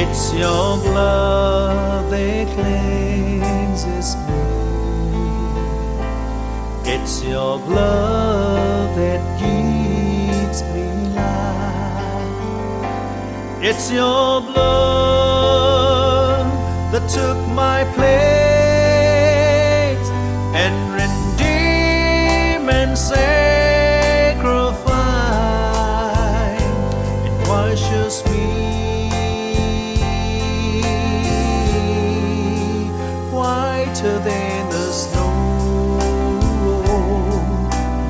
It's your blood that cleanses me. It's your blood that gives me life. It's your blood that took my place and redeemed and sacrificed. It washes me whiter than the snow,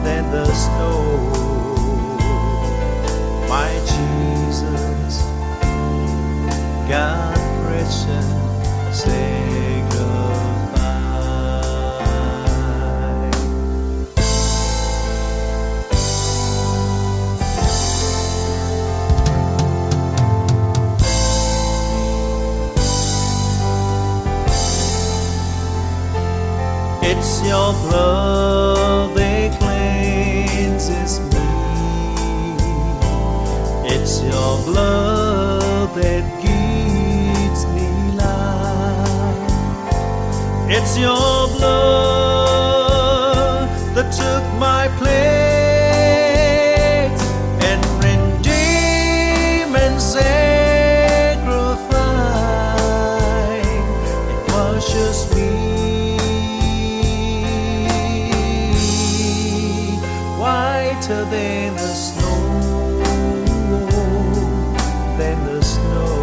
than the snow. My Jesus, God precious sacrifice. It's your blood that cleanses me. It's your blood that gives me life. It's your blood that took my place and redeemed and sacrificed. It washes me whiter than the snow, than the snow.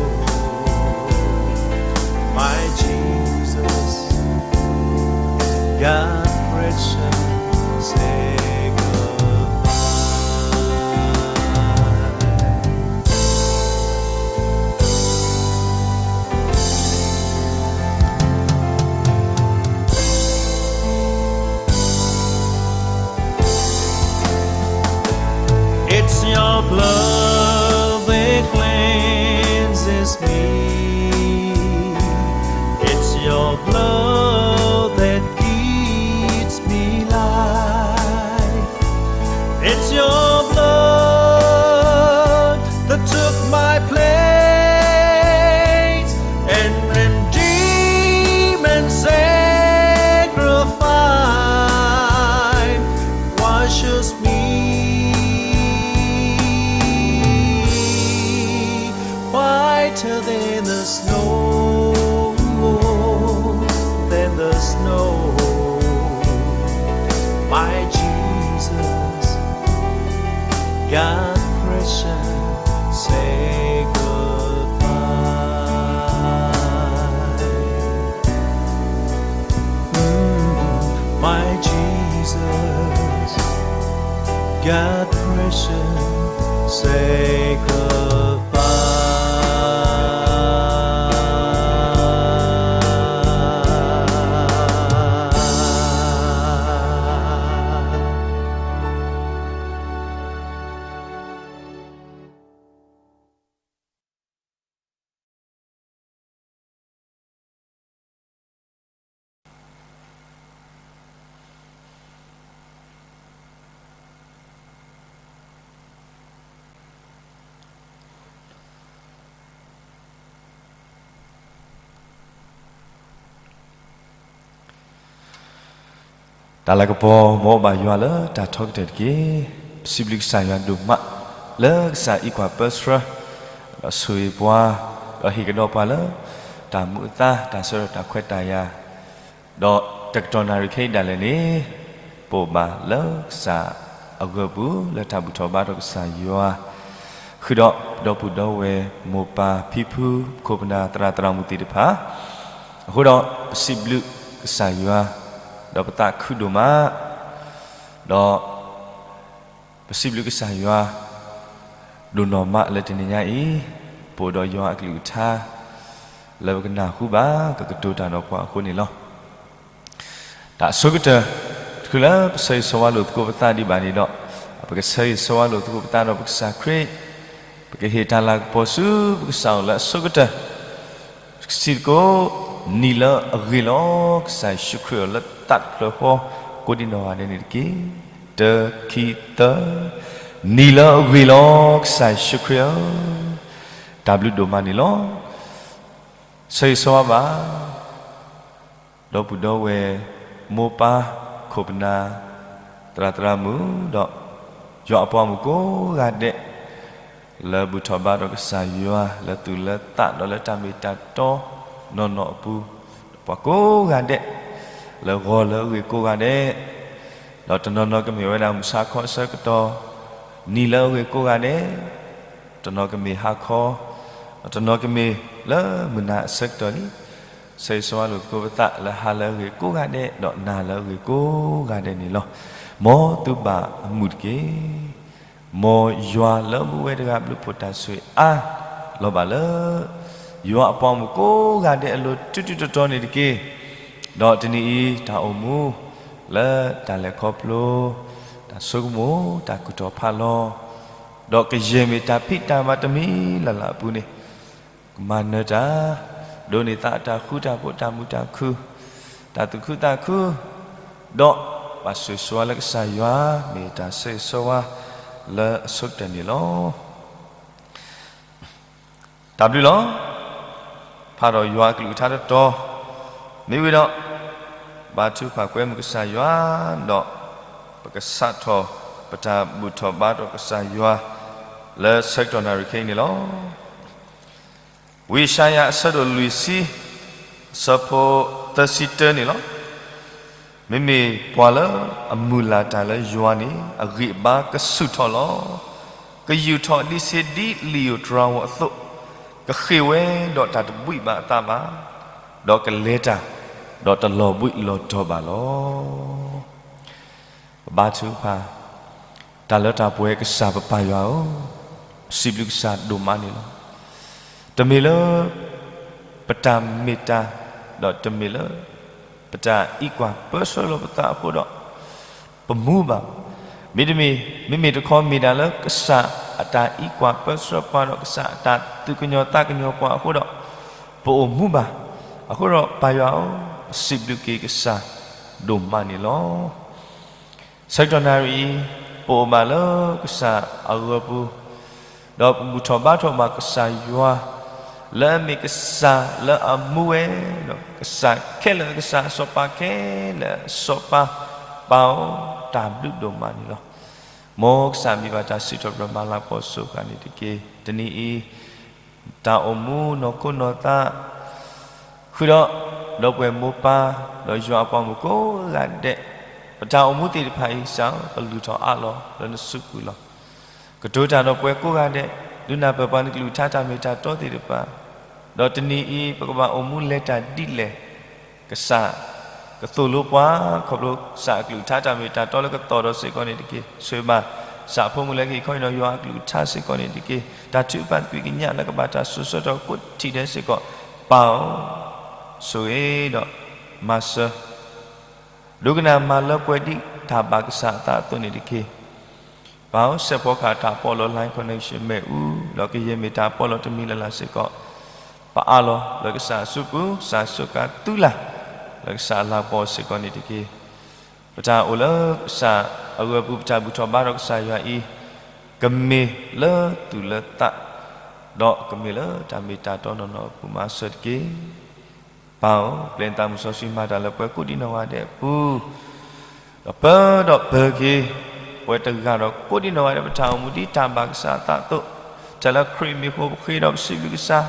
My Jesus, God precious sacrifice. It's your blood that cleanses me. It's your blood that gives me life. It's your blood that took my place and redeemed and sacrificed, washes me whiter than the snow, than the snow. My Jesus, God precious sacrifice. Mm, my Jesus, God precious sacrifice.တၢ်လၤကပီၤ မ်အအိၣ်ဘၣ်ယွၤလၢတၢ်ထီကတၢၢ်တက့ၢ်. ပစံးဘျုးကစၢ်ယွၤဒိၣ်မး လၢကစၢ်အံးကွၢ်ပၢဆှၢ ဒီးဆိၣ်ဂ့ၤပှၤ ဒီးဟ့ၣ်ကဒီးပှၤလၢ တၢ်မူအသါ တၢ်ဆၢကတီၢ် တၢ်ခွဲးတၢ်ယာ် ဒီးတကတီၢ်နၣ်ရံၣ်ခဲအံၤဒၣ်လဲာ်န့ၣ် ပအိၣ်ဘၣ်လၢကစၢ်အဂၢၤပူၤ လၢတၢ်ဘူၣ်ထီၣ်ဘါထီၣ်ကစၢ်ယွၤ, ဃုာ်ဒီးပဒီပုၢ်ဒီဝဲၢ် မိၢ်ပၢ်ဖံဖု ပခိၣ်ပနၢ် သရၣ်သရၣ်မုၣ်သ့ၣ်တဖၣ်, အဃိဒီးပစံးဘျုးကစၢ်ယွၤ ဒီးပသးခုဒိၣ်မး, ဒီး ပစံးဘျုးကစၢ်ယွၤ ဒိၣ်နီၢ်မးလၢတနံၤညါအံၤ, ပအိၣ်ဒီးယွၤအကလုၢ်ကထါ လၢပကနၢ်ဟူဘၣ် ကကတိၤတၢ်ဒီးပှၤအဃိန့ၣ်လီၤ. တၢ်အဆိကတၢၢ် တချုးလၢပဆၢဂ့ၤဆၢဝါလိာ်သကိးပသးဒံးဘၣ်န့ၣ်ဒီး, ပကဆၢဂ့ၤဆၢဝါလိာ်သကိးပသးဒီးပကစၢ်ခရံာ်, ပကဟ့ၣ်တၢ်လၤကပီၤဆူပကစၢ်အအိၣ်လၢအဆိကတၢၢ် စံးသကိး, နံၤလၢအဂ့ၤလီၤ ကစၢ်ယ့ၣ်ၡူးခရံာ်ဧၢ, လၢသးတဖျၢၣ်ဃီ ကိးဒံနီၢ်ဂၤဒဲးန့ၣ်တက့ၢ်. တၢ ခံ သၢ, နံၤလၢအဂ့ၤလီၤ ကစၢ်ယ့ၣ်ၡူးခရံာ်ဧၢ, တၢ်ဘျုးဒိၣ်မးန့ၣ်လီၤ. ဆၢဂ့ၤဆၢဝါဘၣ် ဒီပုၢ်ဒီဝဲၢ် မိၢ်ပၢ် ခိၣ်ပနၢ် သရၣ်သရၣ်မုၣ် ဒီးယွၤအပှၤမုၣ်ကိးဂၤဒဲး လၢဘူၣ်ထီၣ်ဘါထီၣ်ကစၢ်ယွၤ လၢသူၣ်လၢသး ဒီးလၢတၢ်မ့ၢ်တၢ်တီနီၢ်နီၢ်အပူၤ, ဒီးပှၤကိးဂၤဒဲး လၢဂီၤလၢအဂ့ၤကိးဂၤဒဲး, ဒီးတနီၤနီၤကမ့ၢ်ဝဲဒၣ်မုၢ်ဆါခီအဆၢကတီၢ်, နံၤလၢအဂ့ၤကိးဂၤဒဲး, တနီၤကမ့ၢ်ဟါခီ, ဒီးတနီၤကမ့ၢ်လၢမုၢ်နၤအဆၢကတီၢ်န့ၣ်, ဆၢဂ့ၤဆၢဝါလိာ်သကိးပသးလၢဟါလၢအဂ့ၤကိးဂၤဒဲး ဒီးနၤလၢအဂ့ၤကိးဂၤဒဲးန့ၣ်လီၤ. မ်သုဘၣ်အမုာ်တက့ၢ်. မ်ယွၤလၢအဘူးဝဲတဂၤဘျုးဖှိၣ်တၢ်ဆိၣ်ဂ့ၤအါလီၤဘၣ်လၢ ယွၤအပှၤမုၣ်ကိးဂၤဒဲးအလိၤ တုၤတုၤတီၤတီၤန့ၣ်တက့ၢ်. ဒီးတနံၤအံၤ တၢ်အိၣ်မူ လၢတၢ်လဲၤခီဖျိ တၢ်ဆိကမိၣ် တၢ်ကူၣ်ထီၣ်ဖးလီၤ, ဒီးကယဲၢ်မ့ၢ်တၢ်ဖံးတၢ်မၤတမံၤလၢ်လၢ်အပူၤန့ၣ် ကမၤနၢၤတၢ် ဒိးန့ၢ်သးအတၢ်ဃူတၢ်ဖိး တၢ်မုာ်တၢ်ခုၣ် တၢ်သူၣ်ခုသးခု, ဒီးဘၣ်ဆိၣ်ဂ့ၤဆိၣ်ဝါလၢကစၢ်ယွၤ မ့ၢ်တၢ်ဆၢဂ့ၤဆၢဝါ လၢအဆိကတၢၢ်န့ၣ်လီၤ. တၢ်ဘျုးလီၤ. ဖးထီၣ်ယွၤအကလုၢ်ကထါတတီၤ မ့ၢ်ဝံၤဒီး ဘါထုကဖၣ်ကွဲမုာ်ကစၢ်ယွၤ, ဒီးပကစးထီၣ် ပတၢ်ဘူၣ်ထီၣ်ဘါထီၣ်ကစၢ်ယွၤ လၢဆၢကတီၢ်နၣ်ရံၣ်ခဲအံၤန့ၣ်လီၤ. ဝံယၡါယၤအဆၢဒိၣ်လွံၢ်ဆံ အဆၢဖိသၢဆံတၢန့ၣ်လီၤ. မ့မ့ၢ်ပှၤလၢအမုၢ်လၢ်တၢ်လၢယွၤန့ၣ် အဂံၢ်အဘါကဆူၣ်ထီၣ်လီၤ. ကယူာ်ထီၣ်ဒံးဆ့ဒံးလံာ်ဧိၤတြၤဧိၤအသိး, ကဃ့ၢ်ဝဲဒီးတၢ်တဘှံးဘၣ်အသးဘၣ်, ဒီးကလဲၤတၢ် ဒီးတလီၤဘှံးလီၤတီၤဘၣ်လီၤ. ပဘါထုကဖၣ်, တၢ်လၢတၢ်ပှဲၤကစၢ်ပပၢ်ယွၤဧၢ, စံးဘျုးကစၢ်ဒိၣ်မးန့ၣ်လီၤ. တမ့ၢ်လၢ ပတၢ်မ့ၢ်တၢ်, ဒီးတမ့ၢ်လၢ ပတၢ်အံးကွၢ်ပၢဆှၢလီၤပသးအဃိဒီး ပမူဘၣ်. မ့တမ့ၢ်, မ့မ့ၢ်တခီမ့ၢ်ဒၣ်လၢကစၢ်အတၢ်အံးကွၢ်ပၢဆှၢပှၤဒီး ကစၢ်အတၢ်သူၣ်ကညီၤသးကညီၤပှၤအဃိဒီး ပအိၣ်မူဘၣ်. အဃိဒီးပၢ်ယွၤဧၢ, ပစံးဘျုးက့ၤကစၢ်ဒိၣ်မးန့ၣ်လီၤ. ဆၢကတီၢ်နၣ်ရံၣ်အံၤ ပအိၣ်ဘၣ်လၢကစၢ်အဂၢၤပူၤ, ဒီးပဘူၣ်ထီၣ်ဘါထီၣ်ဘၣ်ကစၢ်ယွၤ, လၢအမ့ၢ်ကစၢ်လၢအမူဝဲ, ဒီးကစၢ်ခဲလၢာ်ကစၢ်အစီၤပၤခဲလၢာ်အစီၤပၤ, ပၢ်ဧၢ, တၢ်ဘျုးဒိၣ်မးန့ၣ်လီၤ. မ်ကစၢ်မံၤဘၣ်တၢ်စံးထီၣ်ပတြၢၤမၤလၤကပီၤစိၤဃာ်န့ၣ်တက့ၢ်. တနံၤအံၤ တၢ်အိၣ်မူနီၢ်ခိနီၢ်သး ဃုာ်ဒီး ဒီပုၢ်ဝဲၢ်မိၢ်ပၢ် ဒီးယွၤအပှၤမုၣ်ကိးဂၤဒဲး, ပတၢ်အိၣ်မူသ့ၣ်တဖၣ်အံၤ ကစၢ်ဧၢ, ကလုၢ်ထီၣ်အါလီၤလၢနစုပူၤလီၤ. ကတိၤတၢ်ဒီးပဝဲကိးဂၤဒဲး, ဒုးနၢ်ပၢၢ်ပှၤနကလုၢ်ကထါတၢ်မ့ၢ်တၢ်တီသ့ၣ်တဖၣ်, ဒီးတနံၤအံၤ ပကဘၣ်အိၣ်မူလဲၤတၢ်ဒ်လဲၣ် ကစၢ်ကသိၣ်လိပှၤ ခီဖျိကစၢ်အကလုၢ်ကထါတၢ်မ့ၢ်တၢ်တီလၢကသီၣ်ဒီးစ့ၢ်ကီးန့ၣ်တက့ၢ်. ဆိၣ်ဂ့ၤဘၣ် ကစၢ်အဖိမုၣ်လၢကဟ့ၣ်ခီအံၤဒီး ယွၤအကလုၢ်ကထါစ့ၢ်ကီးန့ၣ်တက့ၢ်. တၢ်ထုကဖၣ်သကွံာ်ကညးလၢကဘၣ်တၢ်စိၤဆၢကတီၢ်ကိးထံၣ်ဒဲးစ့ၢ်ကီး, ပၢ်ဧၢ, ဆိၣ်ဂ့ၤဒီးမၤစၢၤ ဒိကနၣ်မၤလၢပှဲၤဒ်တၢ်ဘၣ်ကစၢ်အသးအသိးန့ၣ်တက့ၢ်. ပၢ်ဧၢ, စဲးဖီကဟၣ်တၢ်ပီးလီၤ line connection မ့ၣ်အူ, ဒီးကယဲၢ်မ့ၢ်တၢ်ပီးလီၤတမံၤလၢ်လၢ်စ့ၢ်ကီး, ပအးလီၤလၢကစၢ်အစုပူၤ, ကစၢ်စူးကါသုလၢ် လၢကစၢ်အလၤကပီၤစ့ၢ်ကီးန့ၣ်တက့ၢ်. ပတၢ်အိၣ်လၢကစၢ်အဂၢၤပူၤ ပတၢ်ဘူၣ်ထီၣ်ဘါထီၣ်ကစၢ်ယွၤအံၤ, ကမ့ၢ်လၢသူၣ်လၢသး, ဒီးကမ့ၢ်လၢတၢ်မ့ၢ်တၢ်တီနီၢ်နီၢ်အပူၤမၤစၢၤတက့ၢ်. ပၢ်ဧၢ, ပျဲနသးမုၢ်စီဆှံမၤတၢ်လၢပှၤကိးဒံနီၢ်ဂၤဒဲးအပူၤ, ဒီးပၢဒီးပၢၤက့ၤ ပဝဲတဂၤဒီးကိးဒံနီၢ်ဂၤဒဲး ပတၢ်အိၣ်မူဒ်တၢ်ဘၣ်ကစၢ်အသးအသိး, တၢ်လၢခရံာ်မံၤအဃိ ပဃ့ဒီးပစံးဘျုးကစၢ်,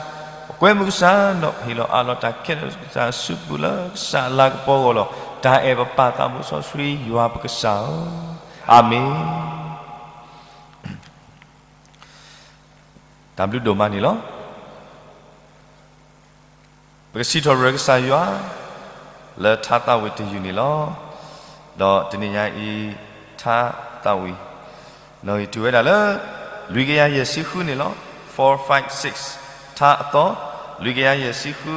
ပကွဲမုာ်ကစၢ်ဒီးဟ့ၣ်လီၤအးလီၤတၢ်ခဲလၢာ်ကစၢ်စုပူၤလၢကစၢ်အလၤကပီၤအဂီၢ်လီၤ. တၢ်အဲၣ်ပပၢ်သးမုၢ်စီဆှံယွၤပကစၢ်ဧၢ, အၤမ့ၣ်. တၢ်ဘျုးဒိၣ်မးန့ၣ်လီၤ. ပကစံးထီၣ်ပတြၢၤကစၢ်ယွၤ လၢထါသးဝံၣ်တယုၢ်န့ၣ်လီၤ. ဒီးတနံၤညါအံၤ ထါသးဝံၣ် နီၣ်ဂံၢ်တုၤဝဲဒၣ်လၢ လွံၢ်ကယၤယဲၢ်ဆံဃုန့ၣ်လီၤ. four five six, ထါအသီ လွံၢ်ကယၤယဲၢ်ဆံဃု,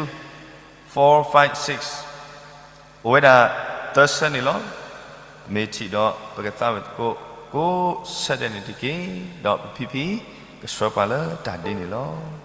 four five six, အိၣ်ဝဲဒၣ်သၢဆၢန့ၣ်လီၤ. မ့ၢ်ထံၣ်ဒီးပကသးဝံၣ်သကိး ကိးဆၢဒဲးန့ၣ်တက့ၢ်. ဒီးပဖံဖံ ကဆှၢပှၤလၢတၢ်ဒ့န့ၣ်လီၤ.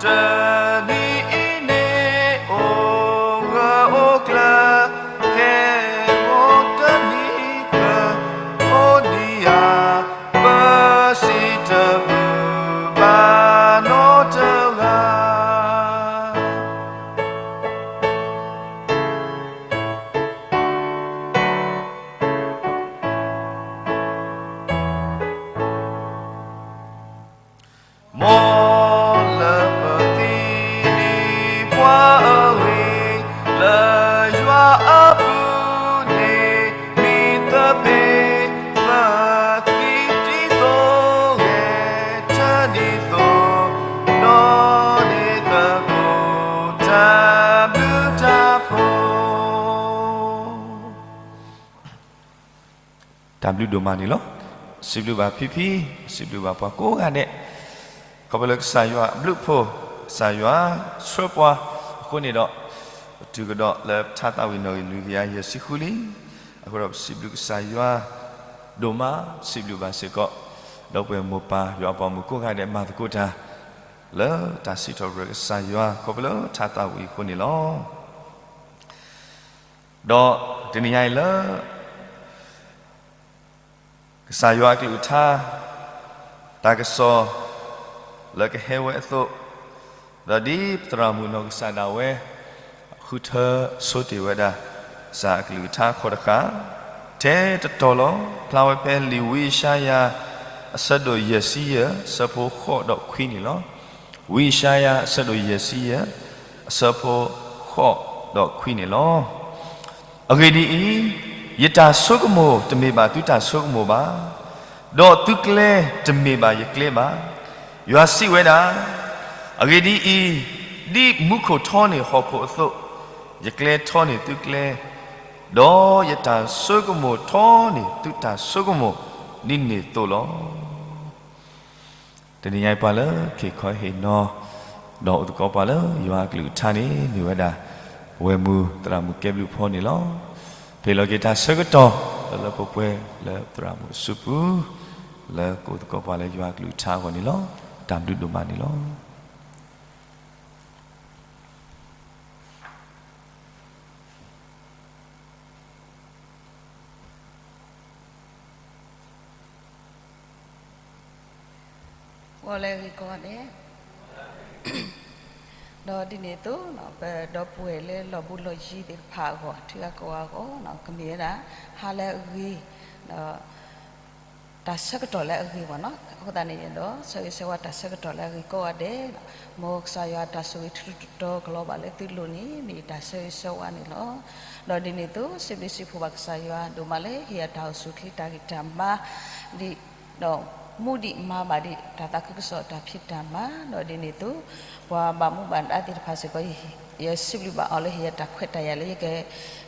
တနံၤအံၤန့ၣ် အိၣ်ဂၢၢ်အိၣ်ကျၢၤ ခဲဂီၤတနံၤကျၢၤ အိၣ်ဒံးဧါ, ပစံးတမုာ်ဘၣ်နီတဂၤ. မ်လၢပသံန့ၣ်ပှၤအဂ့ၢ် လၢယွၤအပူၤန့ၣ် မံသပ့ၤ ပသံဒ်သိးဂဲၤဆၢဒ်သိး ဒီးန့ၢ်သကိးတၢ်ဘျုးတၢ်ဖှိၣ် တၢ်ဘျုးဒိၣ်မးန့ၣ်လီၤ. စံးဘျုးဘၣ်ဖံဖံ, စံးဘျုးဘၣ်ပှၤကိးဂၤဒဲး, ခီဖျိလၢကစၢ်ယွၤအဘျုးအဖှိၣ်, ကစၢ်ယွၤဆှၢပှၤအဃိန့ၣ်ဒီး, ပတုၤကဒီးလၢပထါသးဝံၣ်နီၣ်ဂံၢ်လွံၢ်ကယၤယဲၢ်ဆံဃုလံ. အဃိဒီးပစံးဘျုးကစၢ်ယွၤဒိၣ်မး, ပစံးဘျုးဘၣ်စ့ၢ်ကီး ဒီပုၢ်ဝဲၢ်မိၢ်ပၢ်ယွၤအပှၤမုၣ်ကိးဂၤဒဲးမၤသကိးတၢ် လၢတၢ်စံးထီၣ်ပတြၢၤကစၢ်ယွၤ ခီဖျိလၢထါသးဝံၣ်အဃိန့ၣ်လီၤ. ဒီးတနံၤညါအံၤလၢ ကစၢ်ယွၤအကလုၢ်ကထါ တၢ်ကစီၣ်လၢကဟဲဝဲအသိး, ဒီးဒ်ပသရၣ်မုၣ်နီၢ်ကစၢ်ဒၣ်ဝဲ ဃုထၢဆိတ့ၢ်ဝဲဒၣ် ကစၢ်အကလုၢ်ကထါအခိၣ်တဃၣ် ထဲတတီၤလီၤ. ဖျါဝဲဖဲလံာ်ဝံယၡါယၤ အဆၢဒိၣ်ယဲၢ်ဆံယဲၢ် အဆၢဖိဃိးဒီးခွံန့ၣ်လီၤ. ဝံယၡါယၤ အဆၢဒိၣ်ယဲၢ်ဆံယဲၢ် အဆၢဖိဃိးဒီးခွံန့ၣ်လီၤ. အဂ့ၢ်ဒ်အံၤ, ယတၢ်ဆိကမိၣ်တမ့ၢ်ဘၣ်သုတၢ်ဆိကမိၣ်ဘၣ်, ဒီးသုကျဲတမ့ၢ်ဘၣ်ယကျဲဘၣ်. ယွၤစံးဝဲဒၣ်, အဂ့ၢ်ဒ်အံၤ, ဒ်မူခိၣ်ထီန့ၢ်ဟီၣ်ခိၣ်အသိး, ယကျဲထီန့ၢ်သုကျဲ, ဒီးယတၢ်ဆိကမိၣ်ထီန့ၢ်သုတၢ်ဆိကမိၣ် ဒ်န့ၣ်အသိးလီၤ. တနံၤညါအံၤပှၤလၢခ့ၣ်ခီဟ့ၣ်နီၤ ဒီးအိၣ်သကိးပှၤလၢယွၤအကလုၢ်ကထါန့ၣ် မ့ၢ်ဝဲဒၣ် ပဝဲၢ်မုၢ်သရၣ်မုၣ်ကဲဘျုးဖီန့ၣ်လီၤ. ဖဲလီၤက့ၤတၢ်ဆၢကတီၢ် လၢလၢပှဲၤပှဲၤလၢသရၣ်မုၣ်အစုပူၤ လၢကအိၣ်သကိးပှၤလၢယွၤအကလုၢ်ကထါအဂီၢ်န့ၣ်လီၤ. တၢ်ဘျုးဒိၣ်မးန့ၣ်လီၤ. ဂီၤလၢအဂ့ၤကိးဂၤဒဲး, ဒီးဒ်န့ၣ်အသိး ပဒီပုၢ်ဝဲၢ်လၢလီၢ်ဘူးလီၢ်ယံၤသ့ၣ်တဖၣ်အဂီၢ် ထံဂၤကီၢ်ဂၤအဂီၢ် ကမ့ၢ်ဝဲဒၣ် ဟါလၢအဂ့ၤ ဒီး တၢ်ဆၢကတီၢ်လၢအဂ့ၤဘၣ်နီၤ. အဃိသတးန့ၣ်ဒီး ဆၢဂ့ၤဆၢဝါတၢ်ဆၢကတီၢ်လၢအဂ့ၤကိးဂၤဒဲး, မ်ကစၢ်ယွၤအတၢ်ဆိၣ်ဂ့ၤထူးထူးတီၤတီၤကလီၤဘၣ်လၢသုလိၤန့ၣ် မ့ၢ်ယတၢ်ဆၢဂ့ၤဆၢဝါန့ၣ်လီၤ. ဒီးဒ်န့ၣ်အသိး စံးဘျုးစံးဖှိၣ်ဘၣ်ကစၢ်ယွၤဒိၣ်မးလၢဟ့ၣ်ယၤတၢ်အိၣ်ဆူၣ်အိၣ်ချ့တၢ်ဂံၢ်တၢ်ဘါ ဒ် ဒီးမူဒံးမၤဘၣ်ဒံး တၢ်သးခုကစီၣ်တၢ်ဖံးတၢ်မၤ, ဒီးဒ်န့ၣ်အသိး ပှၤဘၣ်မူဘၣ်ဒါသ့ၣ်တဖၣ်စ့ၢ်ကီး ယစံးဘျုးဘၣ်အီၤလၢဟ့ၣ်ယၤတၢ်ခွဲးတၢ်ယာ်လၢ ယက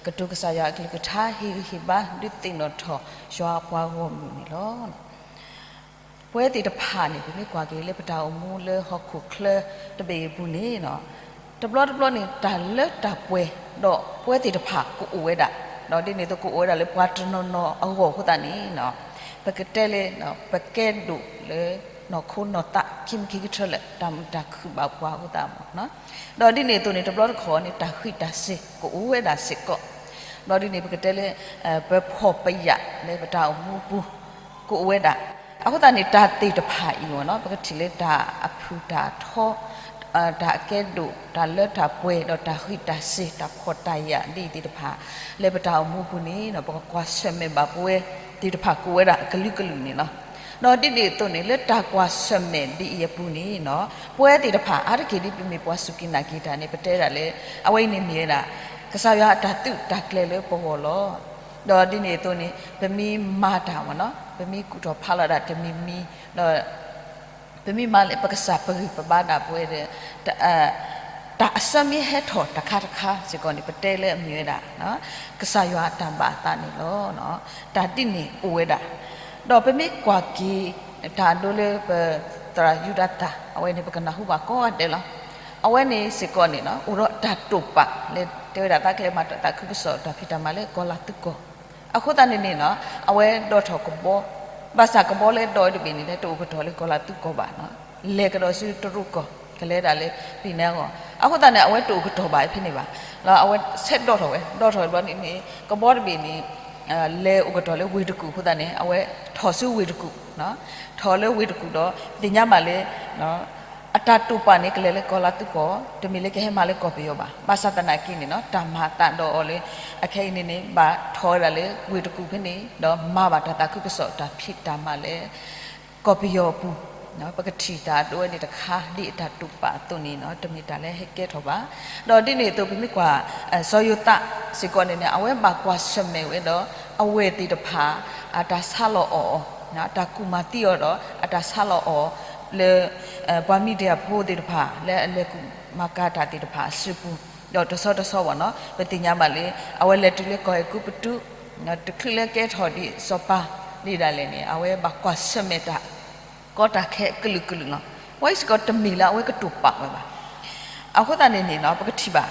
ကတိၤကစၢ်ယွၤအကလုၢ်ကထါ ဟ့ၣ်ဂံၢ်ဟ့ၣ်ဘါ ဒုးသ့ၣ်နီၣ်ထီၣ်ယွၤအပှၤဂီၢ်မုၢ်န့ၣ်လီၤ. ပဝဲသ့ၣ်တဖၣ်န့ၣ် ပမ့ၢ်ကွၢ်က့ၤလၢပတၢ်အိၣ်မူလၢဟီၣ်ခိၣ်ချၢတဘ့ၣ်အပူၤန့ၣ် တဘျီတဘျီန့ၣ် တၢ်လၢတၢ်ပှဲၤ ဒီးပဝဲသ့ၣ်တဖၣ်ကအိၣ်ဝဲဒၣ်, ဒီးဒ်န့ၣ်အသိးကအိၣ်ဝဲဒၣ်လၢပှၤတနီၤနီၤအဂီၢ်အဃိသတးန့ၣ် ပကတဲလၢ ပကဲဒိၣ်လၢနီၢ်ခိနီၢ်သး ခံမံၤခံကထၢလၢာ် တၢ်မုာ်တၢ်ခုၣ်ဘၣ်ပှၤအဃိသတးမ့ၢ်နီၤ. ဒီးဒ်န့ၣ်အသိးန့ၣ် တဘျီတခီၣ်န့ၣ် တၢ်ဃံးတၢ်စ့ၤကအိၣ်ဝဲဒၣ်စ့ၢ်ကီး, ဒီးဒ်န့ၣ်ပကတဲလၢ ပဖှီၣ်ပယာ်လၢပတၢ်အိၣ်မူအပူၤ ကအိၣ်ဝဲဒၣ်. အဃိသတးန့ၣ် တၢ်သ့ၣ်တဖၣ်အံၤမ့ၢ်နီၤ ပကထံၣ်လၢတၢ်အဖုၣ်တၢ်ထီ တၢ်အကဲဒိၣ် တၢ်လၢတၢ်ပှဲၤ ဒီးတၢ်ဃံးတၢ်စ့ၤ တၢ်ဖှီၣ်တၢ်ယာ်ဒ်အံၤသ့ၣ်တဖၣ် လၢပတၢ်အိၣ်မူအပူၤန့ၣ် ပကကွၢ်ဆၢၣ်မဲာ်ဘၣ်ပဝဲသ့ၣ်တဖၣ်ကအိၣ်ဝဲဒၣ်အကလုာ်ကလုာ်န့ၣ်လီၤ. ဒီးဒ်န့ၣ်အသိးန့ၣ် လၢတၢ်ကွၢ်ဆၢၣ်မဲာ်ဒ်အံၤအပူၤန့ၣ် ပဝဲသ့ၣ်တဖၣ် အါတက့ၢ်ဒ်ပမ့ၢ်ပှၤစူၢ်က့ၤနာ်က့ၤတၢ်န့ၣ် ပတဲဒၣ်လၢ အဝဲအံၤန့ၣ်မ့ၢ်ဝဲဒၣ် ကစၢ်ယွၤအတၢ်သုးတၢ်ကျဲၤလၢပဂီၢ်လီၤ. ဒီးဒ်န့ၣ်အသိးန့ၣ် ပမ့ၢ်မၤတၢ်မ့ၢ်နီၤ ပမ့ၢ်ကူၣ်ထီၣ်ဖးလီၤဒၣ်တမံၤမံၤ ဒီး ပမ့ၢ်မၤလၢပကစၢ်ပဂံၢ်ပဘါဒၣ်ပဝဲဒီး တၢ်အဆၢမ့ၢ်ဟဲထီၣ်တခါတခါစ့ၢ်ကီးန့ၣ် ပတဲလၢအမ့ၢ်ဝဲဒၣ် ကစၢ်ယွၤအတၢ်ဘၣ်အသးန့ၣ်လီၤ. တၢ်ဒ်န့ၣ်အိၣ်ဝဲဒၣ်. ဒီးပမ့ၢ်ကွၢ်က့ၤ တၢ်ဒိလၢပသရၣ်ယူဒၤသၣ် အဝဲန့ၣ် ပကနၢ်ဟူဘၣ်ကိးဂၤဒဲးလီၤ. အဝဲန့ၣ်စ့ၢ်ကီးန့ၣ် အိၣ်ဒီးတၢ်တိာ်ပာ်လၢ တဲဝဲဒၣ်သးကလဲၤမၤတၢ်သးခုကစီၣ်တၢ်ဖံးတၢ်မၤလၢကီၤလၤသူကီၢ်. အဃိသတးန့ၣ်န့ၣ် အဝဲဒိးထီၣ်ကဘီ ဘၣ်ဆၣ်ကဘီလၢဒိးဝဲတဘ့ၣ်န့ၣ် တအိၣ်ကတီၢ်လၢကီၤလၤသူကီၢ်ဘၣ်, လဲၤကဒီးဆူတရူးကီၢ်. ကလဲၤဒၣ်လၢ ပံၤနဲအဂီၢ်, အဃိသတးန့ၣ် အဝဲတအိၣ်ကတီၢ်ဘၣ်ဖဲန့ၣ်ဘၣ်. ဒီးအဝဲဆဲးဒီထီၣ်ဝဲ, ဒီထီၣ်ဝဲဘျီန့ၣ်န့ၣ် ကဘီတဘ့ၣ်န့ၣ် လဲၤအိၣ်ကတီၢ်လၢဝ့ၢ်တကူၣ်အဃိသတးန့ၣ် အဝဲထီၣ်ဆူဝ့ၢ်တကူၣ်, ထီၣ်လၢဝ့ၢ်တကူၣ်ဒီး သ့ၣ်ညါဘၣ်လၢ အတၢ်တိာ်ပာ်န့ၣ် ကလဲၤလၢကီၢ်လၤသူကီၢ်, တမ့ၢ်လၢကဟဲမၤလၢကီၢ်ပယီၤဘၣ်. ဘၣ်ဆၣ်သနာ်က့န့ၣ်နီၤ တၢ်မၤသးဒီးအီၤလၢ အခဲအံၤန့ၣ်န့ၣ် ဘၣ်ထီၣ်ဝဲဒၣ်လၢဝ့ၢ်တကူၣ်ဖဲန့ၣ် ဒီးမၤဘၣ်တၢ်သးခုကစီၣ်တၢ်ဖံးတၢ်မၤလၢ ကီၢ်ပယီၤအပူၤ, ပကထံၣ်တၢ်အဒိဝဲန့ၣ်တခါ ဒ်အတၢ်တိာ်ပာ်အသိးန့ၣ်နီၤ တမ့ၢ်တၢ်လၢဟဲကဲထီၣ်ဘၣ်. ဒီးဒ်န့ၣ်အသိး ပမ့ၢ်ကွၢ် စီၤယိၤသးစ့ၢ်ကီးန့ၣ်န့ၣ် အဝဲဘၣ်ကွၢ်ဆၢၣ်မဲာ်ဝဲဒီး အဝဲၢ်သ့ၣ်တဖၣ် အတၢ်ဆါလီၤအီၣ်အီၤ, တၢ်ကူၣ်မၤသံအီၤဒီး အတၢ်ဆါလီၤအီၣ်လၢ ပှၤမံၤဒယၣ်ဖိသ့ၣ်တဖၣ် လၢအလဲၤကူၣ်မၤကၤတၢ်သ့ၣ်တဖၣ်အစုပူၤ, ဒီးတဆီတဆီဘၣ်နီၤ ပသ့ၣ်ညါဘၣ်လၢ အဝဲလဲၤတုၤလၢကီၢ်အဲၤကူပတူး တချုးလၢကဲထီၣ်ဒံးစီၤပၤဒ်ဒၣ်လဲာ်န့ၣ် အဝဲဘၣ်ကွၢ်ဆၢၣ်မဲာ်တၢ် ကီတၢ်ခဲကလုာ်ကလုာ်လီၤ. ဝဲစ့ၢ်ကီးတမ့ၢ်လၢအဝဲကတိာ်ပာ်ဝဲဘၣ်. အဃိသတးန့ၣ်န့ၣ်နီၤ ပကထံၣ်ဘၣ်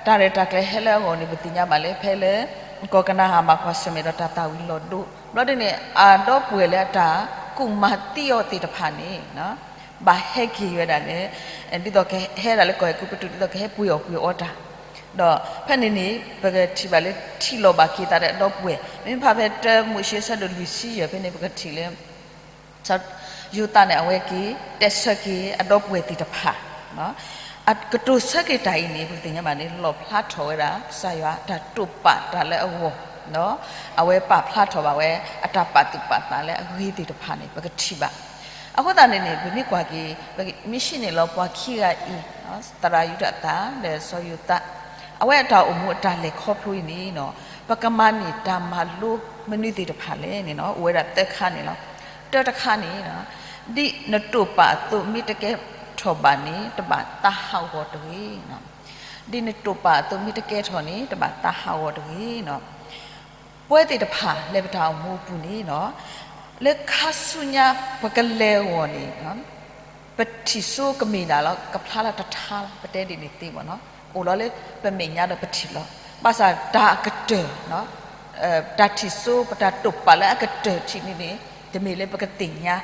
တၢ်ရဲၣ်တၢ်ကျဲၤဟဲလၢအဂီၢ်န့ၣ် ပသ့ၣ်ညါဘၣ်လၢ ဖဲလၢ ကီၢ်ကနၤဧၣ်ဘၣ်ကွၢ်ဆၢၣ်မဲာ်ဒီးတၢ်သၣ်ဝံၤလီၤဒိ ဘျီဒ်န့ၣ် အဒီပုၢ်ဝဲၢ်လၢအတၢ်ကူၣ်မၤသံအီၤသ့ၣ်တဖၣ်န့ၣ် ဘၣ်ဟဲက့ၤဝဲဒၣ်လၢ ဒ်သိးကဟဲဒၣ်လၢကီၢ်အဲၤကူပတူး ဒ်သိးကဟဲပှ့ၤအီၣ်ပှ့ၤအီတၢ်, ဒီးဖဲန့ၣ်န့ၣ် ပကထံၣ်ဘၣ်လၢထံၣ်လိာ်ဘၣ်က့ၤသးဒီးအဒီပုၢ်ဝဲၢ် မ့မ့ၢ်ဖဲ တၢမိၤၡ့ အဆၢဒိၣ်လွံၢ်ဆံယဲၢ်ဖဲန့ၣ် ပကထံၣ်လၢ စီၤယိၤသးန့ၣ် အဝဲက့ၤ တဲဆၢက့ၤအဒီပုၢ်ဝဲၢ်သ့ၣ်တဖၣ် ကတိၤဆၢက့ၤတၢ်အံၤန့ၣ် ပကသ့ၣ်ညါဘၣ်န့ၣ် လီၣ်ဖျါထီၣ်ဝဲဒၣ် ကစၢ်ယွၤအတၢ်တိာ်ပာ်တၢ်လၢအဂီၢ်, အဝဲပာ်ဖျါထီၣ်ဘၣ်ဝဲ အတၢ်ပာ်သူၣ်ပာ်သးလၢအဂ့ၤသ့ၣ်တဖၣ်န့ၣ် ပကထံၣ်ဘၣ်. အဃိသတးန့ၣ်န့ၣ် ပမ့ၢ်ကွၢ်က့ၤ ပမ့ၢ်ဟံးန့ၢ်လီၤပှၤခံဂၤအံၤ သရၣ်ယူဒၤသၣ် ဒီးစီၤယိၤသး အဝဲအတၢ်အိၣ်မူအတၢ်လဲၤခီဖျိအံၤန့ၣ်နီၤ ပကမၤန့ၢ်တၢ်မၤလိမနုၤသ့ၣ်တဖၣ်လဲၣ်န့ၣ်နီၤ အိၣ်ဝဲဒၣ်သၢခါန့ၣ်လီၤ. တၢတခါန့ၣ် ဒ်နတိာ်ပာ်အသိးမ့ၢ်တကဲထီၣ်ဘၣ်န့ၣ် တဘၣ်သးဟးဂီၤတဂ့ၤ. ဒ်နတိာ်ပာ်အသိးမ့ၢ်တကဲထီၣ်န့ၣ် တဘၣ်သးဟးဂီၤတဂ့ၤ. ပဝဲသ့ၣ်တဖၣ်လၢပတၢ်အိၣ်မူအပူၤန့ၣ်နီၤ လၢခါဆူညါပကလဲၤအဂီၢ်န့ၣ် ပထံၣ်စိကမ့ၢ်ဒၣ်လီၤ ကဖျါလၢတထါလီၤ ပတဲဒ်န့ၣ်သ့မ့ၢ်နီၤ အိၣ်လီၤလၢပမဲာ်ညါဒီးပထံၣ်လီၤ. ဘၣ်ဆၣ်တၢ်အကတၢၢ် တၢ်ထံၣ်စိ ပတၢ်တိာ်ပာ်လၢအကတၢၢ်ထံးန့ၣ်န့ၣ် တမ့ၢ်လၢပကသ့ၣ်ညါ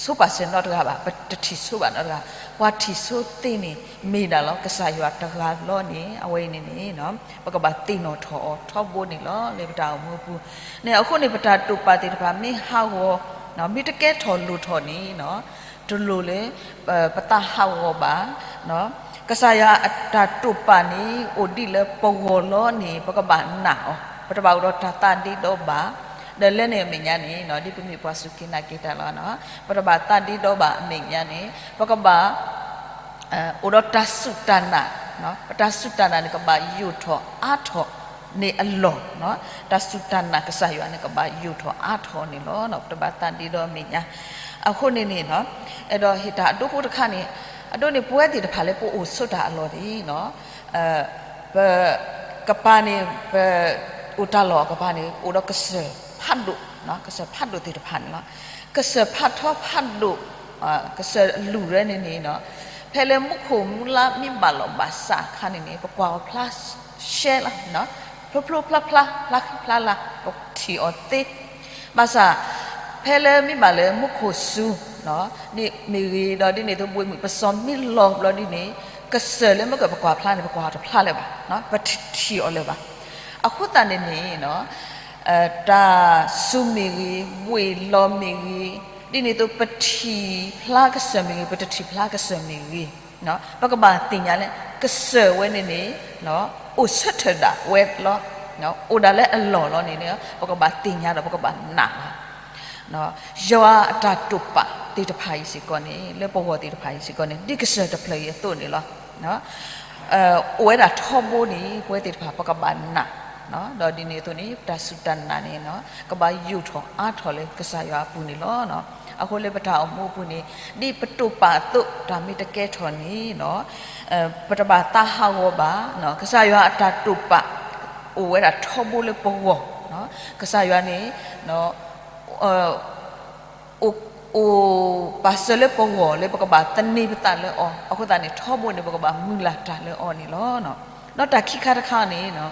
ဆိပာ်စၢၤနီတဂၤဘၣ်, ပတထံၣ်ဆိဘၣ်နီတဂၤ, ပှၤထံၣ်ဆိသ့န့ၣ် မ့ၢ်ဒၣ်လီၤ ကစၢ်ယွၤတဂၤလီၤန့ၣ် အဝဲအံၤန့ၣ်န့ၣ် ပကဘၣ်သ့ၣ်နီၣ်ထီၣ်အီၤထီဘိန့ၣ်လီၤ လၢပတၢ်အိၣ်မူအပူၤန့ၣ်. အဃိန့ၣ် ပတၢ်တိာ်ပာ်သ့ၣ်တဖၣ် မ့ၢ်ဟးဂီၤ မ့ၢ်တကဲထီၣ်လိၣ်ထီၣ်န့ၣ် တလိၣ်လၢ ပသးဟးဂီၤဘၣ်. ကစၢ်ယွၤအတၢ်တိာ်ပာ်န့ၣ် အိၣ်ဒံးလၢပဂီၢ်လီၤန့ၣ် ပကဘၣ်နာ်အီၤ, ပတဘၣ်အိၣ်ဒီးတၢ်သးဒ့ဒီဘၣ်. ဒီးလၢန့ၣ်အမဲာ်ညါန့ၣ် ဒ်ပမ့ၢ်ပှၤစူၢ်က့ၤနာ်က့ၤတၢ်လီၤ, ပတဘၣ်သးဒ့ဒီဘၣ်အမဲာ်ညါန့ၣ် ပကဘၣ် အိၣ်ဒီးတၢ်စူၢ်တၢ်နာ်, ပတၢ်စူၢ်တၢ်နာ်န့ၣ် ကဘၣ်ယိာ်ထီၣ်အါထီၣ်န့ၣ်အလီၢ်, တၢ်စူၢ်တၢ်နာ်ကစၢ်ယွၤန့ၣ် ကဘၣ်ယိာ်ထီၣ်အါထီၣ်န့ၣ်လီၤ. ပတဘၣ်သးဒ့ဒီအမဲာ်ညါ. အဃိန့ၣ်န့ၣ် အဲၣ်ဒိးဟ့ၣ်တၢ်အဒိဖိတခါန့ၣ်, အဒိန့ၣ် ပဝဲသ့ၣ်တဖၣ်လၢပအိၣ်ဆိးတၢ်အလီၢ်န့ၣ် ပကပၤန့ၣ် ပအိၣ်တၢ်လီၢ်အကပၤန့ၣ် အိၣ်ဒီးကစၢၢ်ဖးဒိၣ်, ကစၢၢ်ဖးဒိၣ်သ့ၣ်တဖၣ်န့ၣ်လီၤ. ကစၢၢ်ဖးထီဖးဒိၣ်, ကစၢၢ်အလုၢ်ဝဲန့ၣ်န့ၣ် ဖဲလၢမူခိၣ်မူလါမ့ၢ်ဘၣ်လီၤဘၣ်စးအခါန့ၣ်န့ၣ် ပကွၢ်အီၤဖျါရှဲလီၤ, ဖျိဖျိဖျါဖျါ ဖျါဃံဖျါလၤ ပထံၣ်အီၤသ့. ဘၣ်ဆၣ် ဖဲလၢမ့ၢ်ဘၣ်လၢမူခိၣ်စူၤ မ့ၢ်ဂ့ၤဒီးဒ်န့ၣ်သိးဘှံးမုၢ်ပစီၤမ့ၢ်လီၤဘျီဒ်န့ၣ် ကစၢၢ်လၢမ့ၢ်ကပကွၢ်ဖျါန့ၣ် ပကွၢ်အီၤတဖျါလၢၤဘၣ်, ပတထံၣ်အီၤလၢၤဘၣ်. အဃိသတးန့ၣ်န့ၣ် တၢ်စူၤမ့ၢ်ဂ့ၤ, ဘှံးလီၤမ့ၢ်ဂ့ၤ, ဒ်န့ၣ်သိးပထံၣ်ဖျါကစၢၢ်မ့ၢ်ဂ့ၤ, ပတထံၣ်ဖျါကစၢၢ်မ့ၢ်ဂ့ၤ, ပကဘၣ်သ့ၣ်ညါလၢ ကစၢၢ်ဝဲန့ၣ်န့ၣ် အိၣ်ဆၢထၢၣ်ဒၣ်ဝဲလီၤ, အိၣ်ဒၣ်လၢအလီၢ်လီၤန့ၣ်န့ၣ် ပကဘၣ်သ့ၣ်ညါဒီးပကဘၣ်နာ်လီၤ. ယွၤအတၢ်တိာ်ပာ်သ့ၣ်တဖၣ်အံၤစ့ၢ်ကီးန့ၣ် လၢပဂီၢ်သ့ၣ်တဖၣ်အံၤစ့ၢ်ကီးန့ၣ် ဒ်ကစၢၢ်တဖျၢၣ်အံၤအသိးန့ၣ်လီၤ. အိၣ်ဝဲဒၣ်ထီဘိန့ၣ် ပဝဲသ့ၣ်တဖၣ်ပကဘၣ်နာ်, ဒီးဒ်န့ၣ်အသိးန့ၣ် ပတၢ်စူၢ်တၢ်နာ်န့ၣ် ကဘၣ်ယိာ်ထီၣ်အါထီၣ်လၢကစၢ်ယွၤအပူၤန့ၣ်လီၤ. အဃိလၢပတၢ်အိၣ်မူအပူၤန့ၣ် ဒ်ပတိာ်ပာ်အသိး တၢ်မ့ၢ်တကဲထီၣ်န့ၣ် ပတဘၣ်သးဟးဂီၤဘၣ်, ကစၢ်ယွၤအတၢ်တိာ်ပာ် အိၣ်ဝဲဒၣ်ထီဘိလၢပဂီၢ်, ကစၢ်ယွၤန့ၣ် အိၣ်ပာ်စၢၤလၢပဂီၢ်လၢပကဘၣ်သန့ၤပသးလၢအီၤ, အဃိသတးန့ၣ် ထီဘိန့ၣ် ပကဘၣ်မုၢ်လၢ်တၢ်လၢအီၤန့ၣ်လီၤ. ဒီးတၢ်ခံခါတခါန့ၣ်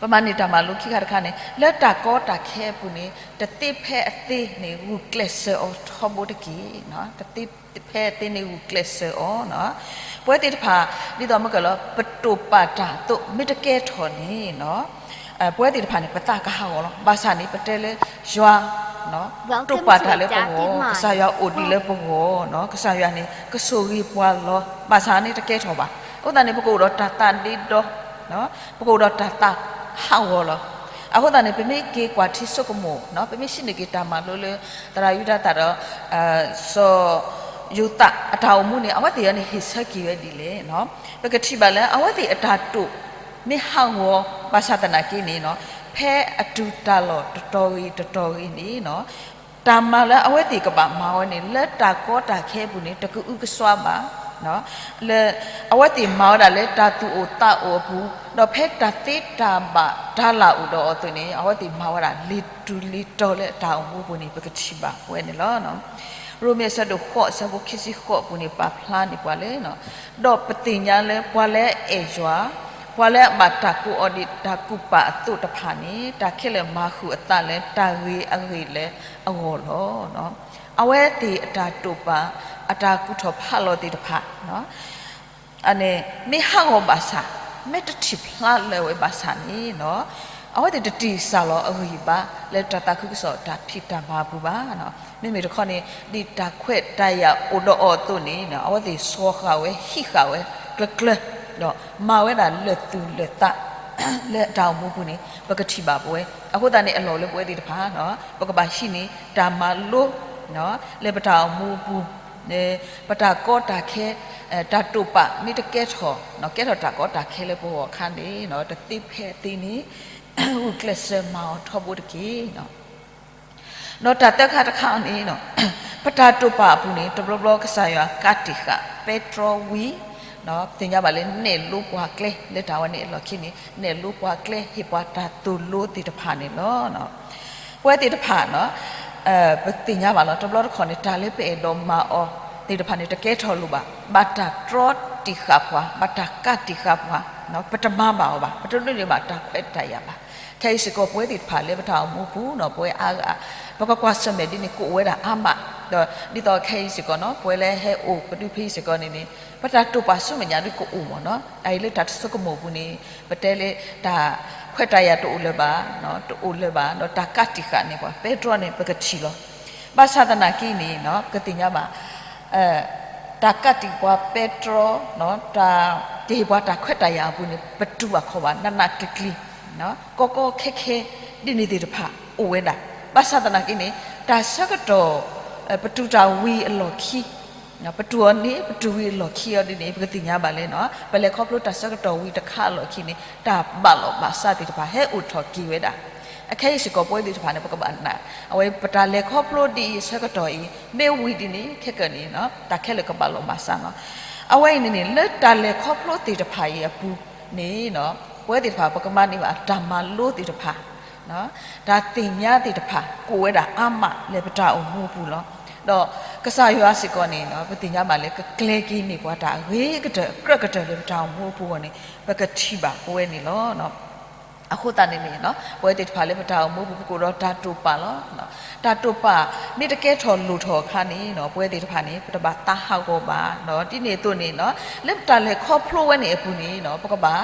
ပမၤန့ၢ်တၢ်မၤလိခံခါတခါန့ၣ် လၢတၢ်ကီတၢ်ခဲအပူၤန့ၣ် တသ့ဖဲအသ့န့ၣ် ဂုာ်ကျဲးစၢးအီၤထီဘိတက့ၢ်. တသ့ဖဲအသ့န့ၣ် ဂုာ်ကျဲးစၢးအီၤ. ပဝဲသ့ၣ်တဖၣ် ဒ်သိးမ့ၢ်ကလီၤ ပတိာ်ပာ်တၢ်အသိး မ့ၢ်တကဲထီၣ်န့ၣ် ပဝဲသ့ၣ်တဖၣ်န့ၣ် ပသးကဟးဂီၤလီၤ. ဘၣ်ဆၣ်န့ၣ် ပတဲလၢယွၤ တိာ်ပာ်တၢ်လၢပဂီၢ်, ကစၢ်ယွၤအိၣ်ဒံးလၢပဂီၢ်, ကစၢ်ယွၤန့ၣ် ကဆိၣ်ဂ့ၤပှၤလီၤ. ဘၣ်ဆၣ်န့ၣ်တကဲထီၣ်ဘၣ်. အဃိသတးန့ၣ် ပကအိၣ်ဒီးတၢ်သးဒ့ဒီ, ပကအိၣ်ဒီးတၢ်သးဟးဂီၤလီၤ. အဃိသတးန့ၣ် ပမ့ၢ်က့ၤကွၢ်ထံဆိကမိၣ်, ပမ့ၢ်ဟံးန့ၢ်က့ၤတၢ်မၤလိလၢ သရၣ်ယူဒၤသၣ်ဒီး စီၤယိၤသးအတၢ်အိၣ်မူန့ၣ် အဝဲသ့ၣ်အံၤန့ၣ် ဟ့ၣ်ဆၢက့ၤဝဲဒ်လဲၣ်. ပကထံၣ်ဘၣ်လၢ အဝဲသ့ၣ်အတၢ်တိာ် မ့ၢ်ဟးဂီၤဘၣ်ဆၣ်သနာ်က့န့ၣ် ဖဲအတုၤတၢ်လီၢ်တတီၤဂ့ၤတတီၤဂ့ၤန့ၣ် တၢ်မၤလၢအဝဲသ့ၣ်ကဘၣ်မၤဝဲန့ၣ် လၢတၢ်ကီတၢ်ခဲအပူၤန့ၣ် တကအုကစွါဘၣ်. လၢအဝဲသ့ၣ်မၤဝဲဒၣ်လၢတၢ်သူၣ်အိၣ်သးအိၣ်အပူၤ, ဒီးဖဲတၢ်သ့တၢ်ဘၣ်တၢ်လၢ်အိၣ်ဒီးအီၤအသိးန့ၣ် အဝဲသ့ၣ်မၤဝဲဒၣ်လ့ၤတူၢ်လ့ၤတီၤလၢအတၢ်အိၣ်မူအပူၤန့ၣ် ပကထံၣ်ဘၣ်ဝဲန့ၣ်လီၤ. ရိမ့ၤအဆၢဒိၣ်ဃိး အဆၢဖိခံဆံဃိးအပူၤန့ၣ် ပာ်ဖျါန့ၢ်ပှၤလၢ ဒီးပသ့ၣ်ညါလၢပှၤလၢအအဲၣ်ယွၤ, ပှၤလၢအဘၣ်တၢ်ကိးအီၤဒ်တၢ်ကူၣ်ပာ်အသိးတဖၣ်န့ၣ် တၢ်ခဲလၢာ်မၤဃုာ်အသးလၢတၢ်ဂ့ၤအဂ့ၢ်လၢအဂီၢ်လီၤ. အဝဲသ့ၣ်အတၢ်တိာ်ပာ် အတၢ်ကူၣ်ထီၣ်ဖးလီၤသ့ၣ်တဖၣ် အန့ၣ် မ့ၢ်ဟးဂီၤဘၣ်ဆၣ်, မ့ၢ်တထံၣ်ဖျါလၢၤဝဲဘၣ်ဆၣ်န့ၣ် အဝဲသ့ၣ်တတံၢ်စၢ်လီၤအဂံၢ်ဘါ လၢတၢ်သးခုကစီၣ်တၢ်ဖံးတၢ်မၤအပူၤဘၣ်. မ့မ့ၢ်တခီန့ၣ် ဒ်တၢ်ခွဲးတၢ်ယာ်အိၣ်ဒီးအီၤအသိးန့ၣ် အဝဲသ့ၣ်စီၤဃာ်ဝဲ ဟံးဃာ်ဝဲ ကျၢၤကျၢၤ ဒီးမၤဝဲဒၣ်လၢာ်သူၣ်လၢာ်သး လၢအတၢ်အိၣ်မူပူၤန့ၣ် ပကထံၣ်ဘၣ်ပဝဲ. အဃိသတးန့ၣ် အလီၢ်လၢပဝဲသ့ၣ်တဖၣ် ပကဘၣ်ဟံးန့ၢ်တၢ်မၤလိ လၢပတၢ်အိၣ်မူအပူၤ ပတၢ်ကီတၢ်ခဲ တၢ်တိာ်ပာ် မ့ၢ်တကဲထီၣ် ကဲထီၣ်တၢ်ကီတၢ်ခဲလၢပဂီၢ်အခါန့ၣ် တသ့ဖဲအသ့န့ၣ် ဂုာ်ကျဲးစၢးမၤအီၤထီဘိတက့ၢ်. ဒီးတၢ်သၢခါတခါန့ၣ် ပတၢ်တိာ်ပာ်အပူၤန့ၣ် တဘျီဘျီကစၢ်ယွၤကးတံာ်ဃာ် ပဲတြီဝံၤ ပသ့ၣ်ညါဘၣ်လၢနဲၣ်လိပှၤကျဲ လၢတၢ်ဝဲန့ၣ်အလီၢ်ခံန့ၣ် နဲၣ်လိပှၤကျဲ ဟ့ၣ်ပှၤတၢ်သိၣ်လိသ့ၣ်တဖၣ်န့ၣ်လီၤ. ပဝဲသ့ၣ်တဖၣ် ပသ့ၣ်ညါဘၣ်လီၤ. တဘျီတခီၣ်န့ၣ် တၢ်လၢပအဲၣ်ဒိးမၤအီၤသ့ၣ်တဖၣ်န့ၣ် တကဲထီၣ်လိာ်ဘၣ်. ဘၣ်တၢ်တြီတံာ်ဃာ်ပှၤ, ဘၣ်တၢ်ကးတံာ်ဃာ်ပှၤ, ပတမၤဘၣ်အီၤဘၣ်, ပတဒိးန့ၢ်ဘၣ်တၢ်ခွဲးတၢ်ယာ်ဘၣ်. ခဲအံၤစ့ၢ်ကီး ပဝဲသ့ၣ်တဖၣ်လၢပတၢ်အိၣ်မူပူၤန့ၣ် ပဝဲအါဂၤ ပကကွၢ်ဆၢၣ်မဲာ်ဒ်န့ၣ် ကအိၣ်ဝဲဒၣ်အါမး, ဒီးဒ်သိးခဲအံၤစ့ၢ်ကီးန့ၣ် ပဝဲလၢဟဲအိၣ်ကဒုဖဲအံၤစ့ၢ်ကီးန့ၣ်န့ၣ် ပတၢ်တိာ်ပာ်ဆူမဲာ်ညါဒ်ကအိၣ်မးန့ၣ်, အအံၤလၢတၢ်တဆိကမိၣ်ပူၤန့ၣ် ပတဲလၢတၢ်ခွဲးတၢ်ယာ်တအိၣ်လၢၤဘၣ်, တအိၣ်လၢၤဘၣ်, ဒီးတၢ်ကးတံာ်ဃာ်န့ၢ်ပှၤ ပဲတြီန့ၣ် ပကထံၣ်လီၤ. ဘၣ်ဆၣ်သနာ်က့န့ၣ် ပကသ့ၣ်ညါဘၣ် တၢ်ကးတံာ်ပှၤပဲတြီ တၢ်ကဟ့ၣ်ပှၤတၢ်ခွဲးတၢ်ယာ်အပူၤန့ၣ် ပတူၢ်ဘၣ်ခီၣ်ဘၣ် နးနးကျံၤကျံၤ, ကီကီခဲခဲ ဒ်န့ၣ်သ့ၣ်တဖၣ်အိၣ်ဝဲဒၣ်. ဘၣ်ဆၣ်သနာ်က့န့ၣ် တၢ်ဆၢကတီၢ် ပတူၢ်တၢ်ဝံၤအလီၢ်ခံ ပတူၢ်အီၤန့ၣ် ပတူၢ်ဝံၤအလီၢ်ခံအီၤဒ်န့ၣ် ပကသ့ၣ်ညါဘၣ်လၢ ပလဲၤခီဖျိတၢ်ဆၢကတီၢ်ဝံၤတခါအလီၢ်ခံန့ၣ် တၢ်ဘၣ်လီၤဘၣ်စးသ့ၣ်တဖၣ် ဟဲအိၣ်ထီၣ်က့ၤဝဲဒၣ်. အခဲအံၤစ့ၢ်ကီး ပဝဲသ့ၣ်တဖၣ်န့ၣ် ပကဘၣ်နာ် အဝဲပတၢ်လဲၤခီဖျိဒ်အံၤအဆၢကတီၢ်အံၤ မ့ၢ်ဝံၤဒ်န့ၣ် ခဲကနံၣ်န့ၣ် တၢ်ခဲလၢာ်ကဘၣ်လီၤဘၣ်စးလီၤ. အဝဲအံၤန့ၣ်န့ၣ် လၢတၢ်လဲၤခီဖျိသ့ၣ်တဖၣ်အံၤအပူၤန့ၣ် ပဝဲသ့ၣ်တဖၣ် ပကမၤန့ၢ်ဘၣ်တၢ်မၤလိသ့ၣ်တဖၣ် တၢ်သ့ၣ်ညါသ့ၣ်တဖၣ် ကအိၣ်ဝဲဒၣ်အါမးလၢပတၢ်အိၣ်မူအပူၤလီၤ. ဒီးကစၢ်ယွၤစ့ၢ်ကီးန့ၣ် ပသ့ၣ်ညါဘၣ်လၢ ကကျဲၤက့ၤန့ၢ်ပှၤတၢ်အဂ့ၤကတၢၢ် အကြၢးကတၢၢ်လၢပတၢ်အိၣ်မူအပူၤအဂီၢ်န့ၣ် ပကထံၣ်ဘၣ်ပဝဲန့ၣ်လီၤ. အဃိသတးန့ၣ်န့ၣ် ပဝဲသ့ၣ်တဖၣ်လၢပတၢ်အိၣ်မူအပူၤ ပကအိၣ်ဒီးတၢ်တိာ်ပာ်လီၤ. တၢ်တိာ်ပာ် မ့ၢ်တကဲထီၣ်လိၣ်ထီၣ်အခါန့ၣ် ပဝဲသ့ၣ်တဖၣ်န့ၣ် ပတဘၣ်သးဟးဂီၤဘၣ်. ဒ်န့ၣ်အသိးန့ၣ် လၢပတၢ်လဲၤခီဖျိဝဲန့ၣ်အပူၤန့ၣ် ပကဘၣ်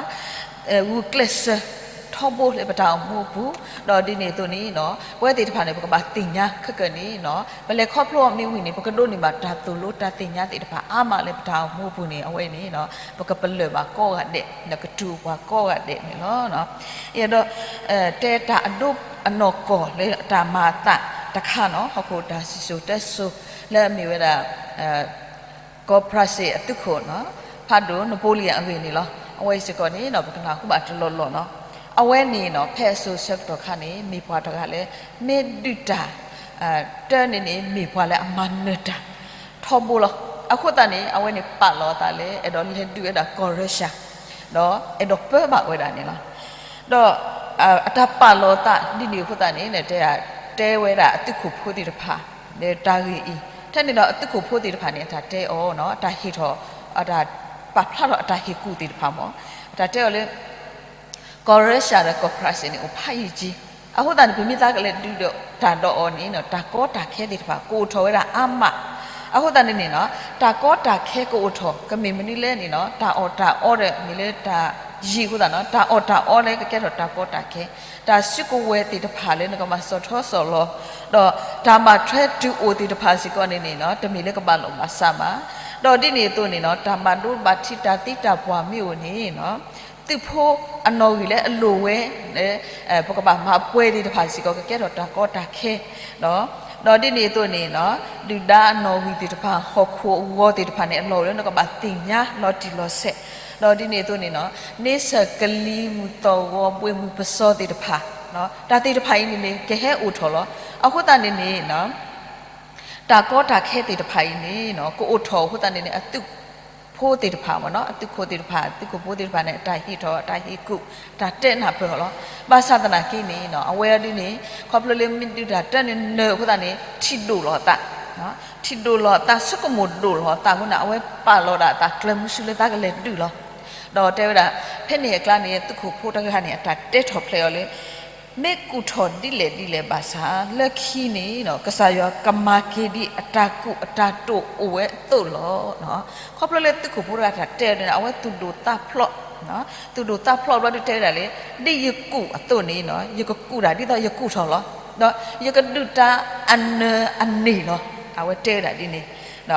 ဂုာ်ကျဲးစၢးထီဘိလၢပတၢ်အိၣ်မူအပူၤ, ဒီးဒ်န့ၣ်အသိးန့ၣ် ပဝဲသ့ၣ်တဖၣ်န့ၣ် ပကဘၣ်သ့ၣ်ညါခဲကနံၣ်န့ၣ် ပလဲၤခီဖျိအီၤမ့ၢ်ဝံၤန့ၣ် ပကဒိးန့ၢ်ဘၣ်တၢ်သိၣ်လိတၢ်သ့ၣ်ညါသ့ၣ်တဖၣ် အါမးလၢပတၢ်အိၣ်မူအပူၤန့ၣ် အဝဲန့ၣ် ပကပလၢၢ်ဘၣ်ကိးဂၤဒဲး ဒီးကတူၢ်ပှၤကိးဂၤဒဲးန့ၣ်လီၤ. ယအဲၣ်ဒိး တဲတၢ်အဒိအနီၢ်ကီၢ်လၢတၢ်မၤအသးတခါန့ၣ် ဟီၣ်ခိၣ်တၢ်စံၣ်စိၤတဲစိၤလၢအမ့ၢ်ဝဲဒၣ် ကီၢ်ဖရၣ်စ့ၣ်အသုးခိၣ်န့ၣ် ဖးဒိၣ် Napoleon အဂ့ၢ်န့ၣ်လီၤ. အဝဲအံၤစ့ၢ်ကီးန့ၣ် ပကနၢ်ဟူဘၣ်တလီၢ်လီၢ်န့ၣ် အဝဲန့ၣ်န့ၣ် ဖဲအစိၤဆၢကတီၢ်ခါန့ၣ် မ့ၢ်ပှၤတဂၤလၢ မ့ၢ်ဒုးတၢ် တၢ်န့ၣ်န့ၣ် မ့ၢ်ပှၤလၢအမၤနၢၤတၢ်ထီဘိလီၤ. အဃိသတးန့ၣ် အဝဲန့ၣ် ပာ်လီၤအသးလၢ အဲၣ်ဒိးလဲၤဒုးဝဲဒၣ်ကီၢ်ရၢရှၢၣ် ဒီးအဲၣ်ဒိးပၢဘၣ်ဝဲဒၣ်န့ၣ်လီၤ. ဒီး အတၢ်ပာ်လီၤအသးဒ်န့ၣ်အဃိသတးန့ၣ် တဲ တဲဝဲဒၣ်အသုးခိၣ်ဖိသ့ၣ်တဖၣ် လၢတၢ်ဂ့ၢ်အံၤ ထဲန့ၣ်ဒီးအသုးခိၣ်ဖိသ့ၣ်တဖၣ်န့ၣ် အတၢ်တဲအီၤန့ၣ် အတၢ်ဟ့ၣ်ထီၣ် အတၢ်ပာ်ဖျါထီၣ်အတၢ်ဟ့ၣ်ကူၣ်သ့ၣ်တဖၣ်မ့ၢ် အတၢ်တဲအီၤလၢ ကီၢ်ရၢရှၢၣ်ဒီးကီၢ်ဖြၣ်စ့ၣ်န့ၣ် အိၣ်ဖးယံာ်ကံ, အဃိသတးန့ၣ် ပမ့ၢ်သးကလဲၤဒုးဒီးတၢ်ဒီးအီၤန့ၣ် တၢ်ကီတၢ်ခဲသ့ၣ်တဖၣ် ကအိၣ်ထီၣ်ဝဲဒၣ်အါမး, အဃိသတးန့ၣ်န့ၣ် တၢ်ကီတၢ်ခဲကအိၣ်ထီၣ် ကမ့ၢ်မနုၤလဲၣ်န့ၣ် တၢ်အီၣ်တၢ်အီဒီးမ့ၢ်လၢတၢ်ယံာ်အဃိသတးန့ၣ် တၢ်အီၣ်တၢ်အီလၢကကဲထီၣ်တၢ်ကီတၢ်ခဲ, တၢ်စုကဝဲၤသ့ၣ်တဖၣ်လၢနကမၤစီၣ်ထီစီၣ်လီၤ, ဒီးတၢ်ဘၣ်ထွဲတုၤအိၣ်သ့ၣ်တဖၣ်စ့ၢ်ကီးန့ၣ်န့ၣ် တမ့ၢ်လၢကဘၣ်လိာ်ဘၣ်စးဘၣ်, ဒီးဒ်န့ၣ်အသိးန့ၣ် တၢ်ဘၣ်ဒိဘၣ်ထံးတၢ်သံတၢ်ပှၢ်မ့ၢ်အိၣ်န့ၣ် သုးဖိအနီၣ်ဂံၢ်လၢအလိၣ်ဝဲ ပကဘၣ်မၤပှဲၤသ့ၣ်တဖၣ်စ့ၢ်ကီး ကကဲထီၣ်တၢ်ကီတၢ်ခဲ, ဒီးဒ်န့ၣ်အသိးန့ၣ် ဒုၣ်ဒါအနီၣ်ဂံၢ်သ့ၣ်တဖၣ် ဟီၣ်ခိၣ်အဂီၤသ့ၣ်တဖၣ်န့ၣ် အလီၢ်အိၣ်လၢနကဘၣ်သ့ၣ်ညါလီၤတံၢ်လီၤဆဲး, ဒီးဒ်န့ၣ်အသိးန့ၣ် န့ဆၢၣ်ကလံၤမုၢ်သီၣ်ဂီၤဘှ့ၣ်မုၢ်ပစီသ့ၣ်တဖၣ်, တၢ်သ့ၣ်တဖၣ်အံၤန့ၣ်န့ၣ် ကဟဲအိၣ်ထီၣ်လီၤ. အဃိသတးန့ၣ်န့ၣ် တၢ်ကီတၢ်ခဲသ့ၣ်တဖၣ်အံၤန့ၣ် ကအိၣ်ထီၣ်အဃိသတးန့ၣ်န့ၣ် အသုးဖိသ့ၣ်တဖၣ်မ့ၢ်နီၤ အသုးခိၣ်သ့ၣ်တဖၣ် အသုးခိၣ်ဖိသ့ၣ်တဖၣ်န့ၣ် အတၢ်ဟ့ၣ်ထီၣ် အတၢ်ဟ့ၣ်ကူၣ် တၢ်တဲနၢ်ပၢၢ်အီၤလီၤ. ဘၣ်ဆၣ်သနာ်က့န့ၣ် အဝဲအံၤဒ်န့ၣ် ခီဖျိလၢမ့ၢ်ဒုးတၢ်တၢ်န့ၣ်နၢၤအဃိသတးန့ၣ် ထံၣ်ဒိၣ်လီၤအသး ထံၣ်ဒိၣ်လီၤအသး ဆိကမိၣ်ဒိၣ်လီၤအသးအဃိန့ၣ် အဝဲပာ်လီၤဒၣ်အသးကျၢၤမုဆူလၢသးကလဲၤဒုးလီၤ. ဒီးတဲဝဲဒၣ် ဖဲန့ၣ်အကျါန့ၣ် သုးခိၣ်ဖိတဂၤန့ၣ် အတၢ်တဲထီၣ်ဖျဲးအီၤလၢ မ့ၢ်ကူၣ်ထီၣ်ဒ်လဲၣ်ဒ်လဲၣ်ဘၣ်ဆၣ် လၢခံန့ၣ် ကစၢ်ယွၤကမၤက့ၤဒ်အတၢ်ကူၣ်အတၢ်တိာ်အိၣ်ဝဲအသိးလီၤ. ခီဖျိလၢသုးခိၣ်ဖိတဂၤတၢ်တဲအီၤန့ၣ် အဝဲသူၣ်ဒိၣ်သးဖျိး သူၣ်ဒိၣ်သးဖျိးဘျီဒုးတဲဝဲဒၣ်လၢ ဒ်ယကူၣ်အသိးန့ၣ် ယကကူၣ်တၢ်ဒ်သိးယကူၣ်ထီၣ်လီၤ. ဒီးယကဒုးတၢ်အနၢၤအန့ၢ်လီၤ. အဝဲတဲဝဲဒၣ်ဒ်န့ၣ်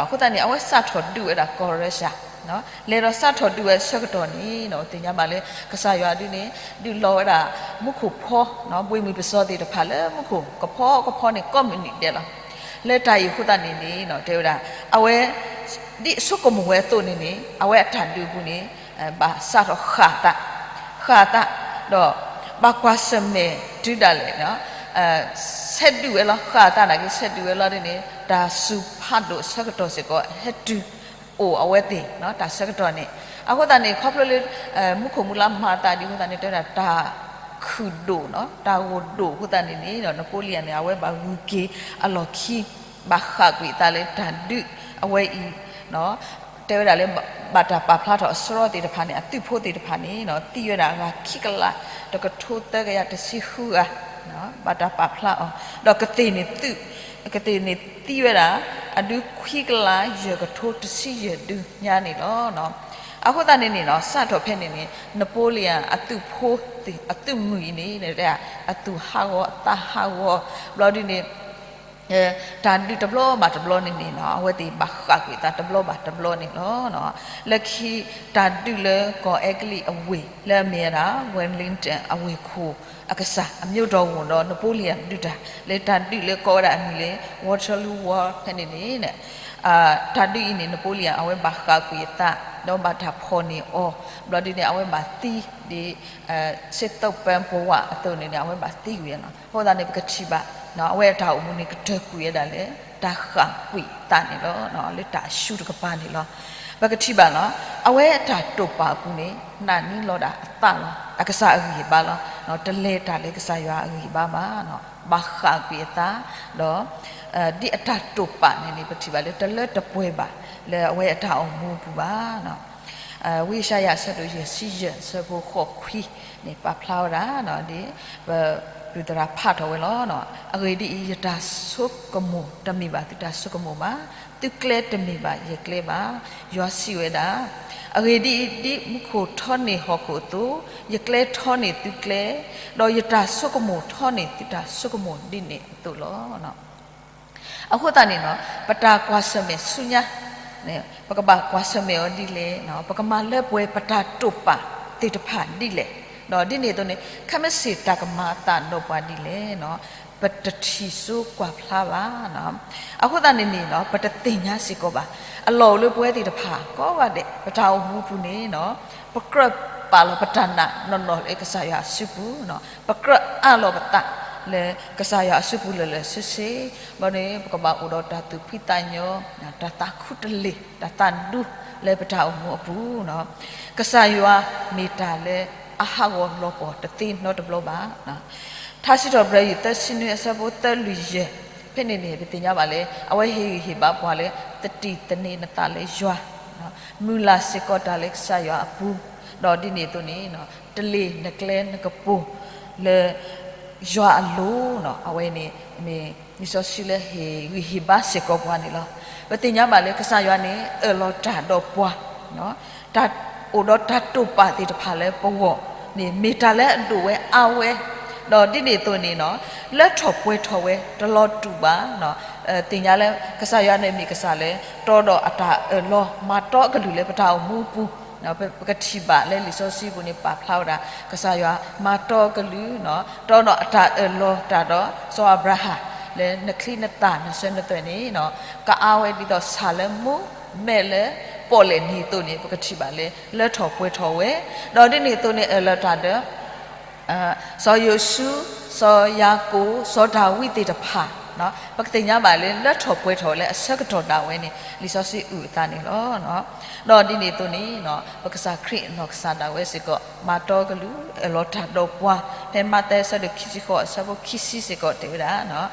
အဃိသတးန့ၣ် အဝဲစးထီၣ်ဒုးဝဲဒၣ်ကီၢ်ရၢရှၢၣ် လဲၤဒီးစးထီၣ်ဒုးဝဲအဆၢကတီၢ်န့ၣ် သ့ၣ်ညါဘၣ်လၢ ကစၢ်ယွၤဒုးန့ၣ် ဒုးလီၤဝဲဒၣ် မူခိၣ်ဖီ ဘှ့ၣ်မုၢ်ပစီသ့ၣ်တဖၣ်လၢမူခိၣ်ကဖီကဖီန့ၣ် ကိးမုၢ်နံၤဒဲးလီၤ. လၢတၢ်အံၤအဃိသတးန့ၣ်န့ၣ် တဲဝဲဒၣ် အဝဲ ဒ်ဆိကမိၣ်ဝဲအသိးန့ၣ်န့ၣ် အဝဲအတၢ်ဒုးအပူၤန့ၣ် ဘၣ်စးထီၣ်ဃၣ်သး ဃၣ်သး ဒီး ဘၣ်ကွၢ်ဆၢၣ်မဲာ်တုၤဒၣ်လဲာ် ဆဲးဒုးဝဲလီၤ ဃၣ်သးနာ်က့ ဆဲးဒုးဝဲလီၤဒ်န့ၣ် တၢ်စူၤဖးဒိၣ်အဆၢကတီၢ်စ့ၢ်ကီး ဟဲတုၤအိၣ်အဝဲသ့ၣ် တၢ်ဆၢကတီၢ်န့ၣ် အဃိသတးန့ၣ် ခီဖျိလၢ မူခိၣ်မူလါမၤအသးဒ်အဃိသတးန့ၣ် တဲဝဲဒၣ်တၢ်ခုၣ်ဒိၣ် တၢ်ဂိၢ်ဒိၣ်အဃိသတးန့ၣ်န့ၣ် နပိလံယၤန့ၣ် အဝဲဘၣ်ဂုၤက့ၤအလီၢ်ခံ ဘၣ်ဃၣ်ကွံာ်အသးလၢတၢ်ဒုးအဝဲအံၤ တဲဝဲဒၣ်လၢ ဘၣ်တၢ်ပာ်ဖျါထီၣ်အစရီသ့ၣ်တဖၣ်န့ၣ် အသုးဖိသ့ၣ်တဖၣ်န့ၣ် သံဝဲဒၣ်အဂၤခံကလး တကထိသၢကယၤတဆံဃုဂၤ ဘၣ်တၢ်ပာ်ဖျါအီၤ ဒီးကသ့ၣ်န့ၣ်သုး ကသ့ၣ်န့ၣ်သံဝဲဒၣ် အဒုခွံကလးယဲၢ်ကထိတဆံယဲၢ်ဒုညါန့ၣ်လီၤ. အဃိသတးန့ၣ်န့ၣ် စးထီၣ်ဖဲန့ၣ်န့ၣ် နပိလံယၤအသုးဖိ အသုးမုၢ်အံၤန့ၣ် အသူၣ်ဟးဂီၤအသးဟးဂီၤ ဘျီဒုန့ၣ် တၢ်ဒုးတဘျီဘၣ်တဘျီန့ၣ်န့ၣ် အဝဲသ့ၣ်ဘၣ်ဃၣ်ကွံာ်အသးတဘျီဘၣ်တဘျီန့ၣ်လီၤ. လၢခံ တၢ်ဒုးလၢကီၢ်အဲကလံးအဝ့ၢ် လၢအမ့ၢ်ဝဲဒၣ် Wellington အဝ့ၢ်ခိၣ်အကစၢ် အမျိုးတော် ဝူၤဒီး နပိလံယၤဒုးတၢ် လၢတၢ်ဒုးလၢကိးဝဲဒၣ်အမံၤလၢ Waterloo War ဖဲန့ၣ်န့ၣ် တၢ်ဒုးအံၤန့ၣ် နပိလံယၤ အဝဲဘၣ်ဃၣ်ကွံာ်အသး ဒီးဘၣ်တၢ်ဖီၣ်န့ၢ်အီၤ ဘျီဒုန့ၣ် အဝဲဘၣ်သံ ဒ် စစ်သုံးပန်းဘဝ အသိးန့ၣ်န့ၣ် အဝဲဘၣ်သံကွံာ်နီၤ. အဃိသတးန့ၣ် ပကထံၣ်ဘၣ် အဝဲအတၢ်အိၣ်မူန့ၣ် ကတၢၢ်ကွံာ်ဝဲဒၣ်လၢ တၢ်ဃၣ်ကွံာ်အသးန့ၣ်လီၤ. လၢတၢ်အၡူတကပၤန့ၣ်လီၤ. ပကထံၣ်ဘၣ်နီၤ အဝဲအတၢ်တိာ်ပာ်အပူၤန့ၣ် နာ်န့ၢ်လီၤဒၣ်အသးလီၤ. အကစၢ်အဂံၢ်အဘါလီၤ. တလဲၤတၢ်လၢကစၢ်ယွၤအဂံၢ်အဘါဘၣ်. ဘၣ်ဃၣ်ကွံာ်အသး ဒီး ဒ်အတၢ်တိာ်ပာ်န့ၣ်န့ၣ် ပထံၣ်ဘၣ်လၢတလၢတပှဲၤဘၣ် လၢအဝဲအတၢ်အိၣ်မူအပူၤဘၣ်. ဝံယၡါယၤ အဆၢဒိၣ်ယဲၢ်ဆံယဲၢ် အဆၢဖိဃိးခွံန့ၣ် ပာ်ဖျါဝဲဒၣ် ဒ် ပ ပသရၣ်ဖးထီၣ်ဝဲလီၤ. အဂ့ၢ်ဒ်အံၤ, ယတၢ်ဆိကမိၣ်တမ့ၢ်ဘၣ်သုတၢ်ဆိကမိၣ်ဘၣ်, သုကျဲတမ့ၢ်ဘၣ်ယကျဲဘၣ်. ယွၤစံးဝဲဒၣ်, အဂ့ၢ်ဒ်အံၤ, ဒ်မူခိၣ်ထီန့ၢ်ဟီၣ်ခိၣ်အသိး, ယကျဲထီန့ၢ်သုကျဲ, ဒီးယတၢ်ဆိကမိၣ်ထီန့ၢ်သုတၢ်ဆိကမိၣ်ဒ်န့ၣ်အသိးလီၤ. အဃိသတးန့ၣ်နီၤ ပတၢ်ကွၢ်ဆၢၣ်မဲာ်ဆူညါ ပကဘၣ်ကွၢ်ဆၢၣ်မဲာ်အီၤဒ်လဲၣ်, ပကမၤလၢပှဲၤပတၢ်တိာ်ပာ်သ့ၣ်တဖၣ်ဒ်လဲၣ်, ဒီးဒ်န့ၣ်အသိးန့ၣ် ခဲမုၢ်ဆ့ၣ်တၢ်ကမၤအသးဒီးပှၤဒ်လဲၣ်, ပတထံၣ်စိကွၢ်ဖျါဘၣ်. အဃိသတးန့ၣ်န့ၣ်နီၤ ပတသ့ၣ်ညါစ့ၢ်ကီးဘၣ်. အလီၢ်အိၣ်လၢပဝဲသ့ၣ်တဖၣ်ကိးဂၤဒဲး ပတၢ်အိၣ်မူအပူၤန့ၣ်နီၤ ပကြၢးပာ်လီၤပတၢ်နာ်နီၢ်နီၢ်လၢကစၢ်ယွၤအစုပူၤ, ပကြၢးအးလီၤပသးလၢကစၢ်ယွၤအစုပူၤလၢာ်လၢာ်ဆ့ဆ့, ဘျီန့ၣ် ပကဘၣ်အိၣ်ဒီးတၢ်သူၣ်ဖှံသးညီ, တၢ်သးခူတလ့ၢ်, တၢ်သးဒူလၢပတၢ်အိၣ်မူအပူၤ, ကစၢ်ယွၤမ့ၢ်တၢ်လၢအဟးဂီၤလီၤပှီၢ်တသ့နီတဘျီဘၣ်. ထါစံးထီၣ်ပတြၢၤ ယုၢ်သၢဆံနွံ အဆၢဖိသၢလွံၢ်ယဲၢ်, ဖဲန့ၣ်န့ၣ် ပသ့ၣ်ညါဘၣ်လၢ အဝဲဟ့ၣ်ဂံၢ်ဟ့ၣ်ဘါပှၤလၢ သတံၢ်သန့ၤနသးလၢယွၤ, မုၢ်လၢ်စ့ၢ်ကီးတၢ်လၢကစၢ်ယွၤအပူၤ, ဒီးဒ်န့ၣ်အသိးန့ၣ် တလ့ၢ်နကျဲနကပူၤလၢယွၤအလိၤန့ၣ် အဝဲန့ၣ် မ့ၢ်လံာ်စီဆှံလၢဟ့ၣ်ဂံၢ်ဟ့ၣ်ဘါစ့ၢ်ကီးပှၤန့ၣ်လီၤ. ပသ့ၣ်ညါဘၣ်လၢကစၢ်ယွၤန့ၣ် အၢၣ်လီၤတၢ်ဒီးပှၤ တၢ်အိၣ်ဒီးတၢ်တိာ်ပာ်သ့ၣ်တဖၣ်လၢပဂီၢ်န့ၣ် မ့ၢ်တၢ်လၢအဒိၣ်ဝဲအါဝဲ, ဒီးဒ်န့ၣ်အသိးန့ၣ် လၢထီၣ်ပှဲၤထီၣ်ဝဲတလီၤတူာ်ဘၣ်. သ့ၣ်ညါလၢကစၢ်ယွၤန့ၣ်မ့ၢ်ကစၢ်လၢ တီဒီးအတၢ်အၢၣ်လီၤမၤတီအကလုၢ်လၢပတၢ်အိၣ်မူအပူၤ, ပကထံၣ်ဘၣ်လၢလံာ်စီဆှံပူၤန့ၣ် ပာ်ဖျါဝဲဒၣ် ကစၢ်ယွၤမၤတီအကလုၢ်, တီဒီးအတၢ်အၢၣ်လီၤတၢ်ဒီးစီၤအၤဘြၤဟၣ် လၢနချံနသၣ်နစၢၤနသွဲၣ်န့ၣ် ကအါဝဲဒ်သိးဆၣ်လၢမူ မဲာ်လၢပီၣ်လဲၣ်န့ၣ်အသိးန့ၣ် ပကထံၣ်ဘၣ်လၢ လၢထီၣ်ပှဲၤထီၣ်ဝဲ, ဒီးဒ်န့ၣ်အသိးန့ၣ် အၢၣ်လီၤတၢ်ဒီး စီၤယိၤၡူ, စီၤယၤကိာ်, စီၤဒၤဝံးသ့ၣ်တဖၣ်, ပကသ့ၣ်ညါဘၣ်လၢ လၢထီၣ်ပှဲၤထီၣ်ဝဲလၢအဆၢကတီၢ်ဒၣ်ဝဲန့ၣ် လံာ်စီဆှံအုၣ်အသးန့ၣ်လီၤ. ဒီးဒ်န့ၣ်အသိးန့ၣ် ပကစၢ်ခရံာ်အနီၢ်ကစၢ်ဒၣ်ဝဲစ့ၢ်ကီး မၤတီကလုၢ် အၢၣ်လီၤတၢ်ဒီးပှၤ, ဖဲမးသဲအဆၢဒိၣ်ခံဆံဃိး အဆၢဖိခံဆံစ့ၢ်ကီးတဲဝဲဒၣ်,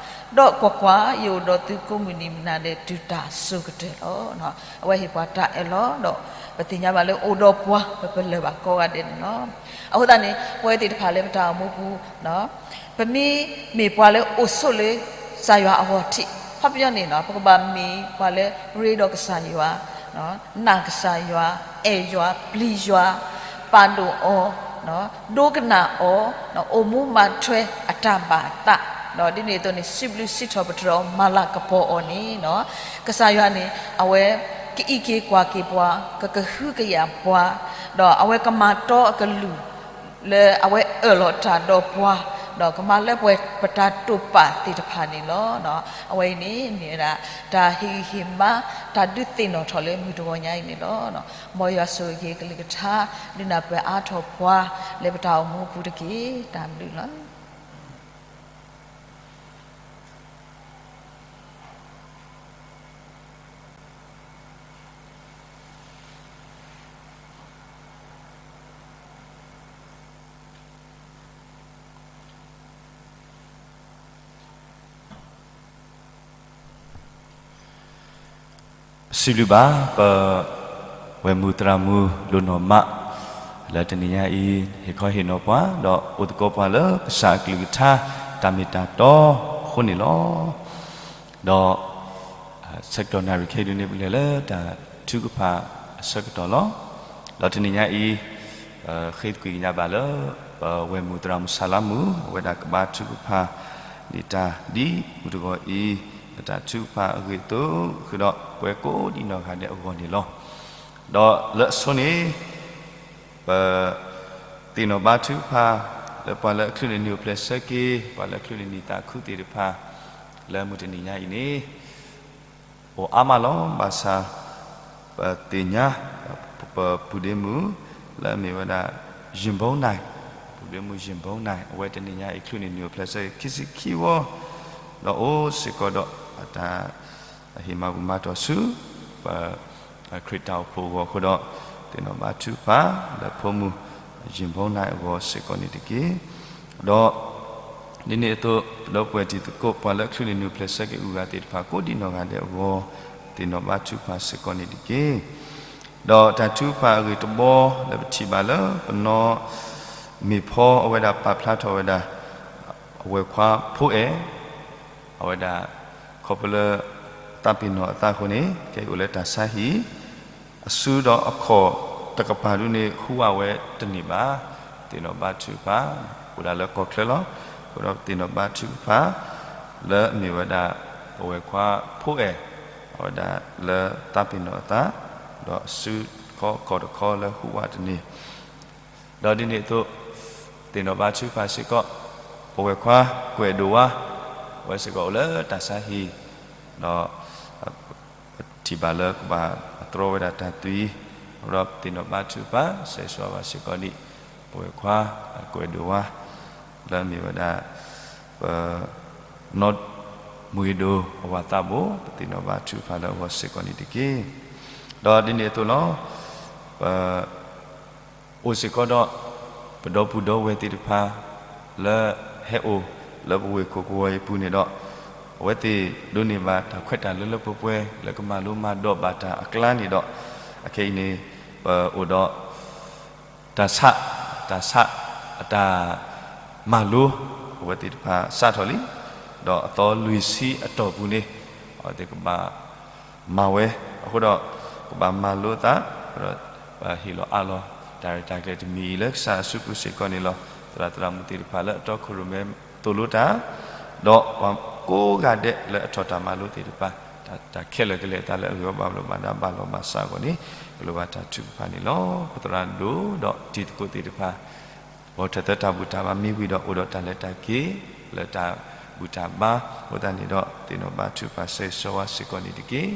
ဒီးကွၢ်ကွၢ်, ယအိၣ်ဒီးသုကိးမုၢ်နံၤမုၢ်နၤဒဲး တုၤတၢ်ဆိၣ်ကတၢၢ်လီၤ. အဝဲဟ့ၣ်ပှၤတၢ်အၢၣ်လီၤဒီး ပသ့ၣ်ညါဘၣ်လၢအိၣ်ဒီးပှၤ ပပလၢၢ်ဘၣ်ကိးဂၤဒဲးန့ၣ်လီၤ. အဃိသတးန့ၣ် ပဝဲသ့ၣ်တဖၣ်လၢပတၢ်အိၣ်မူပူၤ ပမ့ၢ်မ့ၢ်ပှၤလၢအိၣ်ဆိးလၢကစၢ်ယွၤအဂီၢ်ထံး ခီပညီန့ၣ် ပကဘၣ်မ့ၢ်ပှၤလၢရ့ဒီးကစၢ်ယွၤ, နာ်ကစၢ်ယွၤ, အဲၣ်ယွၤ, ပျံၤယွၤ, ပာ်ဒိၣ်အီၤ, ဒိကနၣ်အီၤ, အိၣ်မူမၤထွဲအတၢ်ဘၣ်အသး, ဒီးဒ်န့ၣ်အသိးန့ၣ် စံးဘျုးစံးထီၣ်ပတြၢၤအီၤ မၤလၤကပီၤအီၤန့ၣ် ကစၢ်ယွၤန့ၣ် အဝဲကအံးက့ၤကွၢ်က့ၤပှၤ, ကကဟုကယာ်ပှၤ, ဒီးအဝဲကမၤတီအကလုၢ် လၢအဝဲအၢၣ်လီၤတၢ်ဒီးပှၤ, ဒီးကမၤလၢပှဲၤပတၢ်တိာ်ပာ်သ့ၣ်တဖၣ်န့ၣ်လီၤ. အဝဲအံၤန့ၣ် မ့ၢ်ဝဲဒၣ် တၢ်ဟ့ၣ်ဂံၢ်ဟ့ၣ်ဘါ တၢ်ဒုးသ့ၣ်နီၣ်ထီၣ်လၢမုၢ်တဂီၤညါအံၤန့ၣ်လီၤ. မ်ယွၤဆိၣ်ဂ့ၤက့ၤကလုၢ်ကထါ ဒုးနၢ်ပၢၢ်အါထီၣ်ပှၤ လၢပတၢ်အိၣ်မူအပူၤတက့ၢ်. တၢ်ဘျုးလီၤ. စံးဘျုးဘၣ် ပဝဲၢ်မုၢ်သရၣ်မုၣ်ဒိၣ်နီၢ်မး လၢတနံၤညါအံၤ ဟ့ၣ်ခီဟ့ၣ်နီၤပှၤ ဒီးအိၣ်သကိးပှၤလၢကစၢ်အကလုၢ်ကထါ တၢ်မ့ၢ်တၢ်တီအဃိန့ၣ်လီၤ. ဒီး ဆၢကတီၢ်နၣ်ရံၣ်ခဲအံၤဒုန့ၣ် ပလဲၤလၢတၢ်ထုကဖၣ်အဆၢကတီၢ်လီၤ. ဒီးတနံၤညါအံၤ ဃ့သကွံာ်ကညးဘၣ်လၢ ပဝဲၢ်မုၢ်သရၣ်မုၣ်ဆၣ်လါမုၣ် အဝဲဒၣ်ကဘါထုကဖၣ်န့ၢ်တၢ်ဒ်မုၢ်တဂီၤအံၤ လၢတၢ်ထုကဖၣ်အဂ့ၢ်အသိး ဃုာ်ဒီးပဝဲကိးဒံးနီၢ်ဂၤဒဲးအဂီၢ်န့ၣ်လီၤ. ဒီးလၢအဆိန့ၣ် ပ သ့ၣ်နီၣ်ဘါထုကဖၣ် လၢပှၤလၢအချုးန့ၢ်နံၣ်အိၣ်ဖျဲၣ်ဆၢက့ၤ ပှၤလၢအချုးန့ၢ်နံၣ်သးခုသ့ၣ်တဖၣ် လၢမုၢ်တနံၤညါအံၤန့ၣ် အိၣ်အါမးလီၤ. ဘၣ်ဆၣ် ပသ့ၣ်ညါ ပပုၢ်ဒ့မုၣ် လၢအမ့ၢ်ဝဲဒၣ် ယံၢ်ဘိနၢ် ပုၢ်ဒ့မုၣ်ယံၢ်ဘိနၢ် အဝဲတနံၤညါအံၤချုးန့ၢ်နံၣ်အိၣ်ဖျဲၣ်ဆၢက့ၤခံဆံခံဝီ ဒီးအိၣ်စ့ၢ်ကီးဒီးအတၢ် အဟ့ၣ်မၤဘူၣ်မၤတီၢ်ဆူ ပ ခရံာ်တၢ်အိၣ်ဖှိၣ်အဂီၢ်အဃိဒီး သ့ၣ်နီၣ်ဘါထုကဖၣ် လၢဖိမုၣ် ယံၢ်ဘိနၢ်အဂီၢ်စ့ၢ်ကီးန့ၣ်တက့ၢ်. ဒီး ဒ်န့ၣ်အသိး ပဒီပုၢ်ဝဲၢ်တံၤသကိး ပှၤလၢအချုးန့ၢ်နံၣ်အိၣ်ဖျဲၣ်ဆၢက့ၤအဂၤသ့ၣ်တဖၣ် ကိးဒံးနီၢ်ဂၤဒဲးအဂီၢ် သ့ၣ်နီၣ်ဘါထုကဖၣ်စ့ၢ်ကီးန့ၣ်တက့ၢ်. ဒီးတၢ်ထုကဖၣ်အဂ့ၢ်တဘီလၢပထံၣ်ဘၣ်လၢ ပနီၢ်မ့ၢ်ဖီအဝဲဒၣ်ပာ်ဖျါထီၣ်ဝဲဒၣ် အဝဲၢ်ခွါဖိအဲၣ် အဝဲဒၣ် ခီဖျိလၢ သးပ့ၤနီၣ်အသးအဃိန့ၣ် ကဲအိၣ်လၢတၢ်ဆါဟံၣ် အစုဒီးအခီၣ်တကပၤဒုန့ၣ် ဟူးဝးဝဲတန့ၢ်ဘၣ်. သ့ၣ်နီၣ်ဘါထုကဖၣ် အိၣ်ဒၣ်လၢကီၢ်ချၢလီၤ. အဃိဒီးသ့ၣ်နီၣ်ဘါထုကဖၣ် လၢအမ့ၢ်ဝဲဒၣ် ပဝဲၢ်ခွါဖိအဲၣ် အဝဲဒၣ်လၢသးပ့ၤနီၣ်အသး ဒီးအစုတခီအခီၣ်တခီလၢဟူးဝးတန့ၢ် ဒီးဒ်န့ၣ်အသိး သ့ၣ်နီၣ်ဘါထုကဖၣ်စ့ၢ်ကီး ပဝဲၢ်ခွါကွဲးဒိၣ်ဝါ အဝဲစ့ၢ်ကီးအိၣ်လၢတၢ်ဆါဟံၣ် ဒီး ပထံၣ်ဘၣ်လၢကဘၣ်အတြီဝဲဒၣ်တၢ်သွံၣ် ဒီးသ့ၣ်နီၣ်ဘါထုကဖၣ် ဆဲးစှၤဘၣ်စ့ၢ်ကီးဒံး ပဝဲၢ်ခွါကွဲးဒိၣ်ဝါ လၢအမ့ၢ်ဝဲဒၣ် ပ နီၢ်မုၢ်ဂ့ၤဒိၣ်အဝၤသးဘိ ပသ့ၣ်နီၣ်ဘါထုကဖၣ်လၢအဂီၢ်စ့ၢ်ကီးန့ၣ်တက့ၢ်. ဒီးဒ်န့ၣ်အသိးလီၤ ပ အိၣ်စ့ၢ်ကီးဒီး ပဒီပုၢ်ဒီဝဲၢ်သ့ၣ်တဖၣ် လၢဟဲအိၣ်လၢပဝ့ၢ်ခိၣ်ကဝီၤအံၤအပူၤန့ၣ်ဒီး အဝဲသ့ၣ်ဒိးန့ၢ်ဘၣ်တၢ်ခွဲးတၢ်လၢလၢပှဲၤပှဲၤ လၢကမၤလိမၤဒိးဘၣ်တၢ်အကျါန့ၣ်ဒီး အခဲအံၤန့ၣ် ပအိၣ်ဒီး တၢ်ဆး, တၢ်ဆး, အတၢ်မၤလိ, အဝဲသ့ၣ်တဖၣ်စးထီၣ်လံ, ဒီးအသီလွံၢ်ဆံအတီၢ်ပူၤန့ၣ် အဝဲသ့ၣ်ကဘၣ်မၤဝဲ, အဃိဒီး ကဘၣ်မၤလိအသး, ဒီးပဟ့ၣ်လီၤအးလီၤ တၢ်ရဲၣ်တၢ်ကျဲၤတမံၤအံၤလၢကစၢ်အစုပူၤစ့ၢ်ကီးန့ၣ်လီၤ. သရၣ်သရၣ်မုၣ်သ့ၣ်တဖၣ်လၢအတီခိၣ်ရိၣ်မဲသိၣ်လိတၢ်, ဒီးပှၤကိးဂၤဒဲးလၢအထီၣ်တၢ်မၤလိသ့ၣ်တဖၣ်, တၢ်ခဲလၢာ်ကလဲၤအသးလၢအဂ့ၤအဘၣ်လိာ်ဘၣ်ဒါဘၣ်လီၤဘၣ်စးအဂီၢ်န့ၣ် ကလိၣ်ဘၣ်တၢ်ထုကဖၣ်န့ၣ်လီၤ. ပသရၣ်ဒိၣ်ဒီးတံၤသကိးသ့ၣ်တဖၣ် ဂီၤထၢၣ်သၢတၢ်ဘူၣ်တၢ်ဘါမ့ၢ်ဝံၤဒီး အိၣ်ဒီးတၢ်လဲၤတၢ်က့ၤ လၢတၢ်ဘူၣ်တၢ်ဘါအဃိသတးန့ၣ်ဒီး သ့ၣ်နီၣ်ဘါထုကဖၣ်ဆၢဂ့ၤဆၢဝါစ့ၢ်ကီးန့ၣ်တက့ၢ်.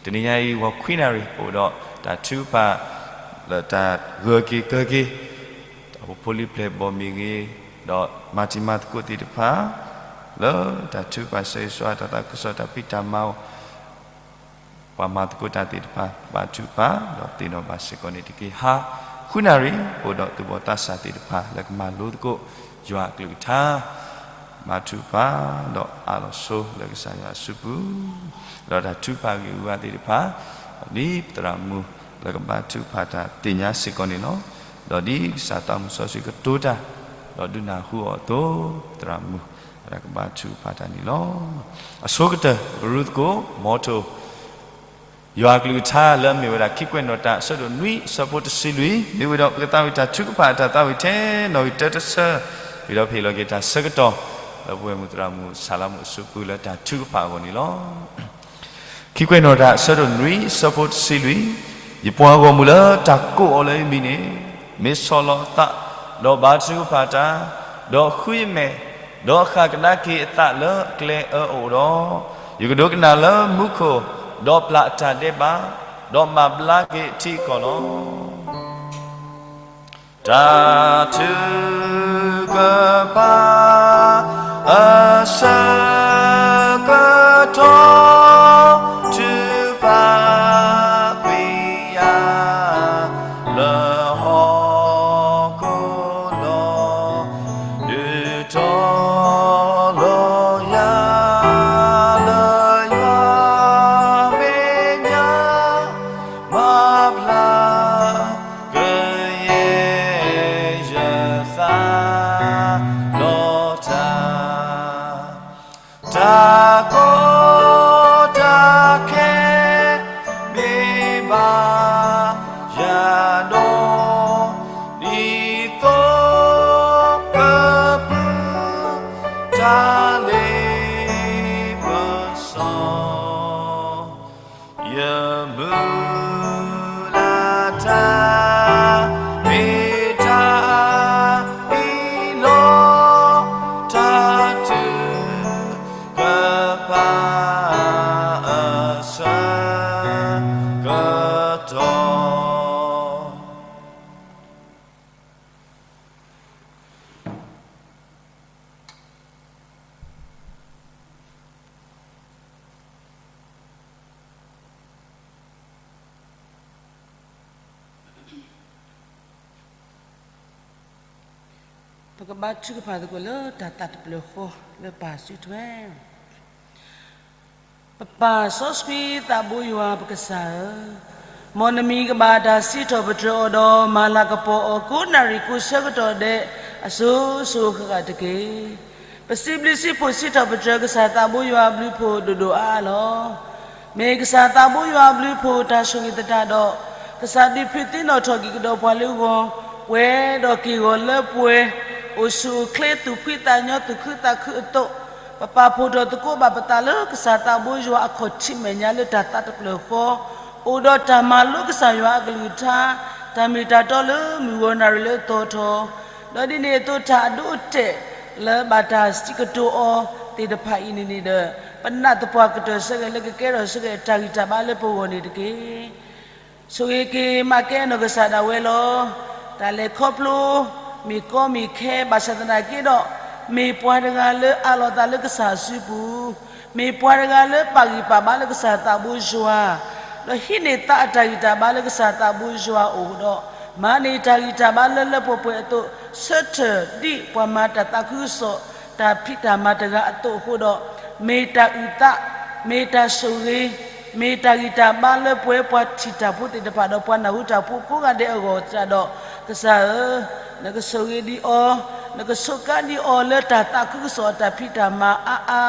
တနံၤညါအံၤ ဂီၤခွံနၣ်ရံၣ် ပအိၣ်ဒီးတၢ်ထုကဖၣ် လၢတၢ်ဂၢၢ်က့ၤကၢၢ်က့ၤ တၢ်အိၣ်ဖှိၣ်လံာ်ဖျဲၣ်ဘီမ့ၢ်ဂ့ၤ, ဒီးမၤတံၤမၤသကိးသ့ၣ်တဖၣ် လၢတၢ်ထုကဖၣ်ဆၢဂ့ၤဆၢဝါ တၢ်သးခုကစီၣ် တၢ်ဖံးတၢ်မၤအီၤ ပှၤမၤသကိးတၢ်သ့ၣ်တဖၣ် ဘါထုကဖၣ် ဒီးသ့ၣ်နီၣ်ဘၣ်စ့ၢ်ကီးန့ၣ်တက့ၢ်. ဟါဃုနၣ်ရံၣ် ပအိၣ်ဒီးသူၣ်ဘီၣ်သးစၢ်သ့ၣ်တဖၣ် လၢကမၤလိသကိး ယွၤအကလုၢ်ကထါ ဘါထုကဖၣ် ဒီးအးလီၤဆိလၢကစၢ်ယွၤအစုပူၤ, ဒီးတၢ်ထုကဖၣ်ဂ့ၢ်အုၣ်အါသ့ၣ်တဖၣ် ဒ်ပသရၣ်မုၣ်လၢကဘါထုကဖၣ်တၢ်သ့ၣ်ညါစ့ၢ်ကီးန့ၣ်လီၤ. ဒီးဒ်ကစၢ်သးမုၢ်စီဆှံကတိၤတၢ် ဒီးဒုးနၢ်ဟူအီၤအသိး ပသရၣ်မုၣ်အတၢ်ကဘါထုကဖၣ်တၢ်န့ၣ်လီၤ. အဆိကတၢၢ် ပကရူသကိး မီထိၣ် ယွၤအကလုၢ်ကထါလၢအမ့ၢ်ဝဲဒၣ် ခံကွဲးနီၣ်တၢ် အဆၢဒိၣ်နွံ အဆၢဖိတဆံလွံၢ်, မ့ၢ်ဝဲဒီးပကသးဝံၣ်တၢ်ထုကဖၣ်အတၢ်သးဝံၣ်ထဲနီၣ်ဂံၢ်တၢတဆၢ, ဝံၤဒီးပဟ့ၣ်လီၤက့ၤတၢ်ဆၢကတီၢ် လၢပဝဲၢ်မုၣ်သရၣ်မုၣ်ဆၣ်လါမူးအစုပူၤလၢတၢ်ထုကဖၣ်အဂီၢ်န့ၣ်လီၤ. ခံကွဲးနီၣ်တၢ် အဆၢဒိၣ်နွံ အဆၢဖိတဆံလွံၢ်, ယပှၤဂီၢ်မုၢ်လၢတၢ်ကိးအီၤလၢယမံၤန့ၣ် မ့ၢ်ဆီၣ်လီၤအသး, ဒီးဘၣ်ထုကဖၣ်တၢ်, ဒီးဃုယမဲာ်, ဒီးဃၣ်ကဒါက့ၤအသးလၢအကျဲအၢအအိၣ်ဒီး, ယကဒိကနၣ်လၢမူခိၣ်, ဒီးပျၢ်အတၢ်ဒဲးဘး, ဒီးမၤဘျါက့ၤအထံအကီၢ်လီၤ. တၢ်ထုကဖၣ်အဆၢကတီၢ် ထုကဖၣ်ကွံာ်ယၤ လၢဟီၣ်ခိၣ်လီၤ. ဒုးတီၤလီၤယၤလၢယွၤမဲာ်ညါ မၤဘျါ ကယဲၢ်ယသးဒီးတၢ်, တၢ်ကီတၢ်ခဲ မ့ၢ်ဘၣ်ယၤဒီး ဒ်သိးကပုၢ် တၢ်လ့ပစီ ယမုၢ်လၢ်တၢ် မ့ၢ်တၢ်အံၤလီၤ. တၢ်ထုကဖၣ်အဆၢ ကတီၢ် ပကဘါထုကဖၣ်သကိးလၢတၢ်သးတဖျၢၣ်ဃီလၢပၢ်စုထွဲ ပပၢ်စီဆှံသးဘိယွၤပကစၢ်ဧၢ, မ်နမံၤကဘၣ်တၢ်စံးထီၣ်ပတြၢၤအီၤဒီး မၤလၤကပီၤအီၤကိးနၣ်ရံၣ်ကိးဆၢကတီၢ်ဒဲး အစိၤစိၤအဃၣ်ဃၣ်တက့ၢ်. ပစံးဘျုးစံးဖှိၣ်စံးထီၣ်ပတြၢၤကစၢ်သးဘိယွၤအဘျုးအဖှိၣ်ဒိၣ်ဒိၣ်အါအါလီၤ. မ့ၢ်ကစၢ်သးဘိယွၤအဘျုးအဖှိၣ်တၢ်ဆိၣ်ဂ့ၤသတးဒီး ကစၢ်ဒုးဖုးသ့ၣ်နီၣ်ထီၣ်က့ၤကဒီးပှၤလၢဂီၤ ပှဲၤဒီးက့ၢ်ဂီၤလၢပှဲၤ အိၣ်ဆူၣ်အိၣ်ချ့သူၣ်ဖှံသးညီသူၣ်ခုသးခုအသိး, ပပာ်ဖှိၣ်ထီၣ်သကိးဘၣ်ပသးလၢကစၢ်သးဘိယွၤအခီၣ်ထံးမဲာ်ညါလၢတၢ်သးတဖျၢၣ်ဃီ, အိၣ်ဒီးတၢ်မၤလိကစၢ်ယွၤအကလုၢ်ကထါ, တၢ်မ့ၢ်တၢ်တီလၢမုၢ်ဂီၤနၣ်ရံၣ်လၢအသီထီၣ်, ဒီးဒ်န့ၣ်အသိးတၢ်အဒိအတဲာ်လၢဘၣ်တၢ်စံးကတိၤအီၤသ့ၣ်တဖၣ်အံၤန့ၣ်န့ၣ်ဒီး ပနာ်သပှၢ်ကတၢၢ်ဆၢက့ၤလၢကကဲထီၣ်ဆၢက့ၤတၢ်ဂံၢ်တၢ်ဘါလၢပဂီၢ်န့ၣ်တက့ၢ်. ဆိၣ်ဂ့ၤက့ၤမၤကဲနီၢ်ကစၢ်ဒၣ်ဝဲလီၤ. တၢ်လဲၤခီဖျိ မ့ၢ်ကီမ့ၢ်ခဲဘၣ်ဆၣ်သနာ်က့ဒီး, မ့ၢ်ပှၤတဂၤလၢအးလီၤသးလၢကစၢ်အစုပူၤ, မ့ၢ်ပှၤတဂၤလၢပာ်ဂံၢ်ပာ်ဘါလၢကစၢ်သးဘိယွၤ, ဒီးဟံးန့ၢ်သးအတၢ်ဂံၢ်တၢ်ဘါလၢကစၢ်သးဘိယွၤအအိၣ်ဒီး, မၤန့ၢ်တၢ်ဂံၢ်တၢ်ဘါလၢလၢပှဲၤပှဲၤအသိး, ဆၢထၢၣ်ဒ်ပှၤမၤတၢ်သးခုကစီၣ် တၢ်ဖံးတၢ်မၤတဂၤအသိးအဃိဒီး, မ့ၢ်တၢ်အုၣ်သး, မ့ၢ်တၢ်ဆိၣ်ဂ့ၤ, မ့ၢ်တၢ်ဂံၢ်တၢ်ဘါလၢပဝဲပှၤထံၣ်တၢ်ဖိသ့ၣ်တဖၣ်ဒီးပှၤနၢ်ဟူတၢ်ဖိကိးဂၤဒဲးအဂီၢ်သတးဒီး, ကစၢ်ဧၢ, နကဆိၣ်ဂ့ၤဒံးအီၤ, နကဆိးကါဒံးအီၤလၢတၢ်သးခုကစီၣ်အတၢ်ဖံးတၢ်မၤအါအါ,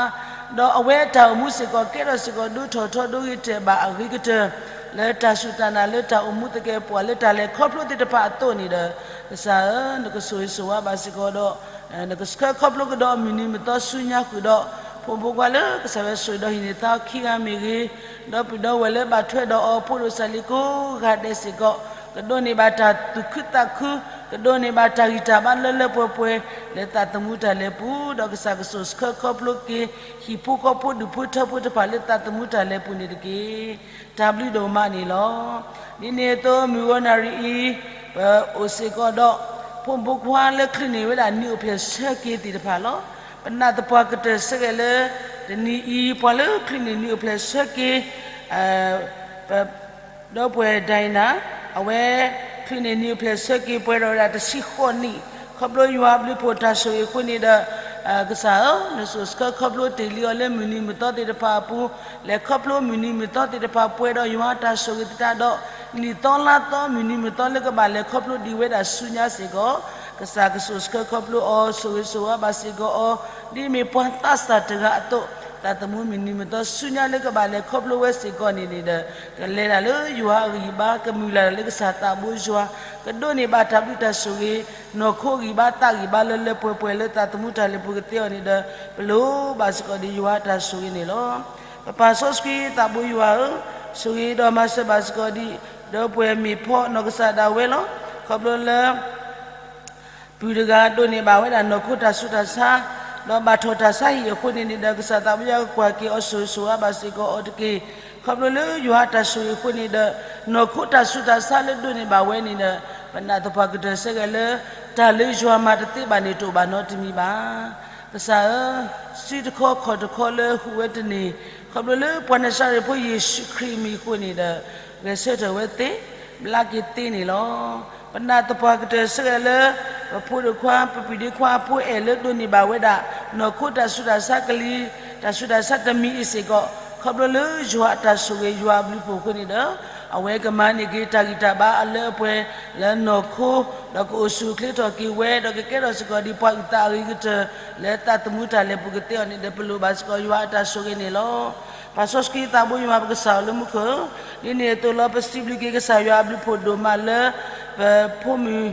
ဒီးအဝဲအတၢ်အိၣ်မူစ့ၢ်ကီး ကဲထီၣ်စ့ၢ်ကီးဒိၣ်ထီၣ်ထီဒိၣ်ဂ့ၤတဲာ်ဘၣ်အဂ့ၤကတၢၢ် လၢတၢ်စူၢ်တၢ်နာ်လၢတၢ်အိၣ်မူသကဲးပဝးလၢတၢ်လဲၤခီဖျိသ့ၣ်တဖၣ်အသိးန့ၣ်ဒီး, ကစၢ်ဧၢ, နကဆိၣ်ဂ့ၤဆိၣ်ဝါဘၣ်စ့ၢ်ကီးဒီး နကဆှၢခီဖျိကဒီးအမုၢ်နံၤမုၢ်သီဆူညါဃုာ်ဒီး ဖိမုၣ်ဖိခွါလၢကစၢ်ယွၤဆိၣ်ဂ့ၤဒီးဟံးန့ၢ်သါအီၤခံဂၤမ့ၢ်ဂ့ၤ, ဒီပုၢ်ဒီဝဲၢ်လၢဘၣ်ထွဲဒီးအီၤ ဖိဒိၣ်စၢ်လံၤကိးဂၤဒဲးစ့ၢ်ကီး, ကဒိးန့ၢ်ဘၣ်တၢ်သူၣ်ခုသးခု, ကဒိးန့ၢ်ဘၣ်တၢ်ဂံၢ်တၢ်ဘါလၢလၢပှဲၤပှဲၤ လၢသးသမူတၢ်လဲၤပူၤ, ဒီးကစၢ်ကဆိၣ်ဆှၢခီဖျိက့ၤ ဟံၣ်ဖိဃီဖိဒူၣ်ဖိထၢဖိတဖၣ်လၢသးသမူတၢ်လဲၤပူၤန့ၣ်တက့ၢ်. တၢ်ဘျုးဒိၣ်မးန့ၣ်လီၤ. ဒ်န့ၣ်အသိးမုၢ်ဂီၤနၣ်ရံၣ်အံၤ ပအိၣ်စ့ၢ်ကီးဒီး ဖိမုၣ်ဖိခွါလၢချုးန့ၢ်ဝဲဒၣ်နံၣ်အိၣ်ဖျဲၣ်ဆၢက့ၤသ့ၣ်တဖၣ်လီၤ. ပနာ်သပှၢ်ကတၢၢ်ဆၢက့ၤလၢ တနံၤအံၤ ပှၤလၢချုးန့ၢ်နံၣ်အိၣ်ဖျဲၣ်ဆၢက့ၤ ပ ဒီပုၢ်ဝဲၢ်ဒိၣ်နၢ် အဝဲ ချုးန့ၢ်နံၣ်အိၣ်ဖျဲၣ်ဆၢက့ၤပှဲၤဒီးဝဲဒၣ်တဆံဃိးနံၣ်, ခီဖျိယွၤအဘျုးဖှိၣ်တၢ်ဆိၣ်ဂ့ၤအဃိန့ၣ်ဒီး ကစၢ်ဧၢ, နဆိၣ်ဆှၢခီဖျိတ့ၢ်လံအီၤလၢမုၢ်နံၤမုၢ်သီသ့ၣ်တဖၣ်အပူၤ, လဲၤခီဖျိမုၢ်နံၤမုၢ်သီသ့ၣ်တဖၣ်ပှဲၤဒီးယွၤအတၢ်ဆိၣ်ဂ့ၤသတးဒီး နံၣ်သီလါသီမုၢ်နံၤမုၢ်သီလၢကဘၣ်လဲၤခီဖျိဒံးဝဲဒၣ်ဆူညါစ့ၢ်ကီး, ကစၢ်ကဆိၣ်ဆှၢခီဖျိအီၤ ဆိၣ်ဂ့ၤဆိၣ်ဝါဘၣ်စ့ၢ်ကီးအီၤ, ဒ်မ့ၢ်ပှၤသးစၢ်တဂၤအသိး, သးသမူမုၢ်နံၤမုၢ်သီဆူညါလၢကဘၣ်လဲၤခီဖျိဝဲစ့ၢ်ကီးန့ၣ်န့ၣ်ဒီး ကလဲၤတၢ်လၢယွၤအဂံၢ်ဘါ, ကမုၢ်လၢ်တၢ်လၢကစၢ်သးဘိယွၤ, ကဒိးန့ၢ်ဘၣ်တၢ်ဘျုးတၢ်ဆိၣ်ဂ့ၤ, နီၢ်ခိဂံၢ်ဘါသးဂံၢ်ဘါလၢလၢပှဲၤပှဲၤလၢသးသမူတၢ်လဲၤပူၤကသ့အီၤန့ၣ်ဒီး ပလိၣ်ဘၣ်စ့ၢ်ကီးဒံးယွၤအတၢ်ဆိၣ်ဂ့ၤန့ၣ်လီၤ. ပပၢ်စီဆှံသးဘိယွၤဧၢ, ဆိၣ်ဂ့ၤဒီးမၤစၢၤဘၣ်စ့ၢ်ကီးဒံး ဒီပုၢ်ဝဲၢ်မ့ၢ်ဖီနီၢ်ကစၢ်ဒၣ်ဝဲလီၤ. ခီဖျိလၢ ပုၢ်တဂၤဒိးန့ၢ်ဘၣ်ဝဲဒၣ်နီၢ်ခိတၢ်ဆူးတၢ်ဆါ, ဒီးဘၣ်ထီၣ်တၢ်ဆါဟံၣ်အဃိန့ၣ်န့ၣ်ဒီး ကစၢ်သးဘိယွၤကကွၢ်က့ၤအီၤ ဆိၣ်ဂ့ၤဆိၣ်ဝါဘၣ်စ့ၢ်ကီးအီၤတက့ၢ်. ခီဖျိလၢယွၤအတၢ်ဆိၣ်ဂ့ၤအဃိန့ၣ်ဒီး နီၢ်ခိတၢ်ဆူးတၢ်ဆါလၢဒိးန့ၢ်ဘၣ်ဝဲန့ၣ်ဒီး ပနာ်သပှၢ်ကတၢၢ်ဆၢက့ၤလၢ တၢ်လၢယွၤမၤတသ့ဘၣ်န့ၣ် တအိၣ်ဘၣ်နီတမံၤဘၣ်. ကစၢ်ဧၢ, စုတခီခီၣ်တခီလၢဟူးဝဲတန့ၢ်, ခီဖျိလၢပှၤနၤစၤရ့းဖိယ့ၣ်ၡူးခရံာ်မံၤအဃိန့ၣ်ဒီး ဂဲၤဆၢထၢၣ်ဝဲသ့, ဘျါက့ၤသ့န့ၣ်လီၤ. ပနာ်သပှၢ်ကတၢၢ်ဆၢက့ၤလၢ ပဖိဒိၣ်ခွါ ပပုၢ်ဒ့ခွါအဖိအဲၣ်လၢဒိးန့ၢ်ဘၣ်ဝဲဒၣ် နီၢ်ခိတၢ်ဆူးတၢ်ဆါကလံၤ, တၢ်ဆူးတၢ်ဆါတမံၤအံၤစ့ၢ်ကီး, ခီဖျိလၢယွၤအတၢ်ဆိၣ်ဂ့ၤယွၤအဘျုးအဖှိၣ်အဃိန့ၣ်ဒီး အဝဲကမၤန့ၢ်က့ၤတၢ်ဂံၢ်တၢ်ဘါအလၢအပှဲၤ လၢနီၢ်ခိ, ဒီးကအိၣ်ဆူၣ်အိၣ်ချ့ထီၣ်က့ၤဝဲ, ဒီးကကဲထီၣ်စ့ၢ်ကီးဒ်ပှၤအုၣ်သးအဂ့ၤကတၢၢ် လၢသးသမူတၢ်လဲၤပူၤကသ့အီၤန့ၣ်ဒီး ပလိၣ်ဘၣ်စ့ၢ်ကီးယွၤအတၢ်ဆိၣ်ဂ့ၤန့ၣ်လီၤ. ပၢ်စီဆှံသးဘိယွၤ ပကစၢ်လၢမူခိၣ်, ဒ်န့ၣ်အသိးလီၤ ပစံးဘျုးက့ၤကစၢ်ယွၤအဘျုးအဖှိၣ်ဒိၣ်မးလၢ ပဖိမုၣ်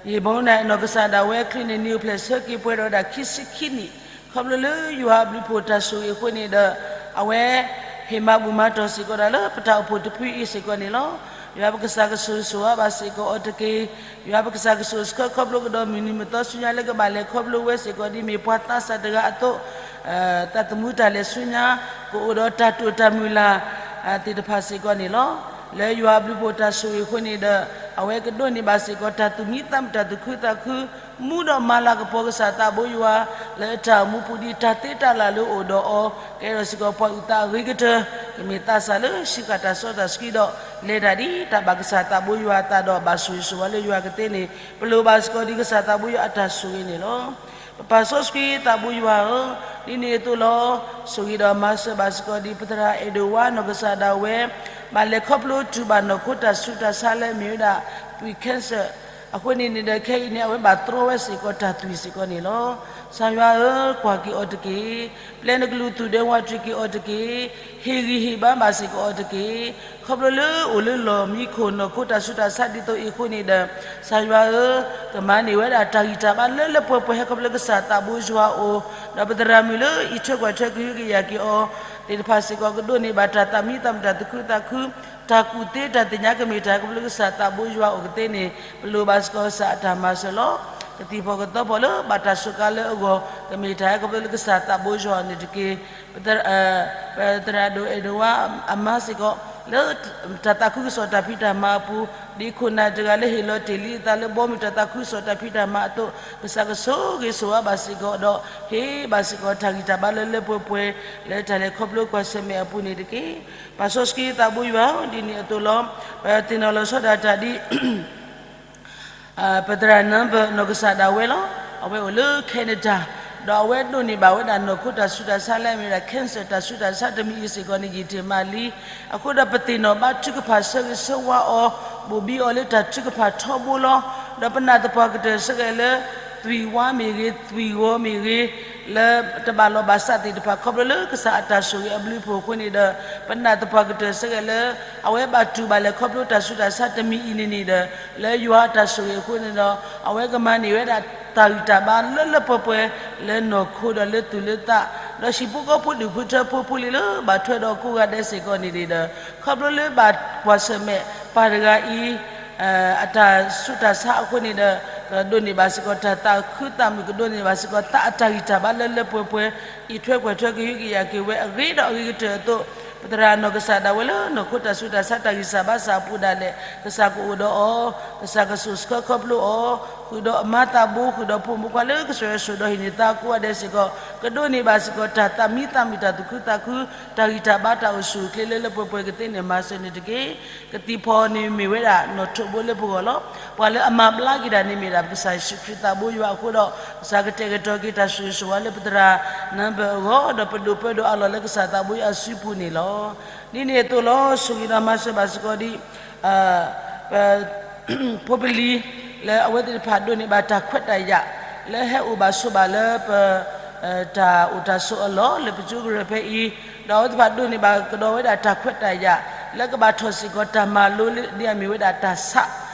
ယ့ၢ်ဘီနၤ နီၢ်ကစၢ်ဒၣ်ဝဲ ချုးန့ၢ်နံၣ်အိၣ်ဖျဲၣ်ဆၢက့ၤပှဲၤဒီးဝဲဒၣ်ခံဆံခံနံၣ်, ခီဖျိလၢယွၤအဘျုးအဖှိၣ်တၢ်ဆိၣ်ဂ့ၤအဃိန့ၣ်ဒီး အဝဲ ဟ့ၣ်မၤဘူၣ်မၤတီၢ်စ့ၢ်ကီးဒၣ်လၢပတၢ်အိၣ်ဖှိၣ်တဖုအံၤစ့ၢ်ကီးန့ၣ်လီၤ. ယွၤပကစၢ်ကဆိၣ်ဂ့ၤဆိၣ်ဝါဘၣ်စ့ၢ်ကီးအီၤတက့ၢ်. ယွၤပကစၢ်ကဆိၣ်ဆှၢခီဖျိကဒီးမုၢ်နံၤမုၢ်သီဆူညါလၢကဘၣ်လဲၤခီဖျိဝဲစ့ၢ်ကီး ဒ်မ့ၢ်ပှၤသးစၢ်တဂၤအသိး သးသမူတၢ်လဲၤဆူညါ ကအိၣ်ဒီးတၢ်တိာ်တၢ်မုၢ်လၢ် သ့ၣ်တဖၣ်စ့ၢ်ကီးန့ၣ်လီၤ. လၢယွၤအဘျုးအဖှိၣ်တၢ်ဆိၣ်ဂ့ၤအဃိန့ၣ်ဒီး အဝဲကဒိးန့ၢ်ဘၣ်စ့ၢ်ကီး တၢ်သူၣ်မံသးမုာ် တၢ်သူၣ်ခုသးခု မူဒီးမၤလၤကပီၤကစၢ်သးဘိယွၤ လၢတၢ်အိၣ်မူပူၤဒ်တၢ်သ့တၢ်လၢ်လၢအိၣ်ဒီးအီၤ ကအဲၣ်ဒိးစ့ၢ်ကီးပှၤအုၣ်သးအဂ့ၤကတၢၢ် ကမ့ၢ်သးစၢ်လၢဆံဃာ်တၢ်စီတၢ်ဆှံဒီး လဲၤတၢ်ဒ်တၢ်ဘၣ်ကစၢ်သးဘိယွၤအသးဒီး ဘၣ်ဆိၣ်ဂ့ၤဆိၣ်ဝါလၢယွၤကသ့န့ၣ် ပလိၣ်ဘၣ်စ့ၢ်ကီးဒ်ကစၢ်သးဘိယွၤအတၢ်ဆိၣ်ဂ့ၤန့ၣ်လီၤ. ပပၢ်စီဆှံသးဘိယွၤဧၢ, ဒ်န့ၣ်အသိးလီၤ. ဆိၣ်ဂ့ၤဒီးမၤစၢၤဘၣ်စ့ၢ်ကီးဒ် ပသရၣ်အဲၣ်ဒိးဝါ နီၢ်ကစၢ်ဒၣ်ဝဲ ဘၣ်လဲၤခီဖျိတုၤဘၣ်နီၢ်ခိတၢ်ဆူးတၢ်ဆါလၢအမ့ၢ်ဝဲဒၣ် သွံၣ် cancer အဃိန့ၣ်န့ၣ်ဒီး ခဲအံၤန့ၣ် အဝဲဘၣ်တြီဝဲစ့ၢ်ကီးတၢ်သွံၣ်စ့ၢ်ကီးန့ၣ်လီၤ. ကစၢ်ယွၤဧၢ, ကွၢ်က့ၤအီၤတက့ၢ်. ပျဲနကလုၢ်သူၣ်ဒဲဝးတြံၤက့ၤအီၤတက့ၢ်. ဟ့ၣ်ဂံၢ်ဟ့ၣ်ဘါဘၣ်စ့ၢ်ကီးအီၤတက့ၢ်. ခီဖျိလၢအိၣ်လၢလီၢ်မံခိၣ် နီၢ်ခိတၢ်ဆူးတၢ်ဆါဒ်သိးအံၤအဃိန့ၣ်ဒီး ကစၢ်ယွၤဧၢ, ကမၤန့ၢ်ဝဲဒၣ်တၢ်ဂံၢ်တၢ်ဘါလၢလၢပှဲၤပှဲၤ ဟဲခီဖျိလၢကစၢ်သးဘိယွၤအအိၣ်, ဒီးပသရၣ်မုၣ်လၢအံးထွဲကွၢ်ထွဲကဟုကယာ်က့ၤအီၤ သ့ၣ်တဖၣ်စ့ၢ်ကီး ကဒိးန့ၢ်ဘၣ်တၢ်သးမံသးမုာ် တၢ်သူၣ်ခုသးခု, တၢ်ကူၣ်သ့တၢ်သ့ၣ်ညါ ကမ့ၢ်တၢ်ဟဲခီဖျိလၢကစၢ်သးဘိယွၤအအိၣ်ကသ့န့ၣ် ပလိၣ်ဘၣ်စ့ၢ်ကီးကစၢ်အတၢ်မၤစၢၤလီၤ. ကသံၣ်ဖီၣ်ကသီဖီၣ်လၢ ဘၣ်တၢ်စူးကါလၢအဂီၢ် ကမ့ၢ်တၢ်ဟဲခီဖျိလၢကစၢ်သးဘိယွၤအအိၣ်န့ၣ်တက့ၢ်. ပသရၣ်ဒိၣ်အဲၣ်ဒိးဝါအမါစ့ၢ်ကီး လၢတၢ်သးခုကစီၣ်တၢ်ဖံးတၢ်မၤအပူၤ ဒ်ခိၣ်နၢ်တဂၤလၢဟ့ၣ်လီၤတ့ၢ်လံအသးလၢဘီမုၢ်တၢ်သးခုကစီၣ်တၢ်ဖံးတၢ်မၤအသိး ကစၢ်ကဆိၣ်ဂ့ၤဆိၣ်ဝါဘၣ်စ့ၢ်ကီးဒီး ဟ့ၣ်ဘၣ်စ့ၢ်ကီးတၢ်ဂံၢ်တၢ်ဘါလၢလၢပှဲၤပှဲၤ လၢတၢ်လဲၤခီဖျိကွၢ်ဆၢၣ်မဲာ်အပူၤန့ၣ်တက့ၢ်. ပၢ်စီဆှံသးဘိယွၤ ဒ်န့ၣ်အသိးလီၤ. ပသ့ၣ်နီၣ်လီၤဆီဒၣ်တၢ်ဒ် ပသရၣ်နၢဘၢၣ် နီၢ်ကစၢ်ဒၣ်ဝဲလီၤ. အဝဲအိၣ်လၢ Canada ဒီးအဝဲဒိးန့ၢ်ဘၣ်ဝဲဒၣ်နီၢ်ခိတၢ်ဆူးတၢ်ဆါလၢအမ့ၢ်ဝဲဒၣ် cancer တၢ်ဆူးတၢ်ဆါတမံၤအံၤစ့ၢ်ကီးန့ၣ် ယံာ်တ့ၢ်မးလံ. အဃိဒီးပသ့ၣ်နီၣ်ဘါထုကဖၣ်ဆၢဂ့ၤဆၢဝါအီၤ ဘိၣ်ဘံအီၤလၢတၢ်ထုကဖၣ်ထီဘိလီၤ. ဒီးပနာ်သပှၢ်ကတၢၢ်ဆၢကဲးလၢ သွံၣ်ဝါမ့ၢ်ဂ့ၤ, သွံၣ်ဂီၤမ့ၢ်ဂ့ၤ, လၢတဘၣ်လီၢ်ဘၣ်စးသ့ၣ်တဖၣ် ခီဖျိလၢကစၢ်အတၢ်ဆိၣ်ဂ့ၤအဘျုးအဖှိၣ်အဃိန့ၣ်ဒီး ပနာ်သပှၢ်ကတၢၢ်ဆၢကဲးလၢ အဝဲဘၣ်တူၢ်ဘၣ်လဲၣ် ခီဖျိတၢ်ဆူးတၢ်ဆါတမံၤအံၤန့ၣ်န့ၣ်ဒီး လၢယွၤအတၢ်ဆိၣ်ဂ့ၤအဃိန့ၣ်ဒီး အဝဲကမၤန့ၢ်ဝဲဒၣ်တၢ်ဂံၢ်တၢ်ဘါလၢလၢပှဲၤပှဲၤ လၢနီၢ်ခိဒီးလၢသူၣ်လၢသး, ဒီးဟံၣ်ဖိဃီဖိဒူၣ်ဖိထၢဖိဖိလံၤလၢဘၣ်ထွဲဒီးကိးဂၤဒဲးစ့ၢ်ကီးန့ၣ်န့ၣ်ဒီး ခီဖျိလၢဘၣ်ကွၢ်ဆၢၣ်မဲာ်ပၢ်တဂၤအံၤ အတၢ်ဆူးတၢ်ဆါအဃိန့ၣ်ဒီး ကဒိးန့ၢ်ဘၣ်စ့ၢ်ကီးတၢ်သးခုသးမုာ်, ကဒိးန့ၢ်ဘၣ်စ့ၢ်ကီးသးအတၢ်ဂံၢ်တၢ်ဘါလၢလၢပှဲၤပှဲၤ, အံးထွဲကွၢ်ထွဲကဟုကယာ်က့ၤဝဲအဂ့ၤဒီးအဂ့ၤကတၢၢ်အသိး, ပသရၣ်နီၢ်ကစၢ်ဒၣ်ဝဲလၢနီၢ်ခိတၢ်ဆူးတၢ်ဆါတၢ်ဂံၢ်စၢ်ဘါစၢ်အပူၤဒၣ်လဲာ် ကစၢ်ကအိၣ်ဒီးအီၤ, ကစၢ်ကစိာ်ဆှၢခီဖျိအီၤ, ဃုာ်ဒီးအမါသးဘိ, ဃုာ်ဒီးဖိမုၣ်ခွါလၢကစၢ်ယွၤဆိၣ်ဒီးဟ့ၣ်န့ၢ်သါကိးဂၤဒဲးစ့ၢ်ကီး, ကဒိးန့ၢ်ဘၣ်စ့ၢ်ကီးတၢ်သးမံသးမုာ်, တၢ်သူၣ်ခုသးခု, တၢ်ဂံၢ်တၢ်ဘါတၢ်အိၣ်ဆူၣ်အိၣ်ချ့လၢလၢပှဲၤပှဲၤကသ့န့ၣ် မၤစၢၤန့ၣ်တက့ၢ်. ကသံၣ်ဖီန့ၣ်မ့ၢ်ဝဲဒၣ်နီၣ်ထိးဘိလၢပဂီၢ်လီၤ. ပှၤလၢအမၤဘျါက့ၤဒၣ်န့ၣ်မ့ၢ်ဒၣ် ပကစၢ်ယ့ၣ်ၡူးခရံာ်သးဘိယွၤအဃိဒီး ကစၢ်ကတဲာ်ကတီၤက့ၤတၢ်ဆိၣ်ဂ့ၤဆိၣ်ဝါလၢပသရၣ်နၢဘၢၣ်အဂီၢ်, ဒီးပဒိၣ်ပၢဒိၣ်အလီၢ်လၢကစၢ်သးဘိယွၤအစုပူၤန့ၣ်လီၤ. ဒ်န့ၣ်အသိးလီၤ ဆိၣ်ဂ့ၤဒီးမၤစၢၤဘၣ်စ့ၢ်ကီးဒ် ပ ဖိပလံၤ လၢအဝဲသ့ၣ်တဖၣ်ဒိးန့ၢ်ဘၣ်တၢ်ခွဲးတၢ်ယာ် လၢဟဲအိၣ်ဘၣ်ဆိးဘၣ်လၢပ တၢ်အိၣ်တၢ်ဆိးအလီၢ်လၢပကၠိကရၢၢ်ဖဲအံၤ, ဒီးအဝဲသ့ၣ်တဖၣ်ဒိးန့ၢ်ဘၣ်ကဒီးဝဲဒၣ်တၢ်ခွဲးတၢ်ယာ် လၢကဘၣ်ထီၣ်စ့ၢ်ကီးတၢ်မၤလိလၢဒ်အမ့ၢ်ဝဲဒၣ်တၢ်ဆး,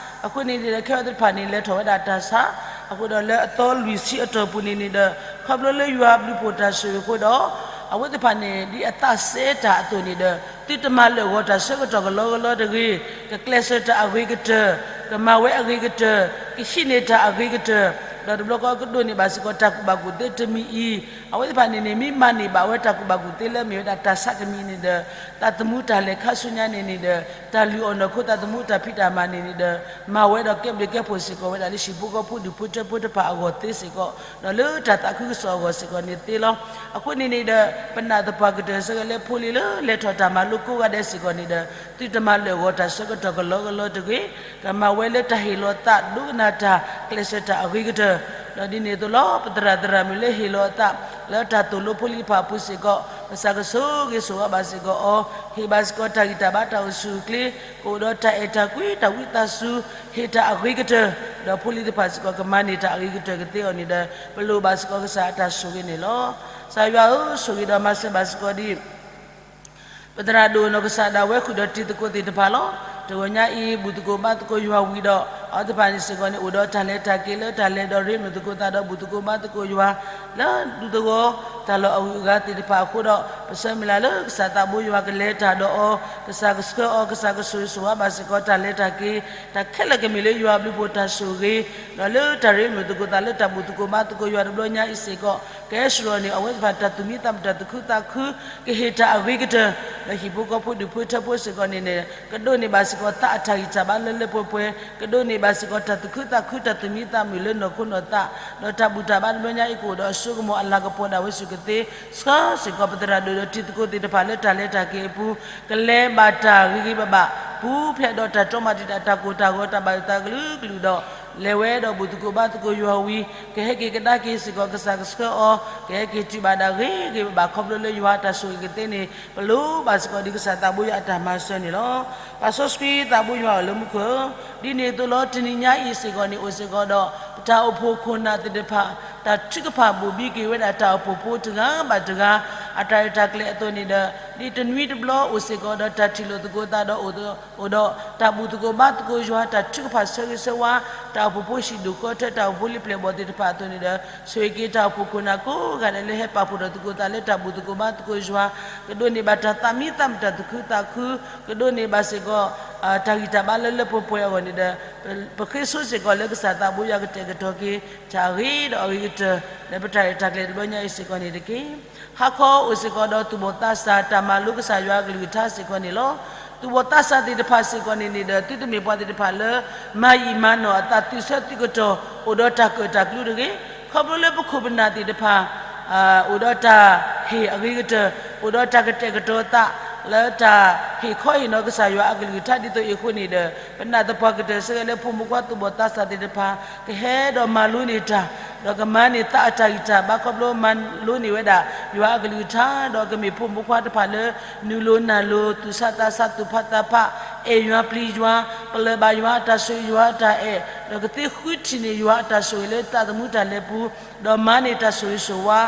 အဃိန့ၣ်န့ၣ်ဒီး ခဲအံၤအဝဲသ့ၣ်တဖၣ်န့ၣ် လဲၤထီၣ်ဝဲဒၣ်တၢ်ဆး, အဃိဒီးလၢအသီလွံၢ်ဆံအတီၢ်ပူၤန့ၣ်န့ၣ်ဒီး ခီဖျိလၢယွၤအဘျုးဖှိၣ်တၢ်ဆိၣ်ဂ့ၤအဃိဒီး အဝဲသ့ၣ်တဖၣ်န့ၣ် ဒ်အသးစဲတၢ်အသိးန့ၣ်ဒီး သုတမၤလၢာ်ဂီၤတၢ်ဆၢကတီၢ်ကလီကလီတဂ့ၤ, ကကျဲးစၢးတၢ်အဂ့ၤကတၢၢ်, ကမၤဝဲအဂ့ၤကတၢၢ်, ကဟံးန့ၢ်တၢ်အဂ့ၤကတၢၢ်, ဒီးတဘျီဃီကဒိးန့ၢ်ဘၣ်စ့ၢ်ကီးတၢ်ကူၣ်ဘၣ်ကူၣ်သ့တမံၤအံၤ, အဝဲသ့ၣ်တဖၣ်န့ၣ်န့ၣ် မ့ၢ်မၤန့ၢ်ဘၣ်ဝဲတၢ်ကူၣ်ဘၣ်ကူၣ်သ့လၢမ့ၢ်ဝဲဒၣ်တၢ်ဆးတမံၤန့ၣ်ဒီး သးသမူတၢ်လဲၤခါဆူညါန့ၣ်န့ၣ်ဒီး တၢ်လုၢ်အီၣ်နီၢ်ခိသးသမူတၢ်ဖံးတၢ်မၤန့ၣ်န့ၣ်ဒီး မၤဝဲဒီးကဲဘျုးကဲဖှိၣ်စ့ၢ်ကီးဝဲဒၣ်လၢဟံၣ်ဖိဃီဖိဒူၣ်ဖိထၢဖိတဖၣ်အဂီၢ်သ့စ့ၢ်ကီး, ဒီးလၢတၢ်သးခုကစီၣ်အဂီၢ်စ့ၢ်ကီးန့ၣ်သ့လီၤ. အဃိန့ၣ်န့ၣ်ဒီး ပနာ်သပှၢ်ကတၢၢ်ဆၢကဲးလၢဖိလံၤလၢလဲၤထီၣ်တၢ်မၤလိကိးဂၤဒဲးစ့ၢ်ကီးန့ၣ်ဒီး သုတမၤလၢာ်ဂီၤတၢ်ဆၢကတီၢ်ကလီကလီတဂ့ၤ, ကမၤဝဲလၢတၢ်ဟ့ၣ်လီၤသးဒိကနၣ်တၢ် ကျဲးစၢးတၢ်အဂ့ၤကတၢၢ်, ဒီးဒ်န့ၣ်အသိးလီၤ ပသရၣ်သရၣ်မုၣ်လၢဟ့ၣ်လီၤအသး လၢတၢ်သိၣ်လိဖိလံၤတဖၣ်အပူၤစ့ၢ်ကီး ကစၢ်ကဆိၣ်ဂ့ၤဆိၣ်ဝါဘၣ်စ့ၢ်ကီးအီၤ, ဟ့ၣ်ဘၣ်စ့ၢ်ကီးတၢ်ဂံၢ်တၢ်ဘါတၢ်အိၣ်ဆူၣ်အိၣ်ချ့, ကအိၣ်ဒီးတၢ်အဲၣ်တၢ်ကွံတၢ်ဝံသးစူၤ, ဟ့ၣ်တၢ်အဂ့ၤကတၢၢ်, ဒီးဖိလံၤတဖၣ်စ့ၢ်ကီးကမၤန့ၢ်တၢ်အဂ့ၤကတၢၢ်ကသ့အီၤန့ၣ်ဒီး ပလိၣ်ဘၣ်စ့ၢ်ကီးကစၢ်အတၢ်ဆိၣ်ဂ့ၤန့ၣ်လီၤ. ကစၢ်ယွၤဧၢ, ဆိၣ်ဂ့ၤဒီးမၤစၢၤဘၣ်စ့ၢ်ကီးဒ် ပသရၣ်ဒိၣ်နီၢ်ကစၢ်ဒၣ်ဝဲဃုာ်ဒီးတံၤသကိးသ့ၣ်တဖၣ်လီၤ. တဂီၤညါအံၤ ဘူၣ်သကိးဘါသကိးယွၤဝံၤဒီး အဝဲသ့ၣ်တဖၣ်န့ၣ်စ့ၢ်ကီးန့ၣ် အိၣ်ဒီးတၢ်လဲၤတၢ်က့ၤလၢတၢ်လဲၤဒီးရ့မုၢ်သကိးသးဒီးဘူၣ်သကိးဘါသကိးယွၤ လၢဒူသဝီတၢ်လီၢ်အဂုၤအဂၤသ့ၣ်တဖၣ်အဃိဒီး ပဆၢမုၢ်လၢ်လၢကစၢ်သးဘိယွၤကလဲၤတၢ်ဒီးအီၤ, ကစၢ်ကဆှၢအီၤ, ကစၢ်ကဆိၣ်ဂ့ၤဆိၣ်ဝါဘၣ်စ့ၢ်ကီးတၢ်လဲၤတၢ်က့ၤ, တၢ်ခဲလၢာ်ကမ့ၢ်လၢယွၤအဘျုးဖှိၣ်တၢ်ဆိၣ်ဂ့ၤ, ဒီးလၢတၢ်ရ့မုၢ်သကိးသးလၢတၢ်ဘူၣ်သကိးဘါသကိးယွၤတဘျီညါအံၤစ့ၢ်ကီး ကဟဲဆှၢလီၤန့ၢ် အဝဲသ့ၣ်တဖၣ်တၢ်သူၣ်မံသးမုာ်တၢ်သူၣ်ခုသးခု, ကဟ့ၣ်တၢ်အဂ့ၤကတၢၢ်, ဒီးဟံၣ်ဖိဃီဖိဒူၣ်ဖိထၢဖိစ့ၢ်ကီးန့ၣ်န့ၣ် ကဒိးန့ၢ်ဘၣ်စ့ၢ်ကီးသးအတၢ်ဂံၢ်တၢ်ဘါလၢလၢပှဲၤပှဲၤ, ကဒိးန့ၢ်ဘၣ်စ့ၢ်ကီးတၢ်သူၣ်ခုသးခုတၢ်သူၣ်မံသးမုာ်လၢနီၢ်ခိနီၢ်သး, ဒီးတၢ်ဘူၣ်တၢ်ဘါတဘျီညါအံၤကအိၣ်ဒီးအစိကမီၤအလၤကပီၤဒၣ်ဝဲဆူၣ်ကသ့, ဆှၢစ့ၢ်ကီးပသရၣ်ဒိၣ်ဒီးတံၤသကိးသ့ၣ်တဖၣ်လၢတၢ်လဲၤတၢ်က့ၤအပူၤ, ကလဲၤဘၣ်တၢ်ဂ့ၤဂ့ၤဘၣ်ဘၣ်, ပူၤဖျဲးဒီးတၢ်တြီမၤတံာ်တာ်တၢ်ကိၢ်တၢ်ဂီၤတၢ်ဘၣ်ယိၣ်သးကလုာ်ကလုာ်ဒီး လဲၤဝဲဒီးဘူၣ်သကိးဘါသကိးယွၤဝံၤ, ကဟဲက့ၤကဒါက့ၤစ့ၢ်ကီးကစၢ်ကဆှၢအီၤ, ကဟဲက့ၤတုၤဘၣ်ဒၣ်ဂ့ၤဂ့ၤဘၣ်ဘၣ်ခီဖျိလၢယွၤအတၢ်ဆိၣ်ဂ့ၤကသ့န့ၣ် ပလိၣ်ဘၣ်စ့ၢ်ကီးဒ်ကစၢ်သးဘိယွၤအတၢ်မၤစၢၤန့ၣ်လီၤ. ပၢ်စီဆှံသးဘိယွၤအလၢမူခိၣ်ဧၢ, ဒ်န့ၣ်အသိးလီၤ တနံၤညါအံၤစ့ၢ်ကီးန့ၣ် အိၣ်စ့ၢ်ကီးဒီးပတၢ်အိၣ်ဖှိၣ်ခိၣ်နၢ်သ့ၣ်တဖၣ် တၢ်ထုကဖၣ်ဘိၣ်ဘံက့ၤဝဲဒၣ်တၢ်အိၣ်ဖှိၣ်ဖိတဂၤဘၣ်တဂၤ အတၢ်ရဲၣ်တၢ်ကျဲၤအသိးန့ၣ်ဒီး ဒ်တနွံတဘျီအိၣ်စ့ၢ်ကီးဒီးတၢ်ထံၣ်လိာ်သကိးသးဒီး အိၣ်ဒီးတၢ်ဘူၣ်သကိးဘါသကိးယွၤ တၢ်ထုကဖၣ်ဆၢဂ့ၤဆၢဝါ တၢ်အိၣ်ဖှိၣ်ဖိဟံၣ်ဒိၣ်ဃီထၢ တၢ်အိၣ်ဖှိၣ်ဖိလံၤပျဲၢ်ဘီၣ်သ့ၣ်တဖၣ်အသိးန့ၣ်ဒီး ဆိၣ်ဂ့ၤက့ၤတၢ်အိၣ်ဖှိၣ်ခိၣ်နၢ်ကိးဂၤဒဲးလၢဟဲပာ်ဖှိၣ်ဒီးသကိးသးလၢတၢ်ဘူၣ်သကိးဘါသကိးယွၤ ကဒိးန့ၢ်ဘၣ်တၢ်သးမံသးမုာ်တၢ်သူၣ်ခုသးခု ကဒိးန့ၢ်ဘၣ်စ့ၢ်ကီး တၢ်ဂံၢ်တၢ်ဘါလၢလၢပှဲၤပှဲၤအဂီၢ်န့ၣ်ဒီး ပဃ့ဆိစ့ၢ်ကီးလၢကစၢ်သးဘိယွၤကတဲာ်ကတီၤက့ၤ တၢ်အဂ့ၤဒီးအဂ့ၤကတၢၢ် လၢပတၢ်ရဲၣ်တၢ်ကျဲၤတဘျီညါအံၤစ့ၢ်ကီးန့ၣ်တက့ၢ်. ဟါခီအိၣ်စ့ၢ်ကီးဒီးသူၣ်ဘီၣ်သးစၢ်တၢ်မၤလိကစၢ်ယွၤအကလုၢ်ကထါစ့ၢ်ကီးန့ၣ်လီၤ. သူၣ်ဘီၣ်သးစၢ်သ့ၣ်တဖၣ်စ့ၢ်ကီးန့ၣ်န့ၣ်ဒီး သုတမ့ၢ်ပှၤသ့ၣ်တဖၣ်လၢ မၤယံာ်မၤနီၢ်အသး သုဆၢသုကတီၢ် အိၣ်ဒီးတၢ်ကၢၣ်တၢ်ကျူတဂ့ၤ. ခီဖျိလၢပခိၣ်ပနၢ်သ့ၣ်တဖၣ် အိၣ်ဒီးတၢ်ဟ့ၣ်အဂ့ၤကတၢၢ်, အိၣ်ဒီးတၢ်ကတဲာ်ကတီၤသး လၢတၢ်ဟ့ၣ်ခီဟ့ၣ်နီၤကစၢ်ယွၤအကလုၢ်ကထါဒ်သိးအံၤအဃိန့ၣ်ဒီး ပနာ်သပှၢ်ကတၢၢ်ဆၢကဲးလၢဖိမုၣ်ခွါသူၣ်ဘီၣ်သးစၢ်သ့ၣ်တဖၣ် ကဟဲဒီးမၤလိန့ၢ်တၢ် ဒီးကမၤန့ၢ်သးအတၢ်ဂံၢ်တၢ်ဘါခီဖျိမၤလိန့ၢ်ဝဲဒၣ် ယွၤအကလုၢ်ကထါ ဒီးကမ့ၢ်ဖိမုၣ်ခွါတဖၣ်လၢ နုာ်လိၤနၢ်လိၤ သူၣ်ဆးသးဆး သူၣ်ဖးသးဖး အဲၣ်ယွၤပျံၤယွၤ, ပလၢၢ်ဘၣ်ယွၤအတၢ်ဆိၣ်ဂ့ၤ ယွၤအတၢ်အဲၣ်, ဒီးကသ့ဃုထံၣ်န့ၢ်ယွၤအတၢ်ဆိၣ်ဂ့ၤလၢသးသမူတၢ်လဲၤပူၤ, ဒီးမၤန့ၢ်တၢ်ဆိၣ်ဂ့ၤဆိၣ်ဝါ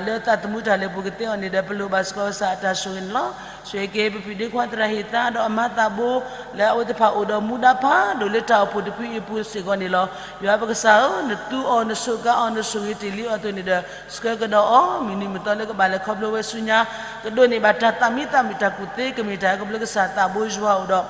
လၢသးသမူတၢ်လဲၤပူၤကသ့အီၤန့ၣ်ဒီး ပလိၣ်ဘၣ်စ့ၢ်ကီးကစၢ်အတၢ်ဆိၣ်ဂ့ၤန့ၣ်လီၤ. ဆိၣ်ဂ့ၤက့ၤပဖံးဒ့ခွါသရၣ်ဟ့ၣ်သါ ဒီးအမၤသးဘိ လၢအဝဲသ့ၣ်တဖၣ်အိၣ်ဒီးမူဒါဖးဒိၣ်လၢတၢ်အိၣ်ဖှိၣ်တဖုအံၤအပူၤစ့ၢ်ကီးန့ၣ်လီၤ. ယွၤပကစၢ်ဧၢ, နသူအီၤ နဆိၣ်ကါအီၤ နဆိၣ်ဂ့ၤတ့ၢ်လံအီၤအသိးန့ၣ်ဒီး ဆှၢကဒီးအီၤ မုၢ်နံၤမုၢ်သီလၢကဘၣ်လဲၤခီဖျိဝဲဆူညါ, ကဒိးန့ၢ်ဘၣ်တၢ်သးမံသးမုာ်တၢ်ကူၣ်သ့ ကမ့ၢ်တၢ်ဟဲခီဖျိကစၢ်သးဘိယွၤအိၣ်ဒီး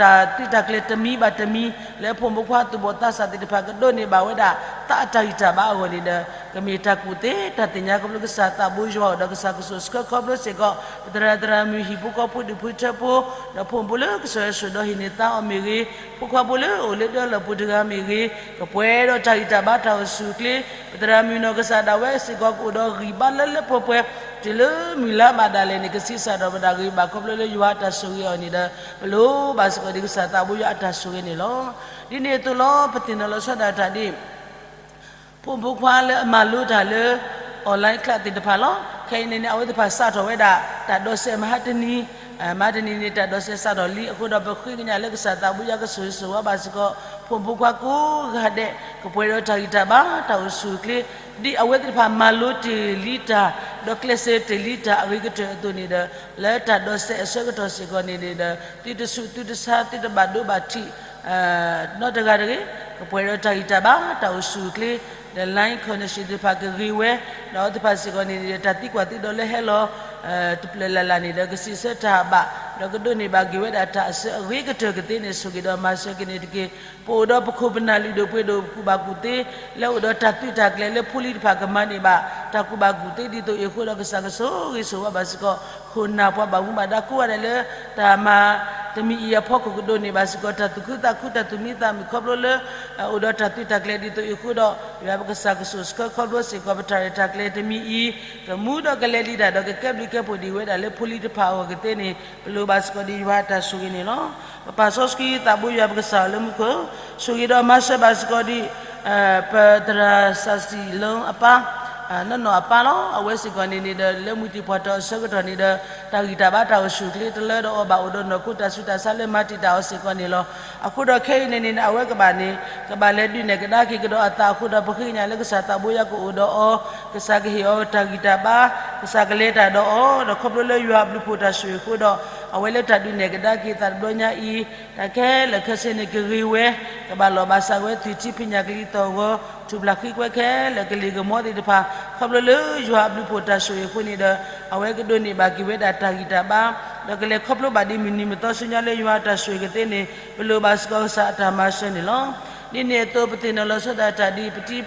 တၢ်သုးတၢ်ကျဲၤတမံၤဘၣ်တမံၤ လၢဖိမုၣ်ဖိခွါသူၣ်ဘီၣ်သးစၢ်သ့ၣ်တဖၣ် ကဒိးန့ၢ်ဘၣ်ဝဲဒၣ် သးအတၢ်ဂံၢ်တၢ်ဘါအဂီၢ်န့ၣ်ဒီး ကမ့ၢ်တၢ်ကူၣ်သ့ တၢ်သ့ၣ်ညါခီဖျိကစၢ်သးဘိယွၤအိၣ်ဒီး ကစၢ်ကဆိၣ်ဆှၢခီဖျိစ့ၢ်ကီး ပသရၣ်သရၣ်မုၣ် ဟံၣ်ဖိဃီဖိဒူၣ်ဖိထၢဖိ ဒီးဖိမုၣ်ဖိလၢကစၢ်ယွၤဆိၣ်ဒီးဟံးန့ၢ်သါအီၤမ့ၢ်ဂ့ၤ, ဖိခွါဖိလၢအိၣ်လၢဒၢလီၢ်ပူၤတဂၤမ့ၢ်ဂ့ၤ, ကပှဲၤဒီးတၢ်ဂံၢ်တၢ်ဘါတၢ်အိၣ်ဆူၣ်အိၣ်ချ့, ပသရၣ်မုၣ်နီၢ်ကစၢ်ဒၣ်ဝဲစ့ၢ်ကီး ကအိၣ်ဒီးဂံၢ်ဘါလၢလၢပှဲၤပှဲၤ တုၤလၢမုၢ်လါဘၣ်ဒၣ်လဲာ်န့ၣ် ကဆံးစၢ်ထီၣ်ဝဲဒၣ်ဂ့ၤဘၣ်ခီဖျိလၢယွၤအတၢ်ဆိၣ်ဂ့ၤအီၤန့ၣ်ဒီး ပလိၣ်ဘၣ်စ့ၢ်ကီးဒ်ကစၢ်သးဘိယွၤအတၢ်ဆိၣ်ဂ့ၤန့ၣ်လီၤ. ဒ်န့ၣ်အသိးလီၤ ပသ့ၣ်နီၣ်လီၤဆီဒၣ်တၢ်ဒ် ဖိမုၣ်ဖိခွါလၢအမၤလိတၢ်လၢ online class သ့ၣ်တဖၣ်လီၤ. ခဲအံၤန့ၣ်န့ၣ် အဝဲသ့ၣ်တဖၣ်စးထီၣ်ဝဲဒၣ် တၢ်ဒိးစဲးမဟါတနံၤ, မဟါတနံၤန့ၣ် တၢ်ဒိးစဲးစးထီၣ်လံအဃိဒီး ပဃ့ကညးလၢကစၢ်သးဘိယွၤကဆိၣ်ဂ့ၤဆိၣ်ဝါဘၣ်စ့ၢ်ကီး ဖိမုၣ်ဖိခွါကိးဂၤဒဲး ကပှဲၤဒီးတၢ်ဂံၢ်တၢ်ဘါ တၢ်အိၣ်ဆူၣ်အိၣ်ချ့ ဒ်အဝဲသ့ၣ်တဖၣ်မၤလိတ့ၢ်လံတၢ် ဒီးကျဲးစၢးတ့ၢ်လံတၢ်အဂ့ၤကတၢၢ်အသိးန့ၣ်ဒီး လၢတၢ်ဒိးစဲးအဆၢကတီၢ်စ့ၢ်ကီးန့ၣ်ဒီး သုတဆူးသုတဆါ သုတဘၣ်ဒိဘၣ်ထံး နီတဂၤတဂ့ၤ, ကပှဲၤဒီးတၢ်ဂံၢ်တၢ်ဘါ တၢ်အိၣ်ဆူၣ်အိၣ်ချ့ ဒီး line connection သ့ၣ်တဖၣ်ကဂ့ၤဝဲ, ဒီးအဝဲသ့ၣ်တဖၣ်စ့ၢ်ကီးန့ၣ်ဒီး တၢ်သံကွၢ်သံဒိးလၢဟဲလီၤ တဖျၢၣ်လၢ်လၢ်န့ၣ်ဒီး ကဆံးဆၢတၢ်ဘၣ်, ဒီးကဒိးန့ၢ်ဘၣ်က့ၤဝဲဒၣ်တၢ်အစၢအဂ့ၤကတၢၢ်ကသ့န့ၣ် ဆိၣ်ဂ့ၤဒီးမၤစၢၤက့ၤန့ၣ်တက့ၢ်. ပအိၣ်ဒီးပခိၣ်ပနၢ်လုၢ်ဒိၣ်ပှ့ၤဒိၣ် ကူၣ်ဘၣ်ကူၣ်သ့ လၢအိၣ်ဒီးတၢ်သုးတၢ်ကျဲၤလၢဖိလံၤတဖၣ်ကမၤန့ၢ်ဘၣ် တၢ်ကူၣ်ဘၣ်ကူၣ်သ့ဒ်သိးအံၤအဃိဒီး ကစၢ်ကဆိၣ်ဂ့ၤဆိၣ်ဝါဘၣ်စ့ၢ်ကီး ခိၣ်နၢ်ပှၤဘၣ်မူဘၣ်ဒါကိးဂၤဒဲးလၢ တၢ်မၤတမံၤအံၤအဖီခိၣ် ကဒိးန့ၢ်ဘၣ်စ့ၢ်ကီး တၢ်သူၣ်ခုသးခု တၢ်သူၣ်မံသးမုာ်ခီဖျိလၢ အိၣ်ဒီးတၢ်သုးတၢ်ကျဲၤဒ်သိးအံၤအဃိဒီး ယွၤပကစၢ်ကဆိၣ်ဆှၢခီဖျိစ့ၢ်ကီး ပတၢ်ရဲၣ်တၢ်ကျဲၤတမံၤအံၤ ကမူဒီးကလဲၤလံဒၣ်ဒီး ကကဲဘျုးကဲဖှိၣ်ဒံးဝဲဒၣ်လၢဖိလံၤတဖၣ်အဂီၢ်ကသ့န့ၣ် ပလိၣ်ဘၣ်စ့ၢ်ကီးဒ်ယွၤအတၢ်ဆိၣ်ဂ့ၤန့ၣ်လီၤ. ပပၢ်စီဆှံသးဘိယွၤပကစၢ်လၢမူခိၣ်, ဆိၣ်ဂ့ၤဒီးမၤစၢၤဘၣ်စ့ၢ်ကီးဒ် ပသရၣ်စၢ်စံၣ်လၢအပၢ် နီၢ်နီၢ်အပၢ်လီၤ. အဝဲစ့ၢ်ကီးန့ၣ်န့ၣ်ဒီး လၢမုၢ်တံၢ်ပှၢ်တီၢ်အဆၢကတီၢ်န့ၣ်ဒီး တၢ်ဂံၢ်တၢ်ဘါတၢ်အိၣ်ဆူၣ်အိၣ်ချ့တလၢဒီးအီၤဘၣ် အိၣ်ဒီးနီၢ်ခိတၢ်ဆူးတၢ်ဆါလၢမၤတံာ်တာ်အီၤစ့ၢ်ကီးန့ၣ်လီၤ. အဃိဒီးခဲအံၤန့ၣ်န့ၣ် အဝဲကဘၣ်န့ၣ် ကဘၣ်လဲၤဒုးနဲၣ်ကဒါက့ၤကဒီးအသးအဃိဒီး ပဃ့ကညးလၢကစၢ်သးဘိယွၤကအိၣ်ဒီးအီၤ, ကစၢ်ကဟ့ၣ်အီၤတၢ်ဂံၢ်တၢ်ဘါ, ကစၢ်ကလဲၤတၢ်ဒီးအီၤ, ဒီးခီဖျိလၢယွၤအဘျုးဖှိၣ်တၢ်ဆိၣ်ဂ့ၤအဃိဒီး အဝဲလၢတၢ်ဒုးနဲၣ်ကဒါက့ၤသးတဘျီညါအံၤ တၢ်ခဲလၢာ်ခဲဆ့န့ၣ်ကဂ့ၤဝဲ, ကဘၣ်လီၤဘၣ်စးဝဲသွံၣ်ထံဖံးညၣ်ကလံၤသီၣ်ဂီၤ ထူၣ်ဖျးဃံကွဲခဲလၢာ်ကလံၤကမီသ့ၣ်တဖၣ် ခီဖျိလၢယွၤအဘျုးဖှိၣ်တၢ်ဆိၣ်ဂ့ၤအဃိန့ၣ်ဒီး အဝဲကဒိးန့ၢ်ဘၣ်က့ၤဝဲဒၣ်တၢ်ဂံၢ်တၢ်ဘါ ဒီးကလဲၤခီဖျိဘၣ်ဒ်မုၢ်နံၤမုၢ်သီဆူညါလၢယွၤအတၢ်ဆိၣ်ဂ့ၤကသ့န့ၣ် ပလိၣ်ဘၣ်စ့ၢ်ကီးကစၢ်အတၢ်မၤစၢၤန့ၣ်လီၤ. ဒ်န့ၣ်အသိးပသ့ၣ်နီၣ်လီၤဆီဒၣ်တၢ်ဒ်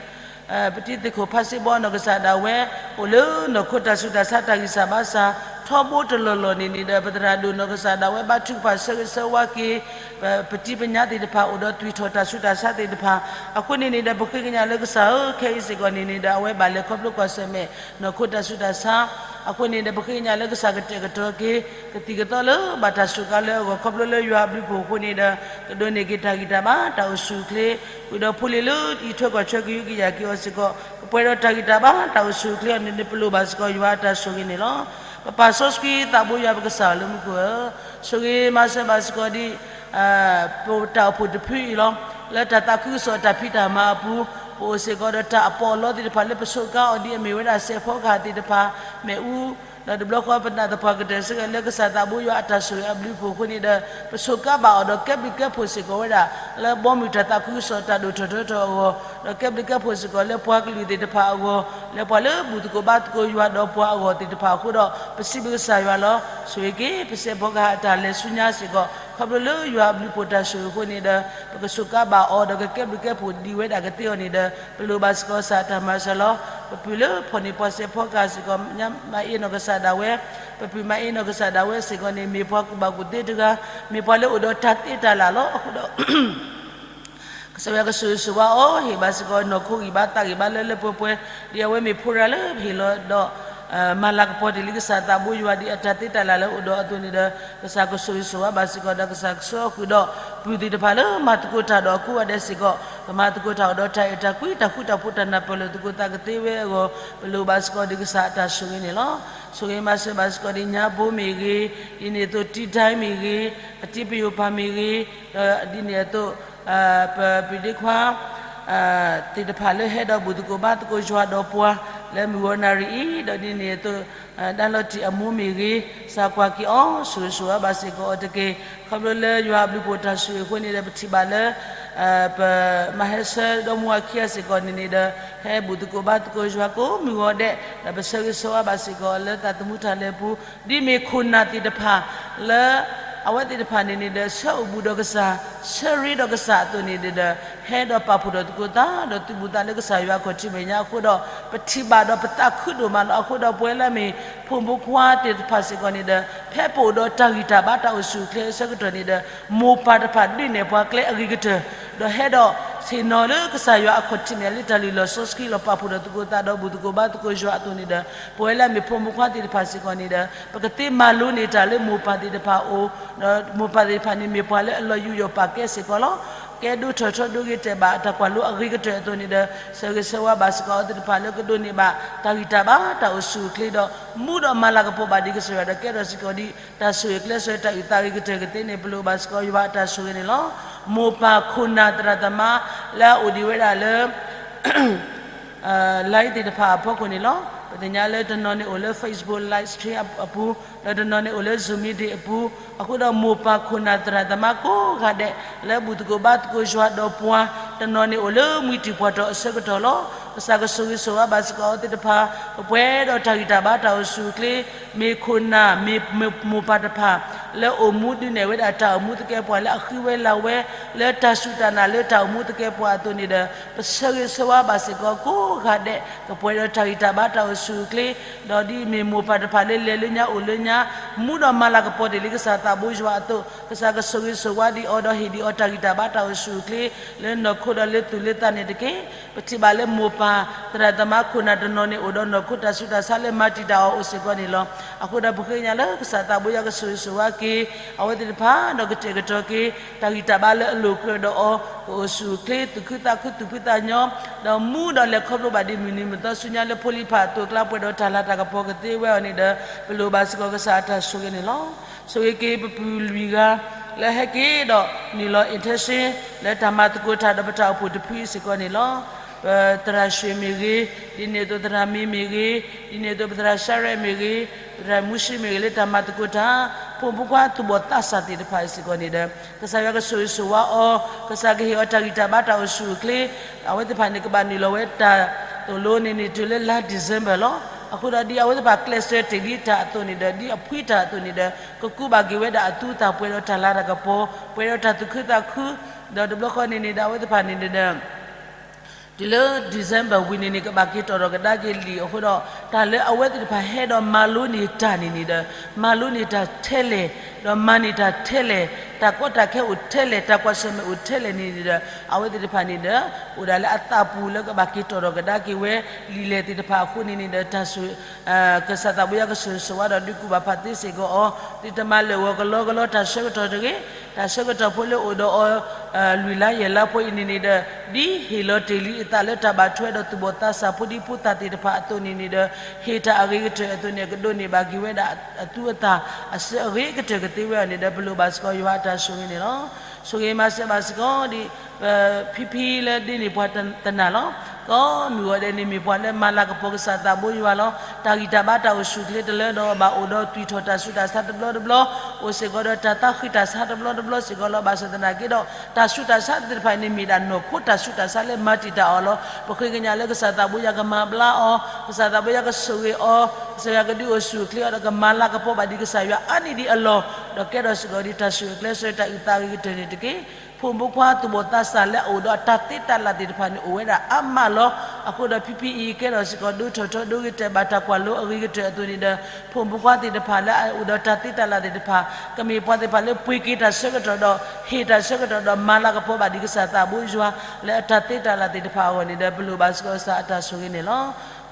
ပတံၤသကိးဖါစ့ဘီနီၢ်ကစၢ်ဒၣ်ဝဲ အိၣ်လၢနီၢ်ခိတၢ်ဆူးတၢ်ဆါတၢ်ဂံၢ်စၢ်ဘါစၢ် ထီဘိတလီၢ်လီၢ်န့ၣ်န့ၣ်ဒီး ပသရၣ်ဒိၣ်နီၢ်ကစၢ်ဒၣ်ဝဲဘါထုကဖၣ်ဆၢဂ့ၤဆၢဝါက့ၤ ပတံၤပညါသ့ၣ်တဖၣ် အိၣ်ဒီးသွံၣ်ထီၣ်တၢ်ဆူးတၢ်ဆါသ့ၣ်တဖၣ် အဃိန့ၣ်န့ၣ်ဒီး ပဃ့ကညးလၢကစၢ်ဧၢ ခဲအံၤစ့ၢ်ကီးန့ၣ်န့ၣ်ဒီး အဝဲဘၣ်လဲၤခီဖျိကွၢ်ဆၢၣ်မဲာ် နီၢ်ခိတၢ်ဆူးတၢ်ဆါ အဃိန့ၣ်ဒီး ပဃ့ကညးလၢကစၢ်ကတဲာ်ကတီၤက့ၤ ကသံၣ်ကသီလၢဘၣ်တၢ်စူးကါလၢအဂီၢ် ခီဖျိလၢယွၤအဘျုးဖှိၣ်အဃိန့ၣ်ဒီး ကဒိးန့ၢ်က့ၤတၢ်ဂံၢ်တၢ်ဘါ တၢ်အိၣ်ဆူၣ်အိၣ်ချ့ ဃုာ်ဒီးဖိလံၤလၢအံးထွဲကွၢ်ထွဲကယူးကယာ်က့ၤအီၤစ့ၢ်ကီး ကပှဲၤဒီးတၢ်ဂံၢ်တၢ်ဘါ တၢ်အိၣ်ဆူၣ်အိၣ်ချ့အီၤန့ၣ် ပလိၣ်ဘၣ်စ့ၢ်ကီးယွၤအတၢ်ဆိၣ်ဂ့ၤန့ၣ်လီၤ. ပပၢ်စီဆှံသးဘိယွၤပကစၢ်လၢမူခိၣ်ဧၢ, ဆိၣ်ဂ့ၤမၤစၢၤဘၣ်စ့ၢ်ကီးဒ် ပတၢ်အိၣ်ဖှိၣ်တဖုအံၤလီၤ. လၢတၢ်သးခုကစီၣ်တၢ်ဖံးတၢ်မၤအပူၤ ပအိၣ်စ့ၢ်ကီးဒီးတၢ်အပီးအလီသ့ၣ်တဖၣ်လၢပဆိးကါအီၤဒ်အမ့ၢ်ဝဲဒၣ်စဲးဖီကဟၣ်သ့ၣ်တဖၣ် မ့ၣ်အူ ဒီးတဘျီဃီပနာ်သပှၢ်ကတၢၢ်စ့ၢ်ကီးလၢကစၢ်သးဘိယွၤအတၢ်ဆိၣ်ဂ့ၤအဘျုးအဖှိၣ်အဃိန့ၣ်ဒီး ပဆိးကါဘၣ်အီၤဒီးကဲဘျုးကဲဖှိၣ်စ့ၢ်ကီးဝဲဒၣ် လၢဘီမုၢ်တၢ်သးခုကစီၣ်တၢ်ဒိၣ်ထီၣ်ထီထီၣ်အဂီၢ် ဒီးကဲဘျုးကဲဖှိၣ်စ့ၢ်ကီးလၢပှၤကလုာ်သ့ၣ်တဖၣ်အဂီၢ် လၢပှၤလၢဘူၣ်သကိးဘါသကိးယွၤဒီးပှၤအဂီၢ်သ့ၣ်တဖၣ်အဃိဒီး ပစံးဘျုးကစၢ်ယွၤလီၤ. ဆိၣ်ဂ့ၤက့ၤ ပစဲးဖီကဟၣ်အတၢ်လဲၤဆူညါစ့ၢ်ကီး ခီဖျိလၢယွၤအဘျုးဖှိၣ်တၢ်ဆိၣ်ဂ့ၤအဃိန့ၣ်ဒီး ပကစူးကါဘၣ်အီၤဒီးကကဲဘျုးကဲဖှိၣ်ဒံးဝဲဒၣ်ကသ့အီၤန့ၣ်ဒီး ပလိၣ်ဘၣ်စ့ၢ်ကီးကစၢ်အတၢ်မၤစၢၤလီၤ. ပပုၢ်လၢဖီၣ်န့ၢ်ပှၤစဲးဖီကဟၣ်စ့ၢ်ကီး မၤအ့ၣ်နီၢ်ကစၢ်ဒၣ်ဝဲ ပပုၢ်မၤအ့ၣ်နီၢ်ကစၢ်ဒၣ်ဝဲစ့ၢ်ကီးန့ၣ် မ့ၢ်ပှၤကူၣ်ဘၣ်ကူၣ်သ့တဂၤ, မ့ၢ်ပှၤလၢအိၣ်ဒီးတၢ်သ့တၢ်လၢ်လီၤ. အဃိဒီး ကစၢ်ယွၤကဆိၣ်ဂ့ၤဆိၣ်ဝါအီၤ ဟ့ၣ်ဘၣ်စ့ၢ်ကီးနီၢ်ခိဂံၢ်ဘါသးဂံၢ်ဘါလၢလၢပှဲၤပှဲၤ ဒ်အဝဲမ့ၢ်ဖိရၤလၢပဟ့ၣ်လီၤဒီး မၤလၤကပီၤတ့ၢ်လံကစၢ်သးဘိယွၤဒ်အတၢ်သ့တၢ်လၢ်လၢအိၣ်ဒီးအသိးန့ၣ်ဒီး ကစၢ်ကဆိၣ်ဂ့ၤဆိၣ်ဝါဘၣ်စ့ၢ်ကီးဒီး ကစၢ်ကဆှၢအီၤဃုာ်ဒီး ပုၢ်သ့ၣ်တဖၣ်လၢမၤသကိးတၢ်ဒီးအကိးဂၤဒဲးစ့ၢ်ကီး ကမၤသကိးတၢ်အိၣ်ဒီးတၢ်အဲၣ်တၢ်ကွံ တၢ်ဃူတၢ်ဖိး တၢ်နၢ်ပၢၢ်လိာ်သကိးသးကသ့ဝဲအဂီၢ် ပလိၣ်ဘၣ်စ့ၢ်ကီးဒ်ကစၢ်အတၢ်ဆိၣ်ဂ့ၤန့ၣ်လီၤ. ဆိၣ်ဂ့ၤမၤစၢၤဘၣ်စ့ၢ်ကီးဒ်ညါဘိမ့ၢ်ဂ့ၤ, ဒ်န့ၣ်အသိး တံဒဲမ့ၢ်ဂ့ၤ, အတံပယိၣ်ပၢ်မ့ၢ်ဂ့ၤ, ဒီးဒ်န့ၣ်အသိး ပပဒ့ခွါ သ့ၣ်တဖၣ်လၢဟဲဒီးဘူၣ်သကိးဘါသကိးယွၤဒီးပှၤ လၢမုၢ်ဂီၤနၣ်ရံၣ်အံၤ ဒီးဒ်န့ၣ်အသိး ဒၣ်လီၤတံၢ်အမူမ့ၢ်ဂ့ၤ, ကစၢ်ကွၢ်က့ၤအီၤ ဆိၣ်ဂ့ၤဆိၣ်ဝါဘၣ်စ့ၢ်ကီးအီၤတက့ၢ်. ခီဖျိလၢယွၤအဘျုးဖှိၣ်တၢ်ဆိၣ်ဂ့ၤအဃိန့ၣ်ဒီး ပထံၣ်ဘၣ်လၢ ပမၤဟဲဆၢဒီမါဝၤခံဂၤစ့ၢ်ကီးန့ၣ်န့ၣ်ဒီး ဟဲဘူၣ်သကိးဘါသကိးယွၤကိးမုၢ်ဂီၤဒဲး ဒီးပဆၢဂ့ၤဆၢဝါဘၣ်စ့ၢ်ကီးလၢသးသမူတၢ်လဲၤအပူၤ ဒ်မ့ၢ်ခိၣ်နၢ်သ့ၣ်တဖၣ်လၢ အဝဲသ့ၣ်တဖၣ်န့ၣ်န့ၣ်ဒီး ဆၢအိၣ်ဘူးဒီးကစၢ် ဆၢရ့ဒီးကစၢ်အသိးန့ၣ်ဒီး ဟဲဒီးပာ်ဖှိၣ်ထီၣ်သကိးသး ဒီးသုးဘူးသးလၢကစၢ်ယွၤအခီၣ်ထံးမဲာ်ညါအဃိဒီး ပထံၣ်ဘၣ်ဒီးပသးခုဒိၣ်မးလီၤ. အဃိဒီးပဝဲလၢအမ့ၢ်ဖိမုၣ်ဖိခွါသ့ၣ်တဖၣ်စ့ၢ်ကီးန့ၣ်ဒီး ဖဲပအိၣ်ဒီးတၢ်ဂံၢ်တၢ်ဘါတၢ်အိၣ်ဆူၣ်အိၣ်ချ့အဆၢကတီၢ်န့ၣ်ဒီး မိၢ်ပၢ်တဖၣ်ဒုးနဲၣ်ပှၤကျဲအဂ့ၤကတၢၢ် ဒီးဟဲဒီးဆ့ၣ်နီၤလၢကစၢ်ယွၤအခီၣ်ထံးမဲာ်ညါလၢတၢ်လုၢ်လီၢ်စီဆှံလီၤ ပာ်ဖှိၣ်ထီၣ်သကိးသးဒီးဘူၣ်သကိးဘါသကိးယွၤအသိးန့ၣ်ဒီး ပဝဲလၢအမ့ၢ်ဖိမုၣ်ဖိခွါသ့ၣ်တဖၣ်စ့ၢ်ကီးန့ၣ်ဒီး ပကသ့မၤလိန့ၢ်တၢ်လၢမိၢ်ပၢ်သ့ၣ်တဖၣ်အအိၣ် ဒီးမိၢ်ပၢ်သ့ၣ်တဖၣ်န့ၣ်မ့ၢ်ပှၤလၢအလီၤယူးယီၣ်ပာ်ကဲစ့ၢ်ကီးလီၤ. ကဲဒိၣ်ထီၣ်ထီဒိၣ်ဂ့ၤတဲာ်ဘၣ်တၢ်ကွၢ်လိအဂ့ၤကတၢၢ်အသိးန့ၣ်ဒီး ဆၢဂ့ၤဆၢဝါဘၣ်စ့ၢ်ကီးအဝဲသ့ၣ်တဖၣ်လၢကဒိးန့ၢ်ဘၣ်တၢ်ဂံၢ်တၢ်ဘါတၢ်အိၣ်ဆူၣ်အိၣ်ချ့ဒီး မူဒီးမၤလၤကပီၤဘၣ်ဒ်ကစၢ်ယွၤဒီးကဲထီၣ်စ့ၢ်ကီးဒ်တၢ်ဆိၣ်ဂ့ၤကျဲးစၢးတၢ်အုၣ်သးဂ့ၤကတၢၢ်ကသ့န့ၣ် ပလိၣ်ဘၣ်စ့ၢ်ကီးယွၤအတၢ်ဆိၣ်ဂ့ၤန့ၣ်လီၤ. မိၢ်ပၢ်ခိၣ်နၢ်သရၣ်သမါလၢအအိၣ်ဒံးဝဲဒၣ်လၢ live သ့ၣ်တဖၣ်အဖီခိၣ်န့ၣ်လီၤ. ပသ့ၣ်ညါလၢတနီၤန့ၣ်အိၣ်လၢ Facebook live stream အပူၤ, ဒီးတနီၤန့ၣ်အိၣ်လၢ Zoom meeting အပူၤ, အဃိဒီးမိၢ်ပၢ်ခိၣ်နၢ်သရၣ်သမါကိးဂၤဒဲး လၢဘူၣ်သကိးဘါသကိးယွၤဒီးပှၤ, တနီၤန့ၣ်အိၣ်လၢမှံတံၢ်ပှၢ်ထီၣ်အဆၢကတီၢ်လီၤ. ကစၢ်ကဆိၣ်ဂ့ၤဆိၣ်ဝါဘၣ်စ့ၢ်ကီးအဝဲသ့ၣ်တဖၣ်, ကပှဲၤဒီးတၢ်ဂံၢ်တၢ်ဘါတၢ်အိၣ်ဆူၣ်အိၣ်ချ့, မ့ၢ်ခိၣ်နၢ် မ့ၢ်မိၢ်ပၢ်တဖၣ် လၢအိၣ်မူဒုးနဲၣ်ဝဲဒၣ်တၢ်အိၣ်မူသကဲပှၤလၢအဃံဝဲလၤဝဲ လၢတၢ်စူၢ်တၢ်နာ်လၢတၢ်အိၣ်မူသကဲပှၤအသိးန့ၣ်ဒီး ပဆၢဂ့ၤဆၢဝါဘၣ်စ့ၢ်ကီးကိးဂၤဒဲး ကပှဲၤဒီးတၢ်ဂံၢ်တၢ်ဘါတၢ်အိၣ်ဆူၣ်အိၣ်ချ့, ဒီးဒ်အမ့ၢ်မိၢ်ပၢ်တဖၣ်လၢလဲၤလၢညါအိၣ်လၢညါ, မူဒီးမၤလၤကပီၤတ့ၢ်လံကစၢ်သးဘိယွၤအသိး, ကစၢ်ကဆိၣ်ဂ့ၤဆိၣ်ဝါဒံးအီၤဒီးဟ့ၣ်ဒံးအီၤတၢ်ဂံၢ်တၢ်ဘါတၢ်အိၣ်ဆူၣ်အိၣ်ချ့ လၢနီၢ်ခိဒီးလၢသူၣ်လၢသးန့ၣ်တက့ၢ်. ပထံၣ်ဘၣ်လၢမိၢ်ပၢ်သရၣ်သမါခိၣ်နၢ်တနီၤန့ၣ် အိၣ်ဒီးနီၢ်ခိတၢ်ဆူးတၢ်ဆါလၢမၤတံာ်တာ်အီၤအိၣ်စ့ၢ်ကီးန့ၣ်လီၤ. အဃိဒီးပဃ့ကညးလၢကစၢ်သးဘိယွၤကဆိၣ်ဂ့ၤဆိၣ်ဝါက့ၤ အဝဲသ့ၣ်တဖၣ် ဒီးကတဲာ်ကတီၤက့ၤ တၢ်ဂံၢ်တၢ်ဘါလၢအလိာ်ကြၢးဒီးအီၤ ကအိၣ်ဆူၣ်အိၣ်ချ့ သူၣ်ခုသးခုသူၣ်ဖှံသးညီ, ဒီးမူဒီးလဲၤခီဖျိဘၣ်ဒ်မုၢ်နံၤမုၢ်သီဆူညါလၢဖိလံၤဖးအသိးအကျါ ပှဲၤဒီးတၢ်လၤတၢ်ကပီၤကသ့ဝဲအီၤန့ၣ်ဒီး ပလိၣ်ဘၣ်စ့ၢ်ကီးကစၢ်အတၢ်ဆိၣ်ဂ့ၤန့ၣ်လီၤ. ဆိၣ်ဂ့ၤက့ၤပပုၢ်လွံၢ်ဂၤ လၢဟဲက့ၤဒီးနုာ်လီၤ intention လၢတၢ်မၤသကိးတၢ်ဒီးပတၢ်အိၣ်ဖှိၣ်တဖုစ့ၢ်ကီးန့ၣ်လီၤ. ပသရၣ်ၡွ့ၣ်မ့ၢ်ဂ့ၤ, ဒ်န့ၣ်အသိးသရၣ်မံမ့ၢ်ဂ့ၤ, ဒ်န့ၣ်အသိးပသရၣ်ရှါရဲၣ်မ့ၢ်ဂ့ၤ, ပသရၣ်မူၡံမ့ၢ်ဂ့ၤ လၢတၢ်မၤသကိးတၢ် ဖိမုၣ်ဖိခွါသူၣ်ဘီၣ်သးစၢ်သ့ၣ်တဖၣ်စ့ၢ်ကီးန့ၣ်ဒီး ကစၢ်ယွၤကဆိၣ်ဂ့ၤဆိၣ်ဝါအီၤ, ကစၢ်ကဟ့ၣ်အီၤတၢ်ဂံၢ်တၢ်ဘါတၢ်အိၣ်ဆူၣ်အိၣ်ချ့, အဝဲသ့ၣ်တဖၣ်န့ၣ် ကဘၣ်နုာ်လီၤဝဲတၢ်သိၣ်လိန့ၣ်န့ၣ် တုၤလၢလါ December လီၤ. အဃိဒီးဒ်အဝဲသ့ၣ်တဖၣ်ကျဲးစၢးတ့ၢ်လံတၢ်အသိးန့ၣ်ဒီး ဒ်အဖှံတၢ်အသိးန့ၣ်ဒီး ကကူးဘၣ်က့ၤဝဲဒၣ်အသူအသၣ် ပှဲၤဒီးတၢ်လၤတၢ်ကပီၤ ပှဲၤဒီးတၢ်သူၣ်ခုသးခု, ဒီးတဘျီဃီန့ၣ်န့ၣ်ဒီး အဝဲသ့ၣ်တဖၣ်န့ၣ်န့ၣ်ဒီး တုၤလၢ December ဝံၤန့ၣ်န့ၣ် ကဘၣ်က့ၤတီၣ်ထီၣ်ကဒါက့ၤလံာ်အဃိဒီး တၢ်လၢအဝဲသ့ၣ်တဖၣ်ဟဲဒီးမၤလိန့ၢ်တၢ်န့ၣ်န့ၣ်ဒီး မၤလိန့ၢ်တၢ်ထဲလဲၣ်, ဒီးမၤန့ၢ်တၢ်ထဲလဲၣ်, တၢ်ကီတၢ်ခဲအိၣ်ထဲလဲၣ်, တၢ်ကွၢ်ဆၢၣ်မဲာ်အိၣ်ထဲလဲၣ်န့ၣ်န့ၣ်ဒီး အဝဲသ့ၣ်တဖၣ်န့ၣ်ဒီး အိၣ်ဒၣ်လၢအသးပူၤလၢကဘၣ်က့ၤတီၣ်ထီၣ်ကဒါက့ၤဝဲ လံာ်လဲၢ်သ့ၣ်တဖၣ်အဃိန့ၣ်န့ၣ်ဒီး တၢ်ဆိၣ် ကစၢ်သးဘိယွၤကဆိၣ်ဂ့ၤဆိၣ်ဝါဒီးဒုးကူၣ်ဘၣ်ဖးသ့စ့ၢ်ကီးအီၤ, ဒ်တမၤလၢာ်ဂီၤကလီကလီတၢ်ဆၢကတီၢ်တဂ့ၤ, တၢ်ဆၢကတီၢ်ဖိလၢအိၣ်ဒီးအီၤ လွံၢ်လါယဲၢ်လါဖိအံၤန့ၣ်န့ၣ်ဒီး ဒ်ဟ့ၣ်လီၤတ့ၢ်လံအသးလၢတၢ်ဘၣ်ထွဲဒီးသူၣ်ဘီၣ်သးစၢ်ဖိဒံဖိသၣ်သ့ၣ်တဖၣ်အသိးန့ၣ်န့ၣ်ဒီး ဟ့ၣ်တၢ်အဂ့ၤကတၢၢ်အသိးန့ၣ် ကဒိးန့ၢ်ဘၣ်က့ၤဝဲဒၣ်အသူအသၣ် အစၢအဂ့ၤကတၢၢ်ကသ့ဝဲအီၤန့ၣ်ဒီး ပလိၣ်ဘၣ်စ့ၢ်ကီးယွၤအတၢ်ဆိၣ်ဂ့ၤန့ၣ်လီၤ. ဆိၣ်ဂ့ၤမၤစၢၤဘၣ်စ့ၢ်ကီးဒ် ဖံဖံလၢဒ်န့ၣ်ပှၤတနၢ်လီၤ. ကိးမုၢ်ဂီၤဒဲးန့ၣ်မ့ၢ်ပှၤလၢမၤလၤကပီၤကစၢ်သးဘိယွၤလီၤ. တၢ်ဂံၢ်တၢ်ဘါတၢ်အိၣ်ဆူၣ်အိၣ်ချ့တလၢဒီးဘၣ်အိၣ်ဒီးသွံၣ်ထီၣ်တၢ်ဆူးတၢ်ဆါတဘျီတဘျီ, အိၣ်စ့ၢ်ကီးဒီးတၢ်သးဃံးတၢ်ဆါတဘျီတဘျီစ့ၢ်ကီးလီၤ. ဘၣ်ဆၣ်သနာ်က့ဒီး တၢ်ဆူးတၢ်ဆါသ့ၣ်တဖၣ်န့ၣ်မ့ၢ်ဒၣ်နီၢ်ခိတၢ်ဆူးတၢ်ဆါလၢမၤတံာ်တာ်အီၤလီၤ. ပဃ့ကညးလၢကစၢ်သးဘိယွၤကမၤဘျါအီၤ, ကစၢ်သးဘိယွၤကဆိၣ်ဂ့ၤအီၤ, ကစၢ်ယွၤကဒုးအိၣ်ဆူၣ်အိၣ်ချ့အီၤဒီးကမၤလၤကပီၤဘၣ်ဒ်ကစၢ်ယွၤအါန့ၢ်ဒံးအလီၢ်, ဒီးကဲထီၣ်စ့ၢ်ကီးဒ်တၢ်ဆိၣ်ဂ့ၤကျဲးစၢးတၢ်အုၣ်သးဂ့ၤကတၢၢ်န့ၣ်တက့ၢ်. ဖိမုၣ်ဖိခွါသူၣ်ဘီၣ်သးစၢ်လၢအအိၣ်ဒီးတၢ်သ့တၢ်လၢ်သ့ၣ်တဖၣ်န့ၣ် အိၣ်ဝဲဒၣ်အါမးလီၤ. အဃိဒီးဖံဖံအံၤကဲထီၣ်စ့ၢ်ကီးဒိၣ်ထီၣ်ထီဒိၣ်ဂ့ၤတဲာ်ဘၣ်တၢ်ကွၢ်လိအဂ့ၤကတၢၢ်အသိးန့ၣ်ဒီး ဖိမုၣ်ဖိခွါသ့ၣ်တဖၣ်လၢအအိၣ်ဒီးတၢ်သ့တၢ်လၢ်သ့ၣ်တဖၣ် ကမ့ၢ်ပှၤသ့ၣ်တဖၣ်လၢပှ့ၤက့ၤတၢ်ဆၢကတီၢ်ဒီး ဟ့ၣ်တၢ်ဆၢကတီၢ်ဒီးမၤလၤကပီၤဘၣ်ဒ်ကစၢ်သးဘိယွၤ လၢအတၢ်သ့တၢ်လၢ်သ့ၣ်တဖၣ်အဂီၢ်န့ၣ်ဒီး ပလိၣ်ဘၣ်စ့ၢ်ကီးကစၢ်အတၢ်ဆိၣ်ဂ့ၤန့ၣ်လီၤ.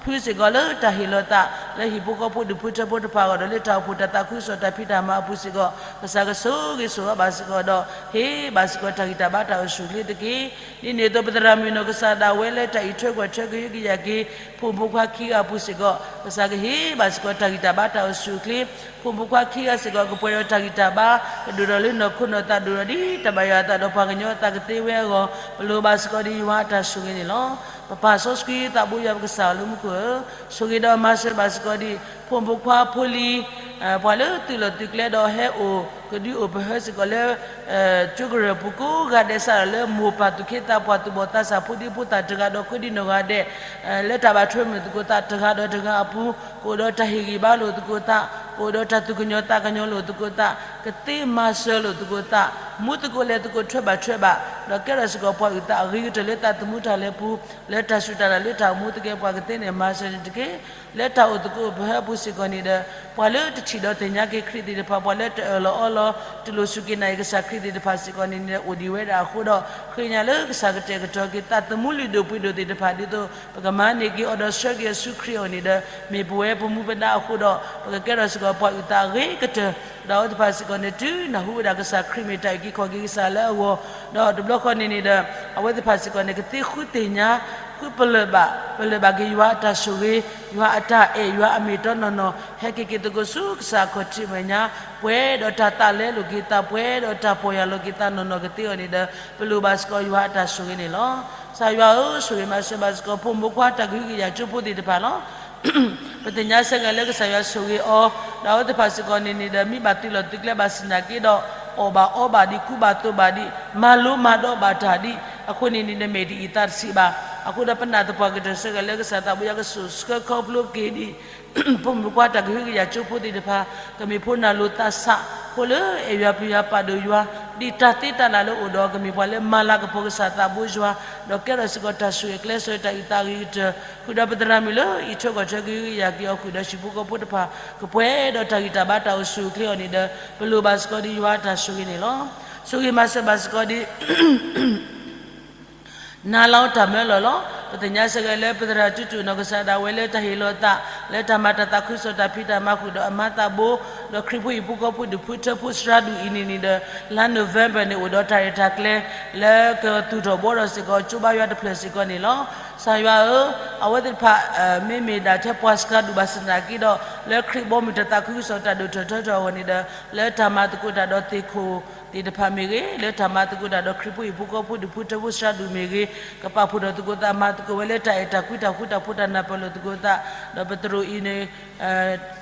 ဖုစ့ၢ်ကီးလၢတၢ်ဟ့ၣ်လီၤသး လၢဟံၣ်ဖိဃီဖိဒူၣ်ဖိထၢဖိတဖၣ်အဂီၢ်ဒီး လၢတၢ်အိၣ်ဖှိၣ်တၢ်သးခုကစီၣ်တၢ်ဖံးတၢ်မၤအပူၤစ့ၢ်ကီး ကစၢ်ကဆိၣ်ဂ့ၤဆိၣ်ဝါဘၣ်စ့ၢ်ကီးဒီး ဟ့ၣ်ဘၣ်စ့ၢ်ကီးတၢ်ဂံၢ်တၢ်ဘါတၢ်အိၣ်ဆူၣ်အိၣ်ချ့တက့ၢ်. ဒ်န့ၣ်အသိး ပသရၣ်မုၣ်နီၢ်ကစၢ်ဒၣ်ဝဲလၢတၢ်အံးထွဲကွၢ်ထွဲကဟုကယာ်က့ၤ ဖိမုၣ်ဖိခွါခံဂၤအပူၤစ့ၢ်ကီး ကစၢ်ကဟ့ၣ်ဘၣ်စ့ၢ်ကီးတၢ်ဂံၢ်တၢ်ဘါတၢ်အိၣ်ဆူၣ်အိၣ်ချ့, ဖိမုၣ်ဖိခွါခံဂၤစ့ၢ်ကီး ကပှဲၤဒီးတၢ်ဂံၢ်တၢ်ဘါ ကဒိၣ်ထီၣ်လၢနီၢ်ခိနီၢ်သး ဒိၣ်ထီၣ်ဒ်တၢ်ဘၣ်ယွၤအသးဒီးပှၤကညီအသးကသ့ဝဲအဂီၢ် ပလိၣ်ဘၣ်စ့ၢ်ကီးဒ်ယွၤအတၢ်ဆိၣ်ဂ့ၤန့ၣ်လီၤ. ပပၢ်စီဆှံသးဘိယွၤပကစၢ်လၢမူခိၣ်ဧၢ, ဆိၣ်ဂ့ၤဒီးမၤစၢၤဘၣ်စ့ၢ်ကီးဒ် ဖိမုၣ်ဖိခွါဖိလံၤ ပှၤလၢသုးလီၢ်သုးကျဲဒီးဟဲအိၣ်ကဒုအိၣ်ပဟၢစ့ၢ်ကီးလၢ ကၠိကရၢၢ်ပူၤကိးဂၤဒဲး စးထီၣ်လၢမိၢ်ပၢ်သူၣ်က့သးပှၢ်သူၣ်ဘီၣ်သးစၢ် ဖိဒံဖိသၣ်တဂၤဒီး ဃုဒံးနီၢ်ဂၤဒဲး လၢတၢ်ဘၣ်ထွဲမုာ်သကိးသးတဂၤဒီးတဂၤအပူၤ ကအိၣ်ဒီးတၢ်ဟ့ၣ်ဂံၢ်ဘါလိာ်သကိးသး, ကအိၣ်ဒီးတၢ်သူၣ်ကညီၤသးကညီၤလိာ်သကိးသး, ကသ့မၤစၢၤလိာ်သကိးသး, မူသကိးလဲၤသကိးထွဲဘၣ်ထွဲဘၣ်, ဒီးကဲထီၣ်စ့ၢ်ကီးပှၤအုၣ်သးအဂ့ၤကတၢၢ်လၢသးသမူတၢ်လဲၤပူၤ, လၢတၢ်စူၢ်တၢ်နာ်လၢတၢ်အိၣ်မူသကဲပှၤကသ့န့ၣ် မၤစၢၤန့ၣ်တက့ၢ်. လၢတၢ်အိၣ်သကိးအိၣ်ပဟၢအပူၤစ့ၢ်ကီးန့ၣ်ဒီး ပှၤလၢတထံၣ်ဒီးသ့ၣ်ညါက့ၤခရံာ်သ့ၣ်တဖၣ် ပှၤလၢတအၢၣ်လီၤအီလီၤ တလိၣ်စူၢ်က့ၤနာ်က့ၤကစၢ်ခရံာ်သ့ၣ်တဖၣ်စ့ၢ်ကီးန့ၣ် အိၣ်ဒံးဝဲဒၣ်အဃိဒီး ဃ့ကညးလၢကစၢ်ကတဲာ်ကတီၤက့ၤ သးသမူလုၢ်ဒိၣ်ပှ့ၤဒိၣ်သ့ၣ်တဖၣ် ဒ်သိးပကမၤန့ၢ်က့ၤအီၤဒီးဆှၢက့ၤအီၤဆူခရံာ်အအိၣ်န့ၣ်ဒီး မ့ၢ်ပဝဲပမူပဒါအဃိဒီး ပကကဲထီၣ်စ့ၢ်ကီးပှၤအုၣ်သးအဂ့ၤကတၢၢ် ဒီးအဝဲသ့ၣ်တဖၣ်စ့ၢ်ကီးန့ၣ် တုၤနၢ်ဟူဝဲဒၣ်ကစၢ်ခရံာ်မ့ၢ်တၢ်အုၣ်က့ၤခီၣ်က့ၤကစၢ်လၢအဂီၢ်, ဒီးတဘျီဃီန့ၣ်န့ၣ်ဒီး အဝဲသ့ၣ်တဖၣ်စ့ၢ်ကီးန့ၣ် ကသ့ဃုသ့ၣ်ညါ ဃုပလၢၢ်ဘၣ် ပလၢၢ်ဘၣ်က့ၤယွၤအတၢ်ဆိၣ်ဂ့ၤ, ယွၤအတၢ်အဲၣ် ယွၤအမ့ၢ်တီနီၢ်နီၢ် ဟဲက့ၤက့ၤသကိးဆူကစၢ်အခီၣ်ထံးမဲာ်ညါ, ပှဲၤဒီးတၢ်သးလဲလိာ်က့ၤသး ပှဲၤဒီးတၢ်ပီၢ်ယၢ်လီၤက့ၤသးနီၢ်နီၢ်ကသ့အီၤန့ၣ်ဒီး ပလိၣ်ဘၣ်စ့ၢ်ကီးယွၤအတၢ်ဆိၣ်ဂ့ၤန့ၣ်လီၤ. ကစၢ်ယွၤဧၢ, ဆိၣ်ဂ့ၤမၤစၢၤဘၣ်စ့ၢ်ကီး ဖိမုၣ်ဖိခွါတၢ်ကဟုကယာ်ကၠိဖိသ့ၣ်တဖၣ်လီၤ. ပသ့ၣ်ညါဆၢက့ၤလၢကစၢ်ယွၤဆိၣ်ဂ့ၤအီၤ, ဒီးအဝဲသ့ၣ်တဖၣ်စ့ၢ်ကီးန့ၣ်န့ၣ်ဒီး မ့ၢ်ဘၣ်သုးလီၢ်သုးကျဲဘၣ်ဆၣ်သနာ်က့ဒီး အီၣ်ဘၣ်အီဘၣ်ဒံး ကူဘၣ်သိးဘၣ်ဒံး မၤလိမၤဒိးဘၣ်တၢ်ဒံး အဃိန့ၣ်န့ၣ်ဒီး မ့ၢ်တအံးသးတဆံးဘၣ်. အဃိဒီးပနာ်သပှၢ်ကတၢၢ်ဆၢက့ၤလၢကစၢ်သးဘိယွၤကဆိၣ်ဆှၢခီဖျိက့ၤဒံး ဖိမုၣ်ဖိခွါတၢ်ကဟုကယာ်ကၠိဖိသ့ၣ်တဖၣ် ကမ့ၢ်ဖိနၢ်လိၤသးဆး ဖိလၢအဲၣ်ယွၤပျံၤယွၤပာ်ဒိၣ်ယွၤ ဒ်တၢ်သ့တၢ်လၢ်လၢအိၣ်ဒီး ကမ့ၢ်ပှၤလၢမၤလၤကပီၤကစၢ်သးဘိယွၤ, ဒီးကဲထီၣ်စ့ၢ်ကီးတၢ်ဆိၣ်ဂ့ၤကျဲးစၢးတၢ်အုၣ်သးဂ့ၤကတၢၢ် ဃုာ်ဒီးပသရၣ်မုၣ်လၢအံးထွဲကွၢ်ထွဲကဟုကယာ်က့ၤအီၤ ဃုာ်ဒီးဟံၣ်ဖိဃီဖိတဖၣ် ကပှဲၤဒီးတၢ်ဂံၢ်တၢ်ဘါတၢ်အိၣ်ဆူၣ်အိၣ်ချ့အီၤန့ၣ်ဒီး ပလိၣ်ဘၣ်စ့ၢ်ကီးဒ်ယွၤအတၢ်ဆိၣ်ဂ့ၤန့ၣ်လီၤ. ဆိၣ်ဂ့ၤမၤစၢၤဘၣ်စ့ၢ်ကီးဒ် နၤလီၤတၢ်မၢလီၤလီၤ. ပသ့ၣ်ညါဆၢက့ၤလၢပသရၣ်ကၠူတူၢ်နီၢ်ကစၢ်ဒၣ်ဝဲလၢတၢ်ဟ့ၣ်လီၤသး လၢတၢ်မၤတၢ်သးခုကစီၣ်တၢ်ဖံးတၢ်မၤဃုာ်ဒီးအမါသးဘိ ဒီးခရံာ်ဖိဟံၣ်ဖိဃီဖိဒူၣ်ဖိထၢဖိစှၤဒူၣ်အံၤန့ၣ်န့ၣ်ဒီး လါ November န့ၣ် အိၣ်ဒီးတၢ်ရဲၣ်တၢ်ကျဲၤ လၢကသူၣ်ထီၣ်ဘှီထီၣ်စ့ၢ်ကီး ကၠိဘါယွၤတဖျၢၣ်စ့ၢ်ကီးန့ၣ်လီၤ. ကစၢ်ယွၤဧၢ, အဝဲသ့ၣ်တဖၣ် မ့မ့ၢ်ဒၣ်ထဲပှၤစှၤဒူၣ်ဘၣ်ဆၣ်သနာ်က့ဒီး လၢခရံာ်ဘီမုၢ်တၢ်သးခုကစီၣ်တၢ်ဒိၣ်ထီၣ်ထီထီၣ်အဂီၢ်န့ၣ်ဒီး လၢတၢ်မၤသကိးတၢ်ဒီးသ့ၣ်ခိၣ်သ့ၣ်တဖၣ်မ့ၢ်ဂ့ၤ, လၢတၢ်မၤသကိးတၢ်ဒီးခရံာ်ဖိဟံၣ်ဖိဃီဖိဒူၣ်ဖိထၢဖိစှၤဒူၣ်မ့ၢ်ဂ့ၤ, ကပာ်ဖှိၣ်ထီၣ်သကိးသးမၤသကိးဝဲလၢတၢ်အဲၣ်တၢ်ကွံတၢ်ဃူတၢ်ဖိးတၢ်နၢ်ပၢၢ်လိာ်သကိးသး ဒီးပသရိာ်အံၤန့ၣ်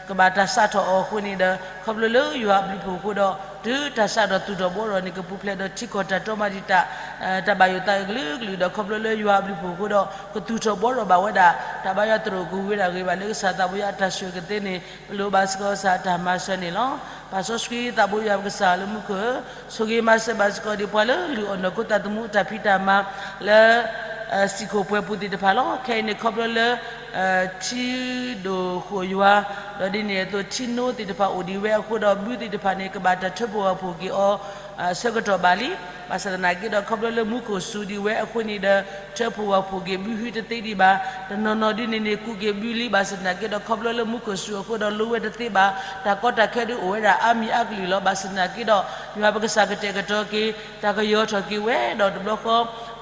ကဘၣ်တၢ်စးထီၣ်အီၤအဃိန့ၣ်ဒီး ခီဖျိလၢယွၤအဘျုးဖှိၣ်အဃိဒီး တုၤတၢ်စးထီၣ်သူၣ်ထီၣ်ဘှီထီၣ်န့ၣ် ကပူၤဖျဲးဒီးထံကီၢ်တၢ်တီမၤဒံးတၢ် တၢ်ဘၣ်ယိၣ်သးအုးကလုာ်ကလုာ်ဒီး ခီဖျိလၢယွၤအဘျုးဖှိၣ်အဃိဒီး ကသူၣ်ထီၣ်ဘှီထီၣ်ဘၣ်ဝဲဒၣ် တၢ်ဘါယွၤတရိာ်ကဝံၤဝဲဒၣ်ဂ့ၤဘၣ်လၢကစၢ်သးဘိယွၤအတၢ်ဆိၣ်ဂ့ၤကသ့န့ၣ် ပလိၣ်ဘၣ်စ့ၢ်ကီးကစၢ်အတၢ်မၤစၢၤန့ၣ်လီၤ. ပၢ်စီဆှံသးဘိယွၤပကစၢ်လၢမူခိၣ်ဧၢ, ဆိၣ်ဂ့ၤမၤစၢၤဘၣ်စ့ၢ်ကီးဒ်ပှၤလၢလုၢ်အီၣ်နီၢ်ခိသးသမူအတၢ်ဖံးတၢ်မၤလၢ စံၣ်ခိၣ်ပှဲၤပူၤသ့ၣ်တဖၣ်လီၤ. ခဲအံၤန့ၣ်ခီဖျိလၢ ထံဒိၣ်ဃိၣ်ယွၤ, ဒီးဒ်န့ၣ်အသိးထံနိသ့ၣ်တဖၣ်အိၣ်ဒံးဝဲအဃိဒီး ဘုသ့ၣ်တဖၣ်န့ၣ် ကဘၣ်တၢ်ထၢဖှိၣ်ဝၣ်ဖှိၣ်က့ၤအီၤ ဆၢကတီၢ်ဘၣ်လံ. ဘၣ်ဆၣ်သနာ်က့ဒီး ခီဖျိလၢမူခိၣ်စူၤဒံးဝဲအဃိန့ၣ်ဒီး ထၢဖှိၣ်ဝၣ်ဖှိၣ်က့ၤဘုဟုတသ့ဒံးဘၣ်. တနီၤနီၤဒ်န့ၣ်န့ၣ် ကူးက့ၤဘုလံ. ဘၣ်ဆၣ်သနာ်က့ဒီး ခီဖျိလၢမူခိၣ်စူၤအဃိဒီး လိဝဲတသ့ဘၣ်. တၢ်ကီတၢ်ခဲဒုးအိၣ်ဝဲဒၣ်အါမံၤအါကလုာ်လီၤ. ဘၣ်ဆၣ်သနာ်က့ဒီး ယွၤပကစၢ်ကတဲာ်ကတီၤက့ၤ တၢ်ကယီၤထီၣ်က့ၤဝဲဒီး တဘျီဃီ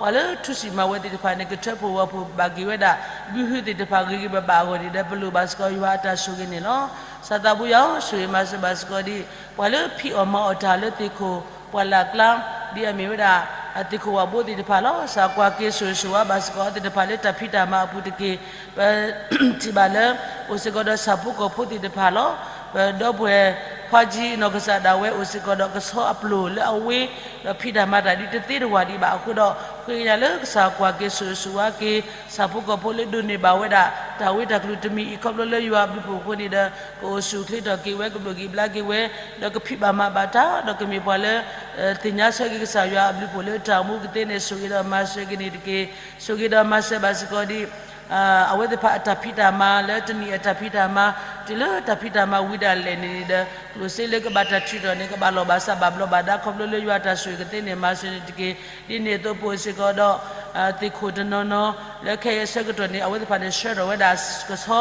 ပှၤလၢထူးဆံးမၤဝဲသ့ၣ်တဖၣ်န့ၣ် ကထၢဖှိၣ်ဝၣ်ဖှိၣ်ဘၣ်က့ၤဝဲဒၣ် ဘုဟုသ့ၣ်တဖၣ်ဂ့ၤဂ့ၤဘၣ်ဘၣ်အဂီၢ်န့ၣ်ဒီး ပလိၣ်ဘၣ်စ့ၢ်ကီးယွၤအတၢ်ဆိၣ်ဂ့ၤန့ၣ်လီၤ. ကစၢ်သးဘိယွၤဧၢ, ဆိၣ်ဂ့ၤမၤစၢၤဘၣ်စ့ၢ်ကီးဒ် ပှၤလၢဖံးအီၣ်မၤအီၣ်တၢ်လၢသ့ၣ်ခိၣ် ပှၢ်လၢ်ကျါ ဒ်အမ့ၢ်ဝဲဒၣ် သ့ၣ်ခိၣ်ဝၣ်ဘိသ့ၣ်တဖၣ်လီၤ. ကစၢ်ကွၢ်က့ၤဆိၣ်ဂ့ၤဆိၣ်ဝါဘၣ်စ့ၢ်ကီးအဝဲသ့ၣ်တဖၣ်လၢတၢ်ဖံးတၢ်မၤအပူၤတက့ၢ်. ပထံၣ်ဘၣ်လၢ အိၣ်စ့ၢ်ကီးဒီးဆၣ်ဖိကီၢ်ဖိသ့ၣ်တဖၣ်လီၤ. ပဒီပုၢ်ဝဲၢ်ခွါကၠံနီၢ်ကစၢ်ဒၣ်ဝဲ အိၣ်စ့ၢ်ကီးဒီးကဆီအပျိၢ်လၢအဝ့ၢ် ဒီးဖံးတၢ်မၤတၢ်ဒ်တသ့တဝၢ်ဒံးဘၣ်အဃိဒီး ဃ့ကညးလၢကစၢ်ကွၢ်က့ၤဆိၣ်ဂ့ၤဆိၣ်ဝါက့ၤ ဆၣ်ဖိကီၢ်ဖိလၢဒိးန့ၢ်ဘၣ်ဝဲဒၣ် တၢ်ဝ့တၢ်ကလုၢ်တမံၤအံၤ ခီဖျိလၢယွၤအဘျုးဖှိၣ်အဃိန့ၣ်ဒီး ကအိၣ်ဆူၣ်အိၣ်ချ့ထီၣ်က့ၤဝဲ ကဘျိၣ်က့ၤဘျါက့ၤဝဲ ဒီးကဖံးဘၣ်မၤဘၣ်တၢ် ဒီးကမ့ၢ်ပှၤလၢ သ့ၣ်ညါဆၢက့ၤကစၢ်ယွၤအဘျုးဖှိၣ်လၢတၢ်အိၣ်မူကသ့န့ၣ် ဆိၣ်ဂ့ၤဒီးမၤစၢၤက့ၤန့ၣ်တက့ၢ်. ဆိၣ်ဂ့ၤဒီးမၤစၢၤဘၣ်စ့ၢ်ကီးဒ် အဝဲသ့ၣ်တဖၣ်အတၢ်ဖံးတၢ်မၤလၢတနံၣ်အတၢ်ဖံးတၢ်မၤ တုၤလၢတၢ်ဖံးတၢ်မၤဝံၤဒၣ်လဲာ်န့ၣ်န့ၣ်ဒီး ကျိၣ်စ့လၢကဘၣ်တၢ်ထုးထီၣ်န့ၣ် ကဘၣ်လီၢ်ဘၣ်စးဘၣ်ဘျီးဘၣ်ဒါ ခီဖျိလၢယွၤအတၢ်ဆိၣ်ဂ့ၤကသ့န့ၣ် မၤစၢၤန့ၣ်တက့ၢ်. ဒ်န့ၣ်အသိးပအိၣ်စ့ၢ်ကီးဒီး သ့ၣ်ခိၣ်တနီၤနီၤ လၢခဲအံၤအဆၢကတီၢ်န့ၣ် အဝဲသ့ၣ်တဖၣ်န့ၣ် ဆှၢထီၣ်ဝဲဒၣ်ကဆီ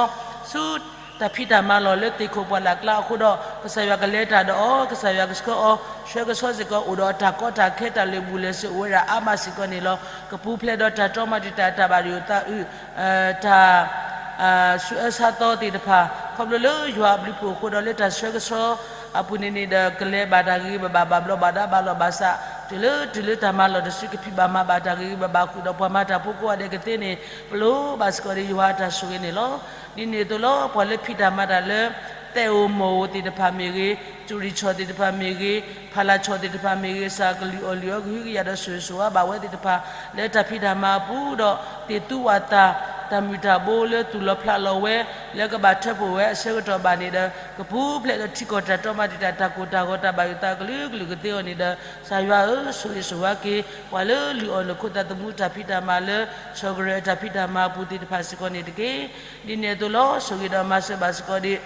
ဆူ တၢ်ဖံးတၢ်မၤလီၢ်လၢသ့ၣ်ခိၣ်ပှၢ်လၢ်ကျါအဃိဒီး ကစၢ်ယွၤကလဲၤတၢ်ဒီးအီၤ ကစၢ်ယွၤကဆှၢအီၤ ဆှၢကဆီစ့ၢ်ကီး အိၣ်ဒီးအတၢ်ကီတၢ်ခဲတၢ်လၢာ်ဘူၣ်လၢာ်စ့ၢ်အိၣ်ဝဲဒၣ်အါမးစ့ၢ်ကီးန့ၣ်လီၤ. ကပူၤဖျဲးဒီးတၢ်တီမၤတံာ်တာ်တၢ်ဘၣ်ယိၣ်သးအုး တၢ် ဆူးအၢဆါသီသ့ၣ်တဖၣ် ခီဖျိလၢယွၤအဘျုးဖှိၣ်အဃိဒီးလၢတၢ်ဆှၢကဆီအပူၤန့ၣ်န့ၣ်ဒီး ကလဲၤဘၣ်တၢ်ဂ့ၤဂ့ၤဘၣ်ဘၣ် ဘၣ်ဘျီးဘၣ်ဒါ ဘၣ်လီၢ်ဘၣ်စး တုၤလၢ တုၤလၢတၢ်မၤလီၢ်တစုကဖံးဘၣ်မၤဘၣ်တၢ်ဂ့ၤဂ့ၤဘၣ်ဘၣ်ဃုာ်ဒီးပှၤမၤတၢ်ဖိကိးဂၤဒဲးကသ့န့ၣ် ပလိၣ်ဘၣ်စ့ၢ်ကီးဒီးယွၤအတၢ်ဆိၣ်ဂ့ၤန့ၣ်လီၤ. ဒ်န့ၣ်အသိးလီၤ ပှၤလၢဖံးတၢ်မၤတၢ်လၢ သဲအိၣ်မီၢ်အိၣ်သ့ၣ်တဖၣ်မ့ၢ်ဂ့ၤ, စူၣ်ရံၣ်ဆီၣ်သ့ၣ်တဖၣ်မ့ၢ်ဂ့ၤ, ဖးလၢ်ဆီၣ်သ့ၣ်တဖၣ်မ့ၢ်ဂ့ၤ, ကစၢ်ကလုၢ်အီၣ်လုၢ်အီကဟုကယာ်ဒီးဆိၣ်ဂ့ၤဆိၣ်ဝါဘၣ်ဝဲသ့ၣ်တဖၣ် လၢတၢ်ဖံးတၢ်မၤအပူၤဒီး သ့ၣ်သူဝးသး တၢ်မုၢ်တၢ်ဘိလၢသူၣ်လီၤဖျးလီၤဝဲ လၢကဘၣ်ထၢဖှိၣ်ဝဲအဆၢကတီၢ်ဘၣ်န့ၣ်ဒီး ကပူၤဖျဲးဒီးထံကီၢ်တၢ်တီမၤတံာ်တာ် တၢ်ကိၢ်တၢ်ဂီၤတၢ်ဘၣ်ယိၣ်သးကလုာ်ကလုာ်ကသ့အီၤန့ၣ်ဒီး ကစၢ်ယွၤဧၢ, ဆိၣ်ဂ့ၤဆိၣ်ဝါက့ၤ ပှၤလၢလုၢ်အီၣ်လၢခိသးသမူတၢ်ဖံးတၢ်မၤလၢ ဆီၣ်ကရၢၢ်အတၢ်ဖံးတၢ်မၤအပူၤသ့ၣ်တဖၣ်စ့ၢ်ကီးန့ၣ်တက့ၢ်. ဒ်န့ၣ်အသိးလီၤ ဆိၣ်ဂ့ၤဒီးမၤစၢၤဘၣ်စ့ၢ်ကီးဒီး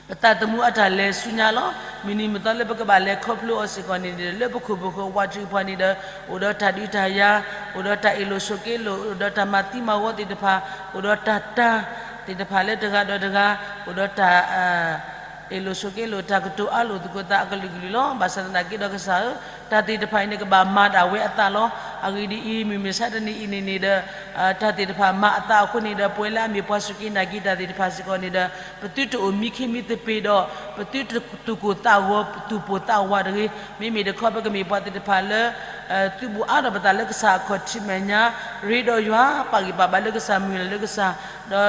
ပသးသမူအတၢ်လဲၤဆူညါလီၤ. မုၢ်နံၤမုၢ်သီလၢပကဘၣ်လဲၤခီဖျိအီၤစ့ၢ်ကီးန့ၣ်ဒီး လၢပခိၣ်ပဃၢၤဝးတရံးပှၤန့ၣ်ဒီး အိၣ်ဒီးတၢ်ဒုးတၢ်ယၤ, အိၣ်ဒီးတၢ်အ့ၣ်လိာ်ဆိးက့လိာ်, အိၣ်ဒီးတၢ်မၤသံမၤဝီသ့ၣ်တဖၣ်, အိၣ်ဒီးတၢ်တၢ်သ့ၣ်တဖၣ်လၢတဂၤဒီးတဂၤ, အိၣ်ဒီးတၢ် အ့ၣ်လိာ်ဆိးက့လိာ် တၢ်ကတိၤအါလိာ်သကိးသးအကလုာ်ကလုာ်လီၤ. ဘၣ်ဆၣ်သနာ်က့ဒီးကစၢ်ဧၢ, တၢ်သ့ၣ်တဖၣ်အံၤန့ၣ် ကဘၣ်မၤဒၣ်ဝဲအသးလီၤ. အဂ့ၢ်ဒ်အံၤ, မုၢ်မဆါတနံၤအံၤန့ၣ်န့ၣ်ဒီး တၢ်သ့ၣ်တဖၣ်မၤအသးအဃိန့ၣ်ဒီး ပဝဲလၢအမ့ၢ်ပှၤစူၢ်က့ၤနာ်က့ၤတၢ်သ့ၣ်တဖၣ်စ့ၢ်ကီးန့ၣ်ဒီး ပသုတအိၣ်မံခ့မံသပ့ၤဒီး ပသုတသူၣ်ကိၢ်သးဂီၤ သူၣ်ပိၢ်သးဝးတဂ့ၤ. မ့မ့ၢ်တခီ ပကမ့ၢ်ပှၤသ့ၣ်တဖၣ်လၢ သုးဘူးအါထီၣ်ပသးလၢကစၢ်အခီၣ်ထံးမဲာ်ညါ, ရ့ဒီးယွၤ ပာ်ဂံၢ်ပာ်ဘါလၢကစၢ် မုၢ်လၢ်လၢကစၢ်,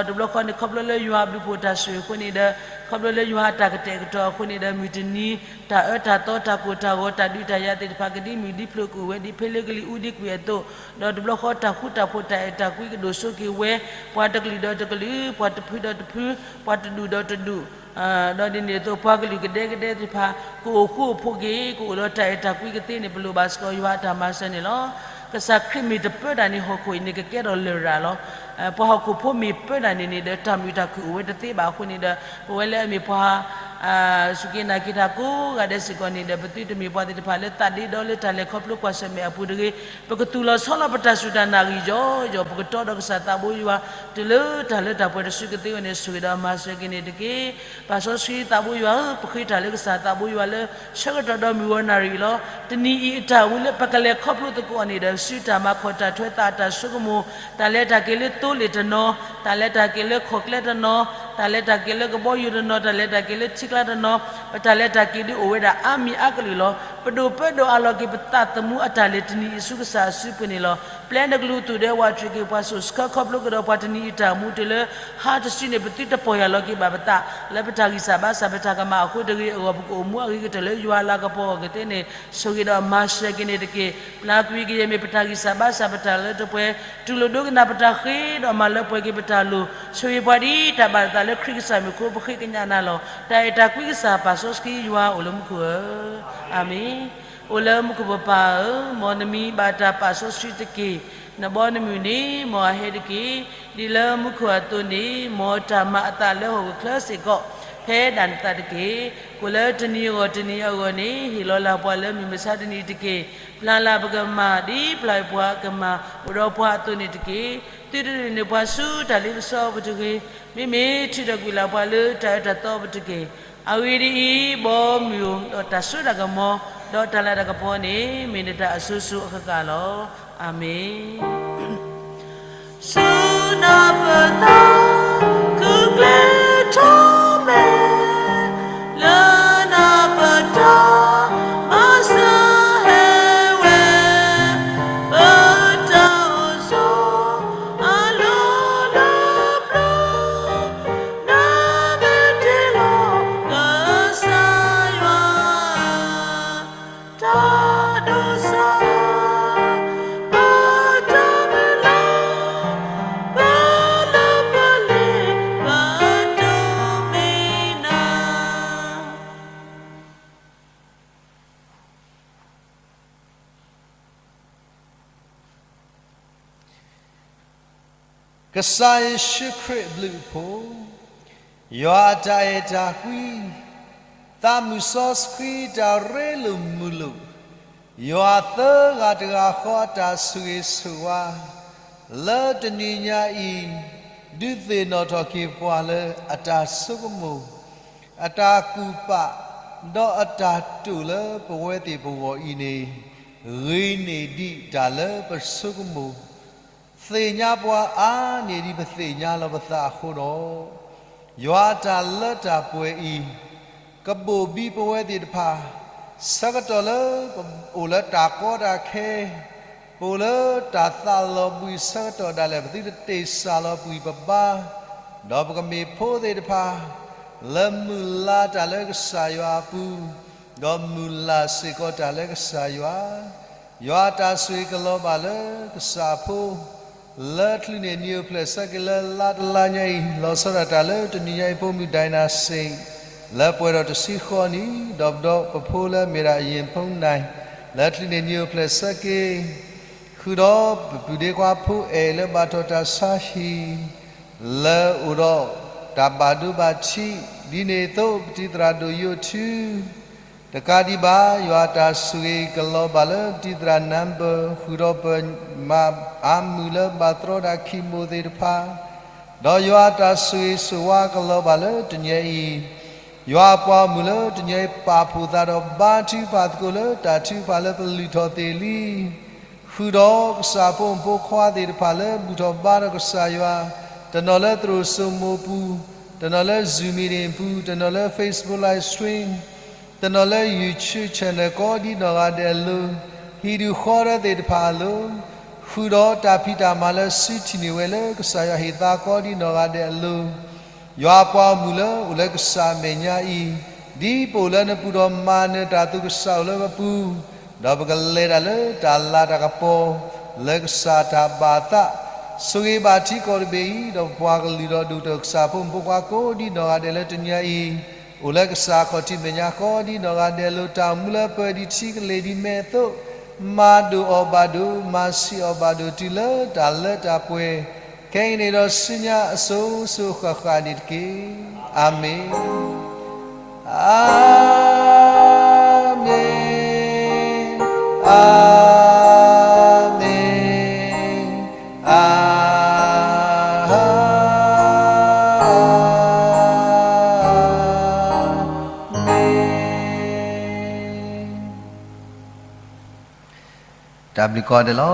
ဒီးတဘျီဃီန့ၣ် ခီဖျိလၢယွၤအဘျုးဖှိၣ်တၢ်ဆိၣ်ဂ့ၤအဃိန့ၣ်ဒီး ခီဖျိလၢယွၤအတၢ်ကတဲာ်ကတီၤအဃိန့ၣ်ဒီး မုၢ်တနံၤ တၢ်အၢတၢ်သီ တၢ်ကိၢ်တၢ်ဂီၤ တၢ်ဒုးတၢ်ယၤသ့ၣ်တဖၣ် ကဒ်မုၢ်ဒ်ဖျိးကအိၣ်ဝဲ ဒ်ဖဲလ့ကလံၤအူဒံကွံာ်အသိး, ဒီးတဘျီဃီတၢ်ဃူတၢ်ဖိး တၢ်အဲၣ်တၢ်ကွံကဒိၣ်စိက့ၤဝဲ, ပှၤတကလုာ်ဒီးတကလုာ်, ပှၤတဖုဒီးတဖု, ပှၤတဒူၣ်ဒီးတဒူၣ် ဒီးဒ်န့ၣ်အသိး ပှၤကလုာ်ကဒဲကဒဲသ့ၣ်တဖၣ် ကအိၣ်ဃူအိၣ်ဖိးက့ၤ ကအိၣ်ဒီးတၢ်အဲၣ်တၢ်ကွံကသ့န့ၣ် ပလိၣ်ဘၣ်စ့ၢ်ကီးယွၤအတၢ်မၤစၢၤန့ၣ်လီၤ. ကစၢ်ခရံာ်မ့ၢ်တပၢတၢ်န့ၣ် ဟီၣ်ခိၣ်အံၤန့ၣ် ကကဲထီၣ်လရာ်လီၤ. ပှၤဟီၣ်ခိၣ်ဖိမ့ၢ်ပၢတၢ်န့ၣ်န့ၣ်ဒီး တၢ်မုာ်တၢ်ခုၣ်အိၣ်ဝဲတသ့ဘၣ်အဃိန့ၣ်ဒီး ပဝဲလၢအမ့ၢ်ပှၤ စူၢ်က့ၤနာ်က့ၤတၢ်ကိးဂၤဒဲးစ့ၢ်ကီးန့ၣ်ဒီး ပသုတမ့ၢ်ပှၤသ့ၣ်တဖၣ်လၢသးဒ့ဒီလၢတၢ်လဲၤခီဖျိကွၢ်ဆၢၣ်မဲာ်အပူၤတဂ့ၤ, ပကသူၣ်လီၤဆီလီၤပတၢ်စူၢ်တၢ်နာ်ဂံၢ်ယီယီၤ, ပကတီဒီးကစၢ်သးဘိယွၤ တုၤလၢတၢ်လၢတၢ်ပှဲၤတစုကသ့အဂီၢ်န့ၣ် ဆိၣ်ဂ့ၤဒီးမၤစၢၤက့ၤန့ၣ်တက့ၢ်. ပၢ်စီဆှံသးဘိယွၤဧၢ, ပဃ့တၢ်လၢကစၢ်သးဘိယွၤလၢ ဆၢကတီၢ်ဒီးမုၢ်ဂီၤနၣ်ရံၣ်အံၤလီၤ. တနံၤအံၤအတၢ်ဝံၤလၢပကလဲၤခီဖျိသကိးအီၤန့ၣ်ဒီး စုတၢ်မၤခီၣ်တၢ်ထွဲသးအတၢ်ဆိကမိၣ်, တၢ်လဲၤတၢ်က့ၤလၢသိလ့ၣ်တနီၤ, တၢ်လဲၤတၢ်က့ၤလၢခီၣ်ကျဲတနီၤ, တၢ်လဲၤတၢ်က့ၤလၢကဘီယူၤတနီၤ, တၢ်လဲၤတၢ်က့ၤလၢထံကျါတနီၤ, ပတၢ်လဲၤတၢ်က့ၤဒုးအိၣ်ဝဲဒၣ်အါမံၤအါကလုာ်လီၤ. ပဒိၣ်ပၢဒိၣ်အးလီၤက့ၤပသးသမူအတၢ်လဲၤတနံၤအံၤဆူကစၢ်အစုပူၤန့ၣ်လီၤ. ပျဲနကလုၢ်သူၣ်ဒဲဝးတရံးက့ၤပှၤစိာ်ဆှၢခီဖျိကဒီးပှၤတနံၤအံၤတၢ်မူတုၤလၢ ဟါတစုန့ၣ် ပသုတပီၢ်ယၢ်လီၤက့ၤဘၣ်ပသး လၢပတၢ်ဂံၢ်စၢ်ဘါစၢ်ပတၢ်ကမၣ်အဃိတဂ့ၤအဂီၢ် ပကအိၣ်မူအဂ့ၤကတၢၢ်လၢယွၤအလၤကပီၤအဂ့ၢ်သ့ၣ်န့ၣ် ဆိၣ်ဂ့ၤဒီးမၤစၢၤက့ၤန့ၣ်တက့ၢ်. ပျၢ်ကွံာ်ကယဲၢ်မ့ၢ်ပတၢ်ဂံၢ်စၢ်ဘါစၢ်ပတၢ်လၢတပှဲၤ တူၢ်လိာ်ဒိကနၣ်ပတၢ်ဃ့ဒီးမၤလၢပှဲၤက့ၤပတၢ်လိၤ ဆိၣ်ဂ့ၤပှၤဒ်တၢ်ဘၣ်သးလၢခရံာ်ကစၢ်မံၤအဃိ ပဃ့ကညးနၤလီၤ. တၢ်အဲၣ်တၢ်ကွံကစၢ်ပၢ်စီဆှံယွၤအိၣ်လၢမူခိၣ်ဧၢ, အၤမ့ၣ်. အိၣ်လၢမူခိၣ်ပပၢ်ဧၢ, မ်နမံၤဘၣ်တၢ်ပာ်စီဆှံတက့ၢ်. နဘီနမုၢ်န့ၣ် မ်အဟဲတက့ၢ်. ဒ်လၢမူခိၣ်အသိးန့ၣ် မ်တၢ်မၤအသးလၢဟီၣ်ခိၣ်ချၢစ့ၢ်ကီး ဖဲဒၣ်နသးတက့ၢ်. ကိၣ်လၢတနံၤအဂီၢ်တနံၤအဂီၢ်န့ၣ် ဟ့ၣ်လီၤလၢ်ပှၤလၢမုၢ်မဆါတနံၤတက့ၢ်. ပျၢ်လၢ်ပကမၢ် ဒ်ပျၢ်ပှၤကမၢ် အိၣ်ဒီးပှၤအသိးန့ၣ်တက့ၢ်. သုတဒုးန့ၢ်ပှၤဆူတၢ်လ့ပစီပူၤတဂ့ၤ. မ့မ့ၢ်ထုးထီၣ်ကွံာ်လၢ်ပှၤလၢတၢ်အၢတၢ်သီပူၤတက့ၢ်. အဂ့ၢ်ဒ်အံၤ, ဘီမုၢ်ဒီးတၢ်စိတၢ်ကမီၤ ဒီးတၢ်လၤတၢ်ကပီၤန့ၣ် မ့ၢ်နတၢ်အစိၤစိၤအဃၣ်ဃၣ်လီၤ. အၤမ့ၣ်. ဆူနပသး ခုကျဲထီၣ်မဲာ် လၢနပတၢ်မၤစၢၤဟဲဝဲ ပတၢ်အိၣ်ဆိး အလီၢ်လၢပျၢၤ နမ့ၢ်တ့လီၤ ကစၢ်ယွၤ တၢ်ဒိးစၢ် ပတၢ်မုၢ်လၢ် ပလၢပလ့ၤ ကစၢ်ယ့ၣ်ၡူးခရံာ်အဘျုးအဖှိၣ်, ယွၤအတၢ်အဲၣ်တၢ်ကွံ, သးမုၣ်စီဆှံတၢ်ရ့လိာ်မုာ်လိာ်, ယွၤသၢဂၤတဂၤဃီအတၢ်ဆိၣ်ဂ့ၤဆိၣ်ဝါ လၢတနံၤညါအံၤ, ဒုးသ့ၣ်နီၣ်ထီၣ်က့ၤပှၤလၢအတၢ်ဆိကမိၣ်, အတၢ်ကူၣ်ပာ်, ဒီးအတၢ်တိာ်လၢပဝဲသ့ၣ်ပဂီၢ်အံၤန့ၣ်, ဂ့ၤန့ၢ်ဒံးတၢ်လၢပဆိကမိၣ် သ့ၣ်ညါပှၤအါန့ၢ်ဒံးပသ့ၣ်ညါလီၤပသးအဃိဒီး, ယွၤအတၢ်လၢတၢ်ပှဲၤအံၤ, ကဘိၣ်ဘံပဝဲသ့ၣ်တဖၣ်, ဆၢကတီၢ်လၢပအိၣ်လၢတၢ်ကီတၢ်ခဲ, ပအိၣ်လၢတၢ်သးလီၤဘှံးဆၢကတီၢ်ဒၣ်လဲာ် ပသုတတ့ၢ်စၢ်လီၤပှံၢ်ပဘါ, ဒီးပကမ့ၢ်ဖိသ့ၣ်တဖၣ် လၢမုၢ်လၢ်တၢ်လၢကစၢ်ယွၤအပူၤ, ဒီးမုၢ်လၢ်စ့ၢ်ကီးတၢ်လၢကစၢ်ယွၤ, ယွၤအတၢ်ဆိၣ်ဂ့ၤကလီၤဘၣ်လၢကစၢ်ဖိ, လၢချုးန့ၣ်နံၤအိၣ်ဖျဲၣ်ဆၢက့ၤလၢလါတလါညါအံၤ လီၤဆီဒၣ်တၢ်လၢတနံၤညါအံၤဖိမုၢ်ဒိၣ်နၤစ့ၣ်, လၢပှဲၤဒီးတဆံဃီနံၣ်, ဒီးပဒီပုၢ်ဝဲၢ်ဖိလၢအမ့ၢ်ဒၣ်ယ့ၣ်ဖိနၢ်, လၢချုးန့ၣ်နံၤအိၣ်ဖျဲၣ်ဆၢက့ၤ ဃုာ်ဒီးပပုၢ်ဒ့ခွါဖိအဲၣ်လၢဘၣ်ထီၣ်တၢ်ဆါဟံၣ်, လၢအိၣ်ဒီးတၢ်ဘၣ်ဒိဘၣ်ထံး, ဒ်န့ၣ်အသိးပတံၤသရၣ်ဒိၣ်ယိၣ်ထူ, တကးဒံးဘၣ် ယွၤအတၢ်ဆိၣ်ဂ့ၤကလီၤဘၣ်လၢပတံၤသရၣ်နၢဘၢ, ဃုာ်ဒီးပမၤအါမုာ်လၢဘၣ်သရီဒၣ်ခံမိၢ်သ့ၣ်တဖၣ်, ဒီးယွၤအတၢ်ဆိၣ်ဂ့ၤဆိၣ်ဝါကလီၤဘၣ်လၢတနံၤအံၤ, ယွၤအပှၤဂီၢ်မုၢ်လၢတနံၤအံၤပာ်ဖှိၣ်သးဒီးဘါထုကဖၣ်သကိးလၢ တၢ်ထုကဖၣ်လၢပလုၢ်ထီၣ်သ့ၣ်လံ, ဃုာ်ဒီးကစၢ်ဖိမုၣ်ဖိခွါသ့ၣ်တဖၣ်လၢဘူၣ်ထီၣ်ဘါထီၣ်ကစၢ်ယွၤ, တနီၤလၢသရိာ်စိမိၤပူၤ, တနီၤလၢ Zoom meeting ပူၤ, တနီၤလၢ Facebook live stream, တနီၤလၢ YouTube channel ကိးဒ်နီၢ်ဂၤဒဲးအလိၤ, ဟံၣ်ဒူၣ်ဃီဒၢသ့ၣ်တဖၣ်အလိၤ, ဃုာ်ဒီးတၢ်ဖံးတၢ်မၤလၢစုထံၣ်န့ၢ်ဝဲလၢကစၢ်ယွၤဟ့ၣ်သါကိးဒ်နီၢ်ဂၤဒဲးအလိၤ, ယွၤအပှၤဂီၢ်မုၢ်လၢအိၣ်လၢကစၢ်အမဲာ်ညါအံၤ, ဒ်ပအိၣ်လၢနပူၤဒီးမၤနၢၤတၢ်အသိး ကစၢ်အိၣ်လၢပပူၤ, ဒီးပကလဲၤတၢ်လၢတၢ်လၤတၢ်ကပီၤ, လၢကစၢ်တၢ်ဘၣ်သး, ဆိၣ်ဂ့ၤဘၣ်ထံကီၢ်တဘ့ၣ်အံၤ, ဒီးပပှၤကလုာ်ဒီးဒိၣ်ကတၢၢ်ကစၢ်ဖိမုၣ်ဖိခွါကိးဒ်နီၢ်ဂၤဒဲးလၢတနံၤအံၤ, အိၣ်လၢကစၢ်ခီၣ်ထံးမဲာ်ညါကိးဒ်နီၢ်ဂၤဒဲးအလိၤ, တၢ်အိၣ်မူလၢပၢၤဒံးထံကလဲၤဒံးမဲာ်အသိး, မၤဒိၣ်အီၤဘၣ်ဒိၣ်, မၤဆံးအီၤဘၣ်ဒိၣ်တုၤလၢတၢ်လၢတၢ်ပှဲၤ, ခဲအံၤန့ၣ်ဒီးဆူညါအစိၤစိၤဃၣ်ဃၣ်န့ၣ်တက့ၢ်. အၤမ့ၣ်, အၤမ့ၣ်, အၤမ့ၣ်, အၤ တၢ်ဘျုးကိးဂၤဒဲးလီၤ.